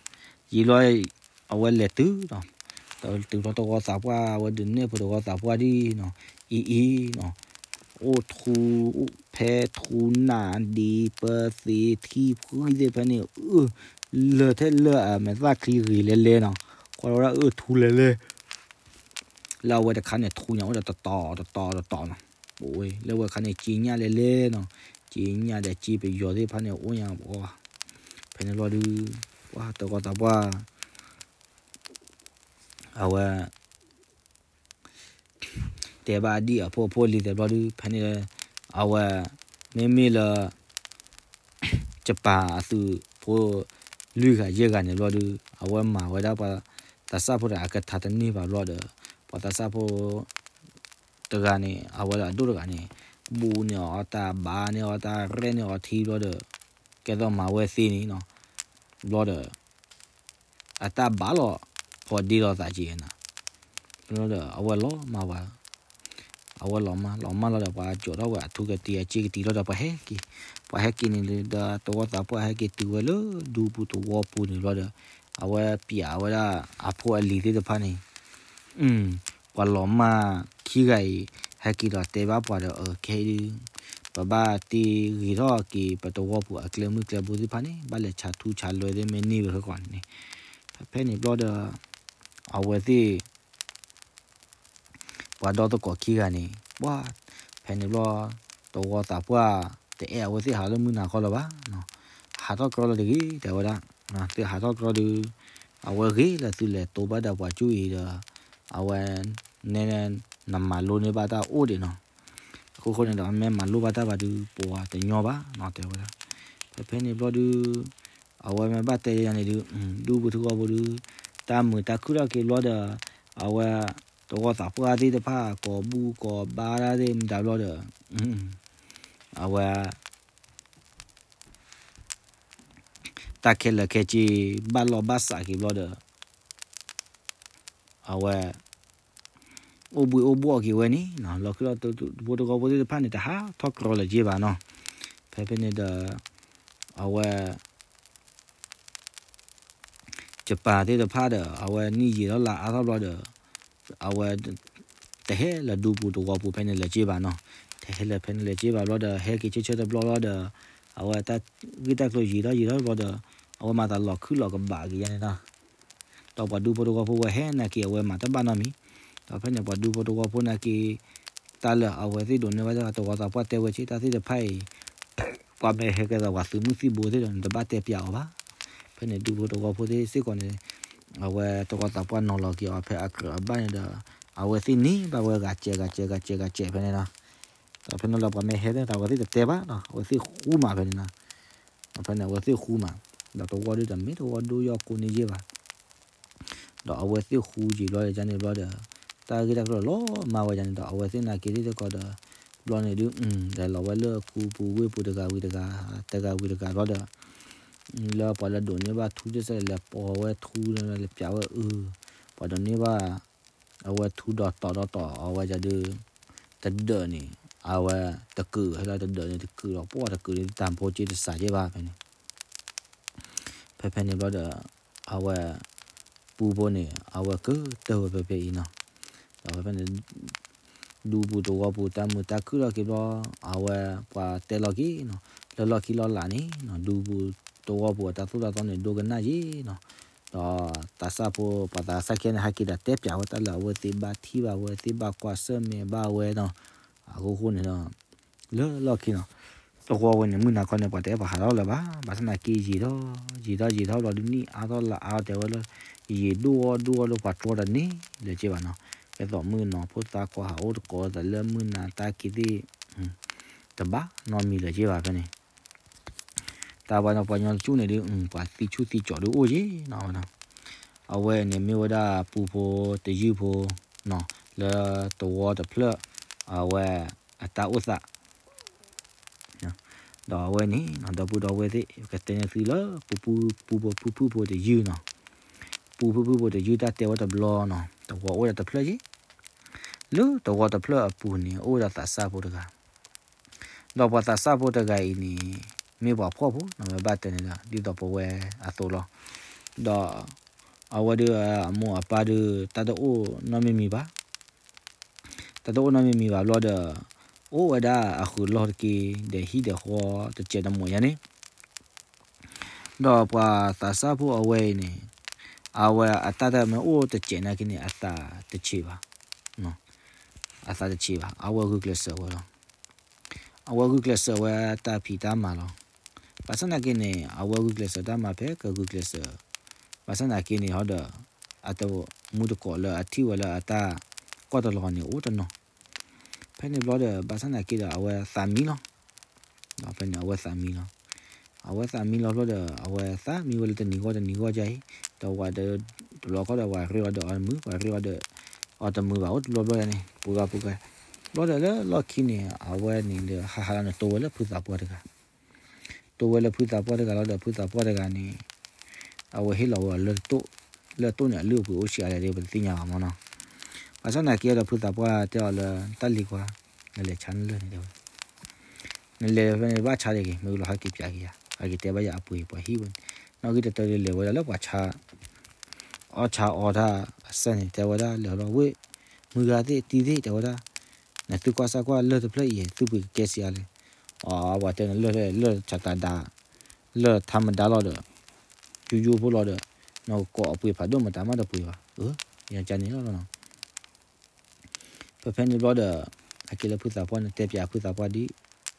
ယံာ်လီၤ အဝဲလဲၤတုၤဒီး တုၤလီၤတဝီသးပှၢ် အဝဲဒုးနဲၣ်ဖိတဝီသးပှၢ်ဒ်နီၤ, အံၤအံၤနီၤ, အိၣ်ထူ ဖဲထူနၢ်ဒံး ပၢသ့ ထံဖှံသ့ၣ်ဖဲန့ၣ် အၢ လၢာ်ထဲလၢာ်အမဲာ်သၣ်ချံဂ့ၤလဲၤလဲၤနီၤ, ကွၢ်လီၤဝဲဒၣ်အၢထူလဲၤလဲၤ လၢအဝဲတခါန့ၣ် ထူညါအိၣ်ဒီးတတီၤတတီၤတတီၤနီၤ, ပဝဲ လၢဝဲခါန့ၣ် က့ညၣ်လဲၤလဲၤနီၤ, က့ညၣ်ဒီးက့ပယီၤသ့ၣ်တဖၣ်န့ၣ် အိၣ်ညါဘၣ်, ဖဲန့ၣ်ဘျီဒုး ပှၤတဝီသးပှၢ် အဝဲ တဲဘၣ်ဒ်အဖိအဖိအလံၤသ့ၣ်ဘျီဒုး ဖဲန့ၣ် အဝဲ မ့မ့ၢ်လၢ ယပၢ်အသုးဖိ လွံၢ်ဂၤယဲၢ်ဂၤန့ၣ်ဘျီဒုး အဝဲမၤဝဲဒၣ်ပှၤသးစၢ်ဖိဒီးအကထါတန့ၢ်ဘၣ်ဘျီဒီး ပှၤသးစၢ်ဖိ တဂၤန့ၣ် အဝဲဒၣ်အဒိၣ်တဂၤန့ၣ် ဘူးန့ၢ်အီၤတၢ် ဘါန့ၢ်အီၤတၢ် ရဲၣ်န့ၢ်အီၤထံဘျီဒီး ကဲသိးမၤဝဲသ့န့ၣ်နီၤ ဘျီဒီး အတၢ်ဘါလီၤ ဖီဒ့လီၤသးက့ၤနၤ, ဘျီဒီး အဝဲလီၤမၢ်ဝဲ အဝဲလီၤမၢ် လီၤမၢ်လီၤဒီး ပှၤကၠီၤထီၣ်ဝဲအထူကတံၤအစ့ကတံၤလီၤဒီး ပှၤဟဲက့ၤ, ပှၤဟဲက့ၤန့ၣ်ဒီး တဝီသးပှၢ်ဟဲက့ၤတုၤဝဲလၢဒူပူၤတဝီပူၤန့ၣ်ဘျီဒီး အဝဲပျးဝဲဒၣ်အဖိအလံၤသ့ၣ်တဖၣ်န့ၣ် ပှၤလီၤမၢ်ခံဂၤအံၤ ဟဲက့ၤဒီးတဲဘၣ်ပှၤဒီး အကဲအံၤဒုး ပဘၣ်တ့ဂ့ၤထီၣ်က့ၤ ပတဝီပူၤအကျဲမုၢ်ကျဲဘိသ့ၣ်တဖၣ်န့ၣ် ဘၣ်လဲၤဆးထူဆးလွဲသ့ၣ်မ့ၢ်န့ၢ်ဝဲဃီန့ၣ်, ဖဲဖဲန့ၣ်ဘျီဒီး အဝဲသ့ၣ် ပှၤဒီသကိးခံဂၤန့ၣ် ပှၤ ဖဲန့ၣ်ဘျီ တဝီသးပှၢ် တအဲၣ်အဝဲသ့ၣ်ဟးလၢမုၢ်နၤခီလၢၤဘၣ်, ဟးထီၣ်ကြီလၢၤတဂ့ၤ တဲဝဲဒၣ်, သုဟးထီၣ်ကြီဒုး အဝဲဂ့ၤလၢသုလဲၤတိဘၣ်ဒီးပှၤကၠူၣ်အံၤဒီး အဝဲ နဲ နမၤလိန့ၢ်ဘၣ်တၢ်အိၣ်ဒံးနီၤ, အဃိဃိန့ၣ်ဒီး မ့ၢ်မၤလိဘၣ်တၢ်ဘၣ်ဒုး ပှၤတညီဘၣ်နီၤ တဲဝဲဒၣ်, ဖဲဖဲန့ၣ်ဘျီဒုး အဝဲမ့ၢ်ဘၣ်တဲယၤန့ၣ်ဒုး ဒူပူၤထူဂီၤပူၤဒုး တၢ်မုာ်တၢ်ခုၣ်ထီၣ်က့ၤဘျီဒီး အဝဲ တဝီသးပှၢ်သ့ၣ်တဖၣ် ကိးဘူၣ်ကိးဘါဒၣ်သ့ၣ်မတၤဘျီဒီး အဝဲ တၢ်ခဲလၢာ်ခဲဆ့ ဘၣ်လီၢ်ဘၣ်စးက့ၤဘျီဒီး အဝဲ အိၣ်ဘှံးအိၣ်ဘှီၣ်က့ၤဝဲန့ၣ် လီၤခုလီၤတဖိတဝီဖိသ့ၣ်တဖၣ်န့ၣ် တဟးထီၣ်ကြီလၢၤက့ၤဘၣ်နီၤ, ဖဲဖဲန့ၣ်ဒီး အဝဲ ယပၢ်သ့ၣ်တဖၣ်ဒီး အဝဲနံၣ်ယံာ်ထီၣ်လါအါထီၣ်ဘျီဒီး အဝဲ တဟဲလၢဒူပူၤတဝီပူၤဖဲန့ၣ်လၢၤက့ၤဘၣ်နီၤ, တ ဟဲလၢဖဲန့ၣ်လဲၤက့ၤဘၣ်ဘျီဒီး ဟဲက့ၤဆၢဆၢတဘျီဘျီဒီး အဝဲတၢ်ဂ့ၢ်တၢ်ကျိၤယံာ်ထီၣ်ယံာ်ထီၣ်တဘျီဒီး အဝဲမၤသးလီၤခုၣ်လီၤကဘၣ်က့ၤယါန့ၣ်နီၤ. ဒီးပှၤဒူဖိတဝီဖိဝဲဟဲနာ်က့ၤ အဝဲမၤတဘၣ်နီတမံၤ. ဒီးဖဲန့ၣ်ပှၤဒူဖိတဝီဖိနာ်က့ၤ တၢ်လၢအဝဲသ့ၣ်ဒိးန့ၢ်ဘၣ်တၢ် တဝီသးပှၢ်တဲဝဲဆ့ တၢ်သ့ၣ်တဖၣ်အံၤ ပှၤမ့ၢ်ဟဲကဲသးပှၤသုးမုၢ်သံၣ်ဘိသ့ၣ်ဒီး နတဘၣ်တဲပျးအီၤဘၣ်. ဖဲန့ၣ်ဒူဖိတဝီဖိသ့ၣ်စ့ၢ်ကီးန့ၣ် အဝဲတဝီသးပှၢ်နီၤလီၤက့ၤအီၤဖဲအကြၢးအဘၣ်န့ၣ်ဒီး အဝဲသ့ၣ်န့ၣ်ဘၣ်ဝဲဂၤစဲးဂၤစဲးဂၤစဲးဂၤစဲးဖဲန့ၣ်နီၤ. ဒီးဖဲန့ၣ်လၢပှၤမ့ၢ်ဟဲသ့ၣ်တၢ် အဝဲသ့ၣ်တတဲဘၣ်ဒီး အဝဲသ့ၣ်ဃူမးဖဲန့ၣ်နီၤ. ဖဲန့ၣ်အဝဲသ့ၣ်ဃူမး ဒီးတဝီဒုတမ့ၢ်တဝီဒိၣ်ယီၢ်ကိးန့ၢ်ယ့ၢ်ဘၣ်. ဒီးအဝဲသ့ၣ်ဃူက့ၤဘျီဒီးန့ၣ်ဘျီဒီး တၢ်ဂ့ၢ်တၢ်ကျိၤလီၤမၢ်ဝဲန့ၣ်ဒီး အဝဲသ့ၣ်နာ်က့ၤသ့ၣ်တကီးဒီး ဘျီန့ၣ်ဒုး လဲၤလီၤဝဲလၢခူပူၤဝ့ၢ်ပူၤတဂၤဝံၤတဂၤ တဂၤဝံၤတဂၤဘျီဒီး လၢပှၤလၢဒိးန့ၢ်ဘၣ်ထူတစဲးလဲၤပိာ်ဝဲထူ လဲၤပျးဝဲအု ပှၤဒိးန့ၢ်ဘၣ် အဝဲထူဒီးတီၤဒီးတီၤ အဝဲဒုး တဒၢးန့ၣ် အဝဲတကုးဟဲလီၤ တဒၢးန့ၣ်တကုးဒီး ပှၢ်တကုးန့ၣ် တၢ်ဖိက့တစးက့ဘၣ်ဖဲန့ၣ် ဖဲဖဲန့ၣ်ဘျီဒီး အဝဲ ပူဖိန့ၣ် အဝဲကတၢၢ်ဝဲဖဲဖဲအံၤနီၤ. ဒီးဖဲဖဲန့ၣ် ဒူပူၤတဝီပူၤ တၢ်မုာ်တၢ်ခုၣ်ထီၣ်က့ၤဘျီ အဝဲပှၤတဲလီၤက့ၤနီၤ လၢလီၢ်ခံလီၢ်လာ်န့ၣ်နီၤ ဒူပူၤတဝီပူၤအတၢ်သိၣ်တၢ်သီန့ၣ် ဒိကနၣ်ယ့ၤနီၤ. ဒီးသးစၢ်ဖိ ပှၤသးစၢ်ခံဂၤန့ၣ် ဟဲက့ၤဒီးတဲပျးဝဲတၢ်လၢအဝဲသ့ၣ်ဘၣ်ထံၣ်ဘၣ်ဝဲသ့ၣ်ဘၣ်ကွၢ်ဆၢၣ်မဲာ်ဘၣ်ဝဲနီၤ. အဃိဃိန့ၣ်ဒီး လၢလီၢ်ခံနီၤ တဝီဝဲန့ၣ် မုၢ်နၤခီန့ၣ် ပှၤတအဲၣ်ပှၤဟးထီၣ်လၢၤဘၣ်. ဘၣ်ဆၣ်သနာ်က့ ယံာ်ထီၣ် ယံာ်ထီၣ်ယံာ်ထီၣ်ဘျီဒုး နံၣ်အါထီၣ်လါအါထီၣ်တဲဝဲလၢ ယံာ်ဒိၣ်အီၣ်ဒိၣ်အီၣ်လၢပှၤတြီတန့ၢ်လၢၤက့ဘၣ်နီၤ. ကဲသိးမုၣ်ကနီၤဖိသၣ်ခွါဟးအိၣ်တကိးသးလၢမုၢ်နၤတၢ်က့ၤသ့ၣ် တဘၣ်နီတမံၤလၢၤက့ဘၣ်ဖဲန့ၣ် တၢ်ဝဲန့ၣ်ပှၤကညီတကၠူၣ်န့ၣ်ဒုး ပှၤသံဆူၣ်သံကၠီၤဒုးအိၣ်က့နီၤဝဲနီၤ. အဝဲန့ၣ်မ့ၢ်ဝဲဒၣ်ပူဖိတယုၢ်ဖိနီၤ လၢတဝီတဖျၢၣ် အဝဲအတၢ်အိၣ်သး ဒီးအဝဲန့ၣ်နီၤ ဒီပုၢ်ဒီဝဲၢ်သ့ၣ် ကတဲန့ၢ်သုလၢ ပူ ပူ ပူဖိဖုၣ်ဖုၣ်ဖိတယုၢ်နီၤ. ပူဖုၣ်ဖုၣ်ဖိတယုၢ်တၢ်တဲဝဲတဘျီနီၤ တဝီအိၣ်ဒီးတဖျၢၣ်ယ့ၢ် လၢတဝီတဖျၢၣ်အပူၤန့ၣ် အိၣ်ဝဲဒၣ်သးစၢ်ဖိတဂၤ ဒီးပှၤသးစၢ်ဖိတဂၤအံၤန့ၣ် မ့ၢ်ပှၤဖှီၣ်ဖိနီၤ မ့ၢ်ဘၣ်တဲန့ၣ်ဒီး ဒ်သိးပဝဲအသိးလီၤ. ဒီးအဝဲဒုးအမိၢ်အပၢ်ဒုး တၢ်တအိၣ်နီတမံၤမံၤဘၣ် တၢ်တအိၣ်နီတမံၤမံၤဘၣ်ဘျီဒီး အိၣ်ဝဲဒၣ်အဃုာ်လီၢ်တက့ၢ် ဒီးဟံၣ်ဒီးဃီတစဲးတမိာ်ယါန့ၣ် ဒီးပှၤသးစၢ်ဖိအဝဲအံၤန့ၣ် အဝဲအတၢ်တမ့ၢ်အိၣ်တစဲးနာ်က့န့ၣ် အသးတဆံးဘၣ်, အသးတဆံးဘၣ်, အဝဲဂုာ်ကျဲးစၢးဝဲလီၤ. အဝဲဂုာ်ကျဲးစၢးဝဲတၢ်ဖံးတၢ်မၤလီၤ. ဘၣ်ဆၣ်နာ်က့န့ၣ် အဝဲဂုာ်ကျဲးစၢးတၢ်မၤဖဲကဂုာ်ကျဲးစၢး, ဘၣ်ဆၣ်နာ်က့န့ၣ်ဟီဒီး အတမူတကိးလၢအထံၣ်ဝဲလၢအတၢ်ကွၢ်တလီၤန့ၣ်အိၣ်တနီၤ ဖဲန့ၣ်ဘျီဒီး ဘၣ်ဆၣ်နာ်က့ဒီး အဝဲသးမံလီၤ. ဒီးဖဲန့ၣ် အဝဲသးမံလီၤ. အဝဲသးမံလီၤဘျီဒီး အဝဲသးမံဝဲလၢတနံၤဂီၢ်တနံၤဂီၢ်ဒ်အံၤ, ဒီးဝဲတဘျီဃီဒီး ပှၤရ့အီၤဒီးအီၤတမုာ်, ပှၤရ့အီၤဒီးအီၤတမုာ်ဘၣ် အိၣ်တဘျီဘျီန့ၣ် ပှၤဂၤပှၤဂၤ, ဘျီဒီးလၢလီၢ်ခံန့ၣ် အဝဲန့ၣ်ဒီးဟးဟးလီၤန့ၣ် တိဝဲလၢဖုသးပှၢ်တဂၤ တိဝဲလၢဖုသးပှၢ်တဂၤလီၤဒီး ဖုသးပှၢ်တဂၤန့ၣ် အဝဲဟ့ၣ်လီၤဝဲအီၤလၢတိၢ်, လၢတိၢ်န့ၣ် အလုၢ်အပှ့ၤအိၣ်ဆံးအါလဲၣ်ဒီး ပတသ့ၣ်ညါဘၣ်မနီၤ. ဘၣ်ဆၣ်သနာ်က့ဒီး ဖုသးပှၢ်တဲအီၤလၢ တၢ်လံၤခွါ, နလဲၤဆါနလၢၢ်န့ၣ်တဲဝဲ, နလဲၤဖဲန့ၣ်ဘၣ်ဆါတဂ့ၤ, မ့ၢ်လီၤဟဲက့ၤပျးက့ၤယၤ, ဟဲက့ၤတဲဘၣ်ယၤအပှ့ၤပှၤဟံၣ်ဝဲန့ၣ်, နီၣ်ဂံၢ်တတၢၢ်ဒီးလဲၤဝဲဒၣ်လၢပှၤဆါ အီၣ်ဆါအီတၢ်အစၢန့ၣ် တဲဝဲဒၣ်လဲၤလီၤဝ့ၢ်, မုၢ်ဂၤသ့ၣ်တံၤသ့ၣ်တဲဝဲဒၣ်, နသုကွၢ်စၢ်ကွၢ်လၢၢ်တဖျၢၣ်အံၤ သုပှ့ၤကကဲဆံးအါလဲၣ်. အဝဲတဲန့ၣ်လၢၢ် လၢၢ်ဆးတးဒါ, လၢၢ်ထါမဒါလီၤဒီး ယိယိဖိလီၤဒီး နကကိးအပှ့ၤဖးဒိၣ်မတၤမးတပှ့ၤဘၣ်, ယကန့ၣ်လီၤ. ဖဲဖဲန့ၣ်ဘျီဒီး ဟဲက့ၤလၢဖုသးပှၢ်န့ၣ်တဲပျးဖုသးပှၢ်ဒ်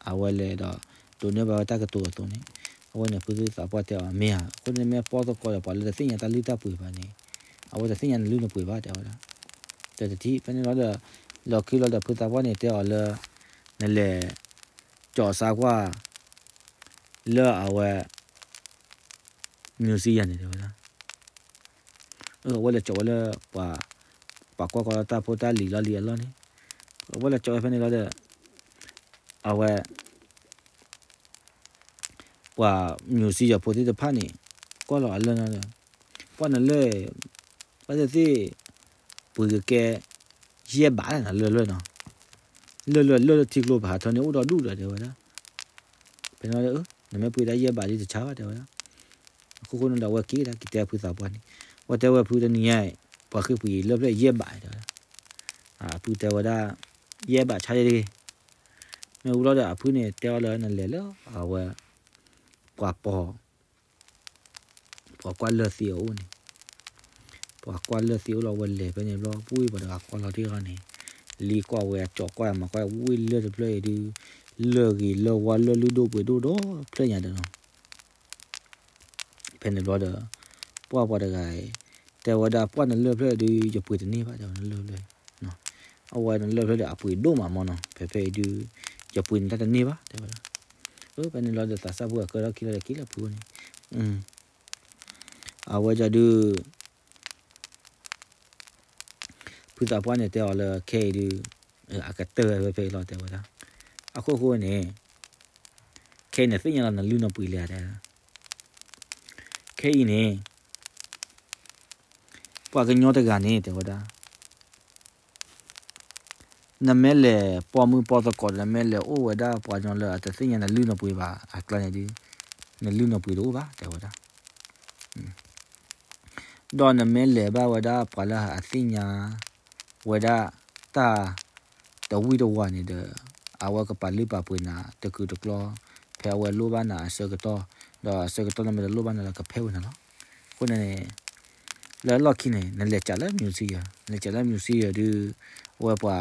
အဝဲလဲၤဒီး ဒိးန့ၢ်ဘၣ်ဝဲတၢ်ကတိၤအသိးန့ၣ်, အဝဲန့ၣ်ဖုသးပှၢ်တဲအီၤ မ့ၢ်ဧါ, အဃိန့ၣ်မ့ၢ်ပီၣ်သကိးဒီးပှၤလၢတသ့ၣ်ညါတၢ်လုၢ်တၢ်ပှ့ၤဘၣ်န့ၣ်, အဝဲတသ့ၣ်ညါနလုၢ်နပှ့ၤဘၣ်တဲဝဲဒၣ်. တတထံၣ် ဖဲန့ၣ်လီၤဒီး လီၢ်ခံလီၤဒီးဖုသးပှၢ်န့ၣ်တဲအီၤလၢ နလဲၤ ကၠီးစၢ်ကွၢ် လၢအဝဲ music ယၤန့ၣ်တဲဝဲဒၣ်, အဝဲလဲၤကၠီးဝဲလၢ ပှၤကွၢ်ကီတၢ်ဖိတၢ်လံၤလီၢ်လံၤအလီၢ်န့ၣ်, အဝဲလဲၤကၠီးဝဲဖဲန့ၣ်လီၤဒီး အဝဲ ပှၤ music ယၤဖိသ့ၣ်တဖၣ်န့ၣ် ကွၢ်လီၤအလၢၢ်န့ၣ်ဒီး ပှၢ်နလၢၢ် ဘၣ်သ့ၣ်သ့ၣ် ပှ့ၤကကဲ ယဲၢ်ဘးလၢနလၢၢ်လၢၢ်နီၤ, လၢၢ်လၢၢ်လၢၢ်လၢထံကျိပဟးထၢန့ၣ်အိၣ်ဒီးဒူၣ်ဒီးတဲဝဲဒၣ်. ဖဲန့ၣ်လီၤဒီး နမ့ၢ်ပှ့ၤဒၣ်ယဲၢ်ဘးဒ်တဆါဘၣ်တဲဝဲဒၣ်. အခိၣ်ဃိန့ၣ်ဒီး အဝဲက့ၤဒၣ်က့ၤတဲဖုသးပှၢ်န့ၣ်, အဝဲတဲဝဲဖုတနံၤညါအံၤ ပှၤဃ့ၢ်ပှ့ၤယလၢၢ်ဖျၢၣ်ယဲၢ်ဘးတဲဝဲဒၣ်. ဖုတဲဝဲဒၣ် ယဲၢ်ဘးဆါယဲတဂ့ၤ. မ့ၢ်ဝံၤလီၤဒီးအဖုန့ၣ်တဲအီၤလၢနလဲၤလၢအဝဲ ပှၤပီၤ ပှၤကွၢ်လၢၢ်သံအအိၣ်န့ၣ်, ပှၤကွၢ်လၢၢ်သံအအိၣ်လီၤဝဲလဲၤဖဲန့ၣ်ဘျီ ပှၤတဂၤကွၢ်လီၤတ့ၢ်ဂီၢ်န့ၣ်, လံကွၢ်ဝဲအကၠီကွၢ်အမၤကွၢ်ဝံၤလၢၢ်တဖျၢၣ်အံၤဒုး, လၢၢ်ဂ့ၤလၢၢ်ဝါလၢၢ်လုၢ်ဒိၣ်ပှ့ၤဒိၣ်ဒီးဖျၢၣ်ညါဒီးနီၤ ဖဲန့ၣ်ဘျီဒီး ပှၢ်ပှၤတဂၤအံၤ တဲဝဲဒၣ်ပှၢ်နလၢၢ်ဖျၢၣ်ဒုး ယပှ့ၤတန့ၢ်ဘၣ် တဲဝဲနလၢၢ်ဖျၢၣ်, အဝဲနလၢၢ်ဖျၢၣ်ဒီးအပှ့ၤဒိၣ်မးမ့ၢ်နီၤ ဖဲဖဲအံၤဒုး ယပှ့ၤန့ၢ်တၢ်တန့ၢ်ဘၣ် တဲဝဲဒၣ်. ဖဲန့ၣ်ဘျီဒီးသးစၢ်ဖိအကၢထီၣ်ခံလီၤဒီးခံလၢဖုန့ၣ်, အဝဲဒၣ်ဒုး ဖုသးပှၢ်န့ၣ်တဲအီၤလၢခဲအံၤဒုး အကတၢၢ်ဝဲဖဲဖဲအံၤလီၤ တဲဝဲဒၣ်. အခိၣ်ဃိန့ၣ် ခဲအံၤန့ၣ်သ့ၣ်ညါလီၤနလုၢ်နပှ့ၤလဲၣ်တဲ, ခဲအံၤန့ၣ် ပှၤကညီတဂၤန့ၣ် တဲဝဲဒၣ် နမ့ၢ်လဲၤပိာ်မုၣ်ပိာ်သကိးဒီး နမ့ၢ်လဲၤအိၣ်ဝဲဒၣ်ပှၤကညီလၢအတသ့ၣ်ညါနလုၢ်နပှ့ၤဘၣ်အကျါန့ၣ်ဒုး နလုၢ်နပှ့ၤတအိၣ်ဘၣ် တဲဝဲဒၣ်. ဒီးနမ့ၢ်လဲၤဘၣ်ဝဲဒၣ်ပှၤလၢအသ့ၣ်ညါဝဲဒၣ်တၢ်တဝံၣ်တဝါန့ၣ်ဒီး အဝဲကပာ်လုၢ်ပာ်ပှ့ၤနၤတကုာ်တကျီ ဖဲအဝဲလိၣ်ဘၣ်နၤအဆၢကတီၢ်, ဒီးအဆၢကတီၢ်လၢမ့ၢ်တလိၣ်ဘၣ်နၤလၢကဖဲဝဲနၤလီၤ. အဃိန့ၣ် လၢလီၢ်ခံန့ၣ် နလဲၤကးလၢ musician, နလဲၤကးလၢ musician ဒုး အဝဲပှၤ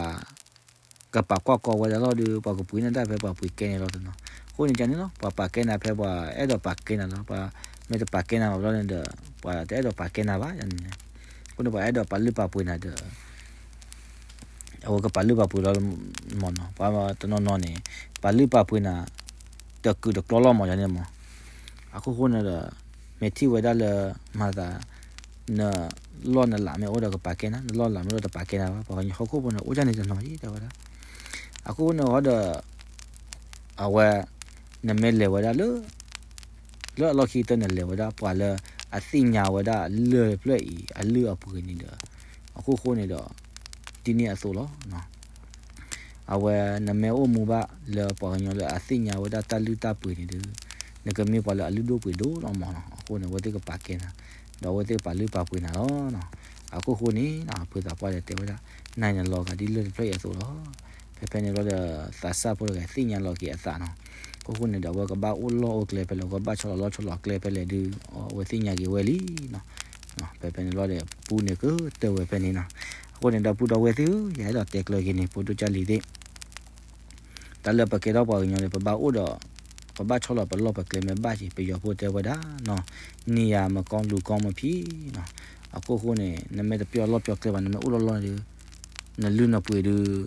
ကပာ်ကွၢ်ကီဝဲဒၣ်လီၤဒီး ပှၤကပှ့ၤနၤတၢ်ဖဲပှၤပှ့ၤကဲန့ၣ်လီၤတနီၤ. အဃိန့ၣ် ကန့ၣ်လီၤ ပှၤပာ်ကဲနၤဖဲပှၤအဲၣ်ဒိးပာ်ကဲနၤလီၤ. ပှၤမ့ၢ်တပာ်ကဲနၤဘၣ်ဘျီန့ၣ်ဒီး ပှၤတအဲၣ်ဒိးပာ်ကဲနၤဘၣ်န့ၣ်. အဃိန့ၣ် ပှၤအဲၣ်ဒိးပာ်လုၢ်ပာ်ပှ့ၤနၤဒီး အဝဲကပာ်လုၢ်ပာ်ပှ့ၤလီၤမ့ၢ်နီၤ. ပှၤတနီၤနီၤန့ၣ် ပာ်လုၢ်ပာ်ပှ့ၤနၤ တကုာ်တကျီလီၤမ့ၢ်ယၤန့ၣ်မ့ၢ်. အခိၣ်ဃိန့ၣ်ဒီး မ့ၢ်ထံၣ်ဝဲဒၣ်လၢ မၤသး နလီၢ်နလးမ့ၢ်အိၣ်ဒီးကပာ်ကဲနၤ, နလီၢ်လးမ့ၢ်အိၣ်ဒီးတပာ်ကဲနၤဘၣ်. ပှၤကညီဟီၣ်ခိၣ်ဖိန့ၣ် အိၣ်ဒ်န့ၣ်တနီၤအံၤ တဲဝဲဒၣ်. အခိၣ်ဃိန့ၣ်ဃီဒီး အဝဲ နမ့ၢ်လဲၤဝဲဒၣ်လၢ လၢအလီၢ်ခံကတၢၢ်န့ၣ် လဲၤဝဲဒၣ်ပှၤလၢအသ့ၣ်ညါဝဲဒၣ်လၢၢ်တဖျၢၣ်အံၤ အလုၢ်အပှ့ၤန့ၣ်ဒီး အခိၣ်ဃိန့ၣ်ဒီး ဒ်န့ၣ်အသိးလီၤ. အဝဲနမ့ၢ်အိၣ်မူဘၣ်လၢပှၤကညီလၢအသ့ၣ်ညါဝဲဒၣ်တၢ်လုၢ်တၢ်ပှ့ၤန့ၣ်ဒီး နကမ့ၢ်ပှၤလၢအလုၢ်ဒိၣ်ပှ့ၤဒိၣ်လီၤမ့ၢ်နီၤ. အဃိန့ၣ် အဝဲသ့ၣ်ကပာ်ကဲနၤ ဒီးအဝဲသ့ၣ်ကပာ်လုၢ်ပာ်ပှ့ၤနၤလီၤ. အခိၣ်ဃိန့ၣ် ဖုသးပှၢ်ဒီးတဲဝဲဒၣ် နၤနလီၤဂာ်ဒ်လၢၢ်တဖျၢၣ်အံၤအသိးလီၤ. ဖဲဖဲန့ၣ်ဘျီဒီး သးစၢ်ဖိတဂၤသ့ၣ်ညါလီၤက့ၤအသးနီၤ. အခိၣ်ဃိန့ၣ်ဒီး အဝဲကဘၣ်အိၣ်လီၢ်အိၣ်ကျဲဖဲလဲၣ်, ကဘၣ်ဆီၣ်လီၤလီၢ်ဆီၣ်လီၤကျဲဖဲလဲၣ်ဒုး အဝဲသ့ၣ်ညါက့ၤဝဲလံနီၤ. ဖဲဖဲန့ၣ်ဘျီဒီး ပူန့ၣ်ကတၢၢ်ဝဲဖဲန့ၣ်နီၤ. အဃိန့ၣ်ဒီပုၢ်ဒီဝဲၢ်သ့ၣ်ဧၢ, ယအဲၣ်ဒိးတဲကျၢၤက့ၤန့ၣ် ဖိဒိၣ်ကၢ်လံၤသ့ၣ် တၢ်လၢပကဲထီၣ်ပှၤကညီန့ၣ် ပဘၣ်အိၣ်ဒီး ပဘၣ်ဆီၣ်လီၤပလီၢ်ပကျဲမ့ၢ်ဘၣ်က့ၤ, ပယီၤဖိတဲဝဲဒၣ်နီၤ, နေရာမကောင်း လူကောင်းမဖြစ်နီၤ. အခိၣ်ဃိန့ၣ် နမ့ၢ်တပျီလီၢ်ပျီကျဲဘၣ်, နမ့ၢ်အိၣ်လီၢ်လီၢ်ဒီး နလုၢ်နပှ့ၤဒုး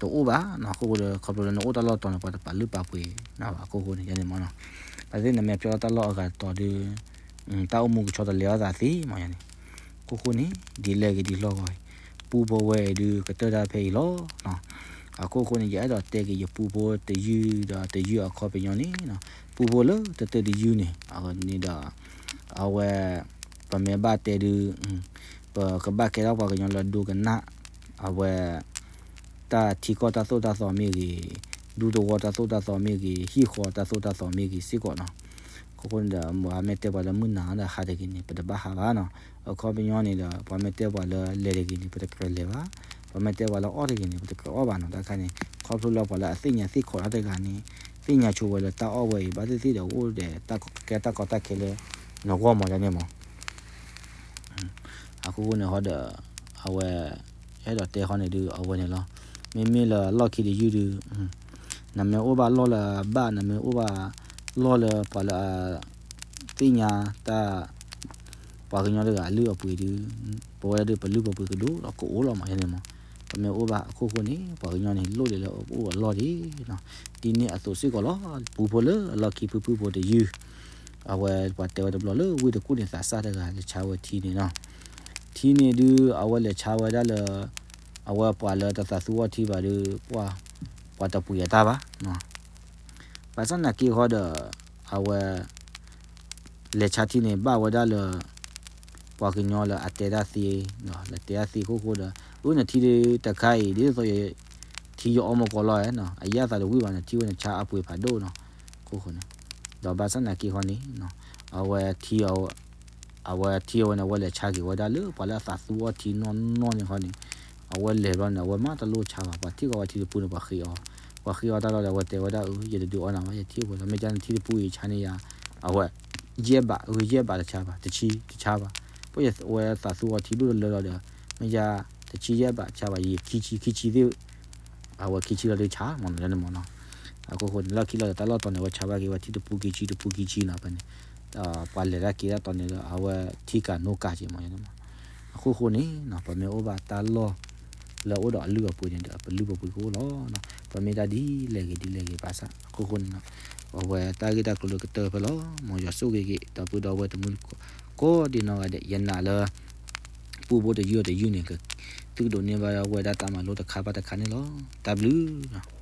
တအိၣ်ဘၣ်နီၤ. အခိၣ်ဃိဒီး ခီဖျိလၢနအိၣ်တၢ်လီၢ်တီၤန့ၣ် ပှၤတပာ်လုၢ်ပာ်ပှ့ၤနၤဘၣ်. အခိၣ်ဃိန့ၣ် ယန့ၣ်မ့ၢ်နီၤ, ဘၣ်သ့ၣ်နမ့ၢ်ပျီလီၢ်တၢ်လီၢ်အဂၤတတီၤဒီး တၢ်အိၣ်မူကဆှီတလဲၤအသးသ့မ့ၢ်ယန့ၣ်. အခိၣ်ဃိန့ၣ် ဒ်လဲၣ်ဂ့ၤဒ်လဲၣ်ဂ့ၤ ပူဖိဝဲအံၤဒုး ကတၢၢ်တၢ်ဖဲအံၤလီၤနီၤ. အခိၣ်ဃိန့ၣ် ယအဲၣ်ဒိးတဲက့ၤယပူဖိတယုၢ်ဒီးတယုၢ်အခီပညီန့ၣ်နီၤ, ပူဖိလၢတတၢၢ်တယုၢ်န့ၣ် အန့ၣ်ဒီး အဝဲ ပမ့ၢ်ဘၣ်တဲဒုး ပကဘၣ်ကဲထီၣ်ပှၤကညီလၢဒိကနၣ် အဝဲ တၢ်ထံကီၢ်တၢ်သိၣ်တၢ်သီမ့ၢ်ဂ့ၤ, ဒူသဝီတၢ်သိၣ်တၢ်သီမ့ၢ်ဂ့ၤ, ဟံၣ်ဃီတၢ်သိၣ်တၢ်သီမ့ၢ်ဂ့ၤစ့ၢ်ကီးနီၤ. အခိၣ်ဃိန့ၣ်ဒီး ပှၤမ့ၢ်တဲပှၤလၢမုၢ်နၤဒီးဟါတဂ့ၤန့ၣ် ပတဘၣ်ဟးဘၣ်နီၤ. အခီပညီန့ၣ်ဒီး ပှၤမ့ၢ်တဲပှၤလၢလဲၤတဂ့ၤန့ၣ် ပတကြၢးလဲၤဘၣ်, ပှၤမ့ၢ်တဲပှၤလၢအီၣ်တဂ့ၤန့ၣ် ပတကြၢးအီၣ်ဘၣ်နီၤ. တၢ်ခါန့ၣ် ခီဖျိလၢပှၤလၢအသ့ၣ်ညါသ့ၣ်ခိးတၢ်တဂၤန့ၣ် သ့ၣ်ညါဆိဝဲလၢတၢ်အီၣ်ဝဲအံၤ ဘၣ်သ့ၣ်သ့ၣ်ဒီးအိၣ်ဒီး တၢ်ကဲတၢ်ကီတၢ်ခဲလၢနဂီၢ်မ့ၢ်ဒ်န့ၣ်မ့ၢ် အခိၣ်ဃိန့ၣ်ဃီဒီး အဝဲ အဲၣ်ဒိးတဲဃီန့ၣ်ဒုး အဝဲန့ၣ်လီၤ. မ့မ့ၢ်လၢလီၢ်ခံတယုၢ်ဒုး နမ့ၢ်အိၣ်ဘၣ်လီၢ်လၢအဘၣ်, နမ့ၢ်အိၣ်ဘၣ်လီၢ်လၢပှၤလၢအ သ့ၣ်ညါတၢ် ပှၤကညီတဂၤအလုၢ်အပှ့ၤဒုး ပဝဲဒၣ်ဒုးပလုၢ်ပပှ့ၤကဒိၣ်ဒီးကအိၣ်လီၤမ့ၢ်ဒ်န့ၣ်မ့ၢ်. ပမ့ၢ်အိၣ်ဘၣ်အခိၣ်ဃိန့ၣ် ပှၤကညီန့ၣ် လိၣ်ဒံးလၢအအိၣ်အလီၢ်ဒံး ဒ်န့ၣ်အသိးစ့ၢ်ကီးလီၤ. ပူဖိလၢအလီၢ်ခံဖုဖုဖိတယုၢ် အဝဲပှၤတဲဝဲတဘျီလၢဝ့ၢ်တကူၣ်န့ၣ် သးစၢ်တဂၤလဲၤဆါဝဲထံန့ၣ်နီၤ. ထံန့ၣ်ဒုး အဝဲလဲၤဆါဝဲဒၣ်လၢ အဝဲပှၤလၢတသးသူအီၣ်ထံဘၣ်ဒုး ပှၤ ပှၤတပှ့ၤအတၢ်ဘၣ်. ဘၣ်ဆၣ်သနာ်က့ဃီဒီး အဝဲ လဲၤဆါထံန့ၣ် ဘၣ်ဝဲဒၣ်လၢ ပှၤကညီလၢအတဲတၢ်သ့, လၢတဲတၢ်သ့အခိၣ်ဃိဒီး အၢ နထံဒုးတခါအံၤ ဒ်သိးယ ထံယအီၣ်မူကီလီၤနီၤ, အယၣ်သးတဝံၣ်ဘၣ် နထံဝဲန့ၣ်ဆါအပှ့ၤဖးဒိၣ်နီၤ, အခိၣ်ဃိန့ၣ်. ဒီးဘၣ်ဆၣ်သနာ်က့ဃီန့ၣ် အဝဲထံ အဝဲထံအဝဲန့ၣ် အဝဲလဲၤဆါက့ၤဝဲဒၣ်လၢ ပှၤလၢအသးသူအီၣ်ထံနီၢ်နီၢ်န့ၣ်ဃီန့ၣ်, အဝဲလဲၤဘျီန့ၣ် အဝဲမ့ၢ်တလိၣ်ဆါဘၣ်, ပှၤထံၣ်ဃီဝဲထံတပူၤန့ၣ် ပှၤဃ့အီၤ, ပှၤဃ့အီၣ်တၢ်လီၢ်ဒီး အဝဲတဲဝဲဒၣ် အၢ ယတဒုးအီၣ်နၤဘၣ်, ယထံၣ်အပှဲၤလီၤ, မ့ၢ်ကန့ၣ် ထံတပူအံၤဆါန့ၢ်ယၤ, အဝဲ ယဲၢ်ဘး, အဂ့ၤ ယဲၢ်ဘးတဆါဘၣ်, တဆံတဆါဘၣ်, ပှၤဝဲသးသူအီၤထံဒိၣ်တလၢလီၤဒီး မ့ၢ်ယၤ တဆံယဲၢ်ဘးတဆါဘၣ်, ယခံဆံ ခံဆံသ့ၣ် အဝဲခံဆံလီၤဒုးဆါမ့ၢ်နီၤ လၢန့ၣ်မ့ၢ်နီၤ. အခိၣ်ဃိန့ၣ် လီၢ်ခံလီၤဒီး တၢ်လီၢ်တီၤန့ၣ် အဝဲဆါဘၣ်က့ၤဝဲ ထံတပူခံဆံ တပူခံဆံနီၤ ဖဲန့ၣ် ပှၤလဲၤတၢ်က့ၤတၢ်တီၤန့ၣ်ဒီး အဝဲထံကၤနိကၤက့ၤမ့ၢ်နီၤ. အခိၣ်ဃိန့ၣ်နီၤ ပမ့ၢ်အိၣ်ဘၣ်တၢ်လီၢ်လၢအအိၣ်ဒီးအလုၢ်အပှ့ၤန့ၣ်ဒီး ပလုၢ်ပပှ့ၤကအိၣ်လီၤ. ပမ့ၢ်တၢ်ဒ်လဲၣ်ဂ့ၤဒ်လဲၣ်ဂ့ၤဘၣ်ဆၣ် အခိၣ်ဃိန့ၣ်နီၤ အဝဲတၢ်ဂ့ၢ်တၢ်ကျိၤလၢကတၢၢ်ဖဲလီၤ. မ်ယွၤဆိၣ်ဂ့ၤက့ၤ ဒီပုၢ်ဒီဝဲၢ်တမုၢ်ကိးဒံနီၢ်ဂၤဒဲး ယနာ်လၢ ပူဖိတယုၢ်အီၤတယုၢ်န့ၣ် ကသုကဒိးန့ၢ်ဘၣ်ဝဲဒၣ်တၢ်မၤလိတခါဘၣ်တခါန့ၣ်လီၤ. တၢ်ဘျုး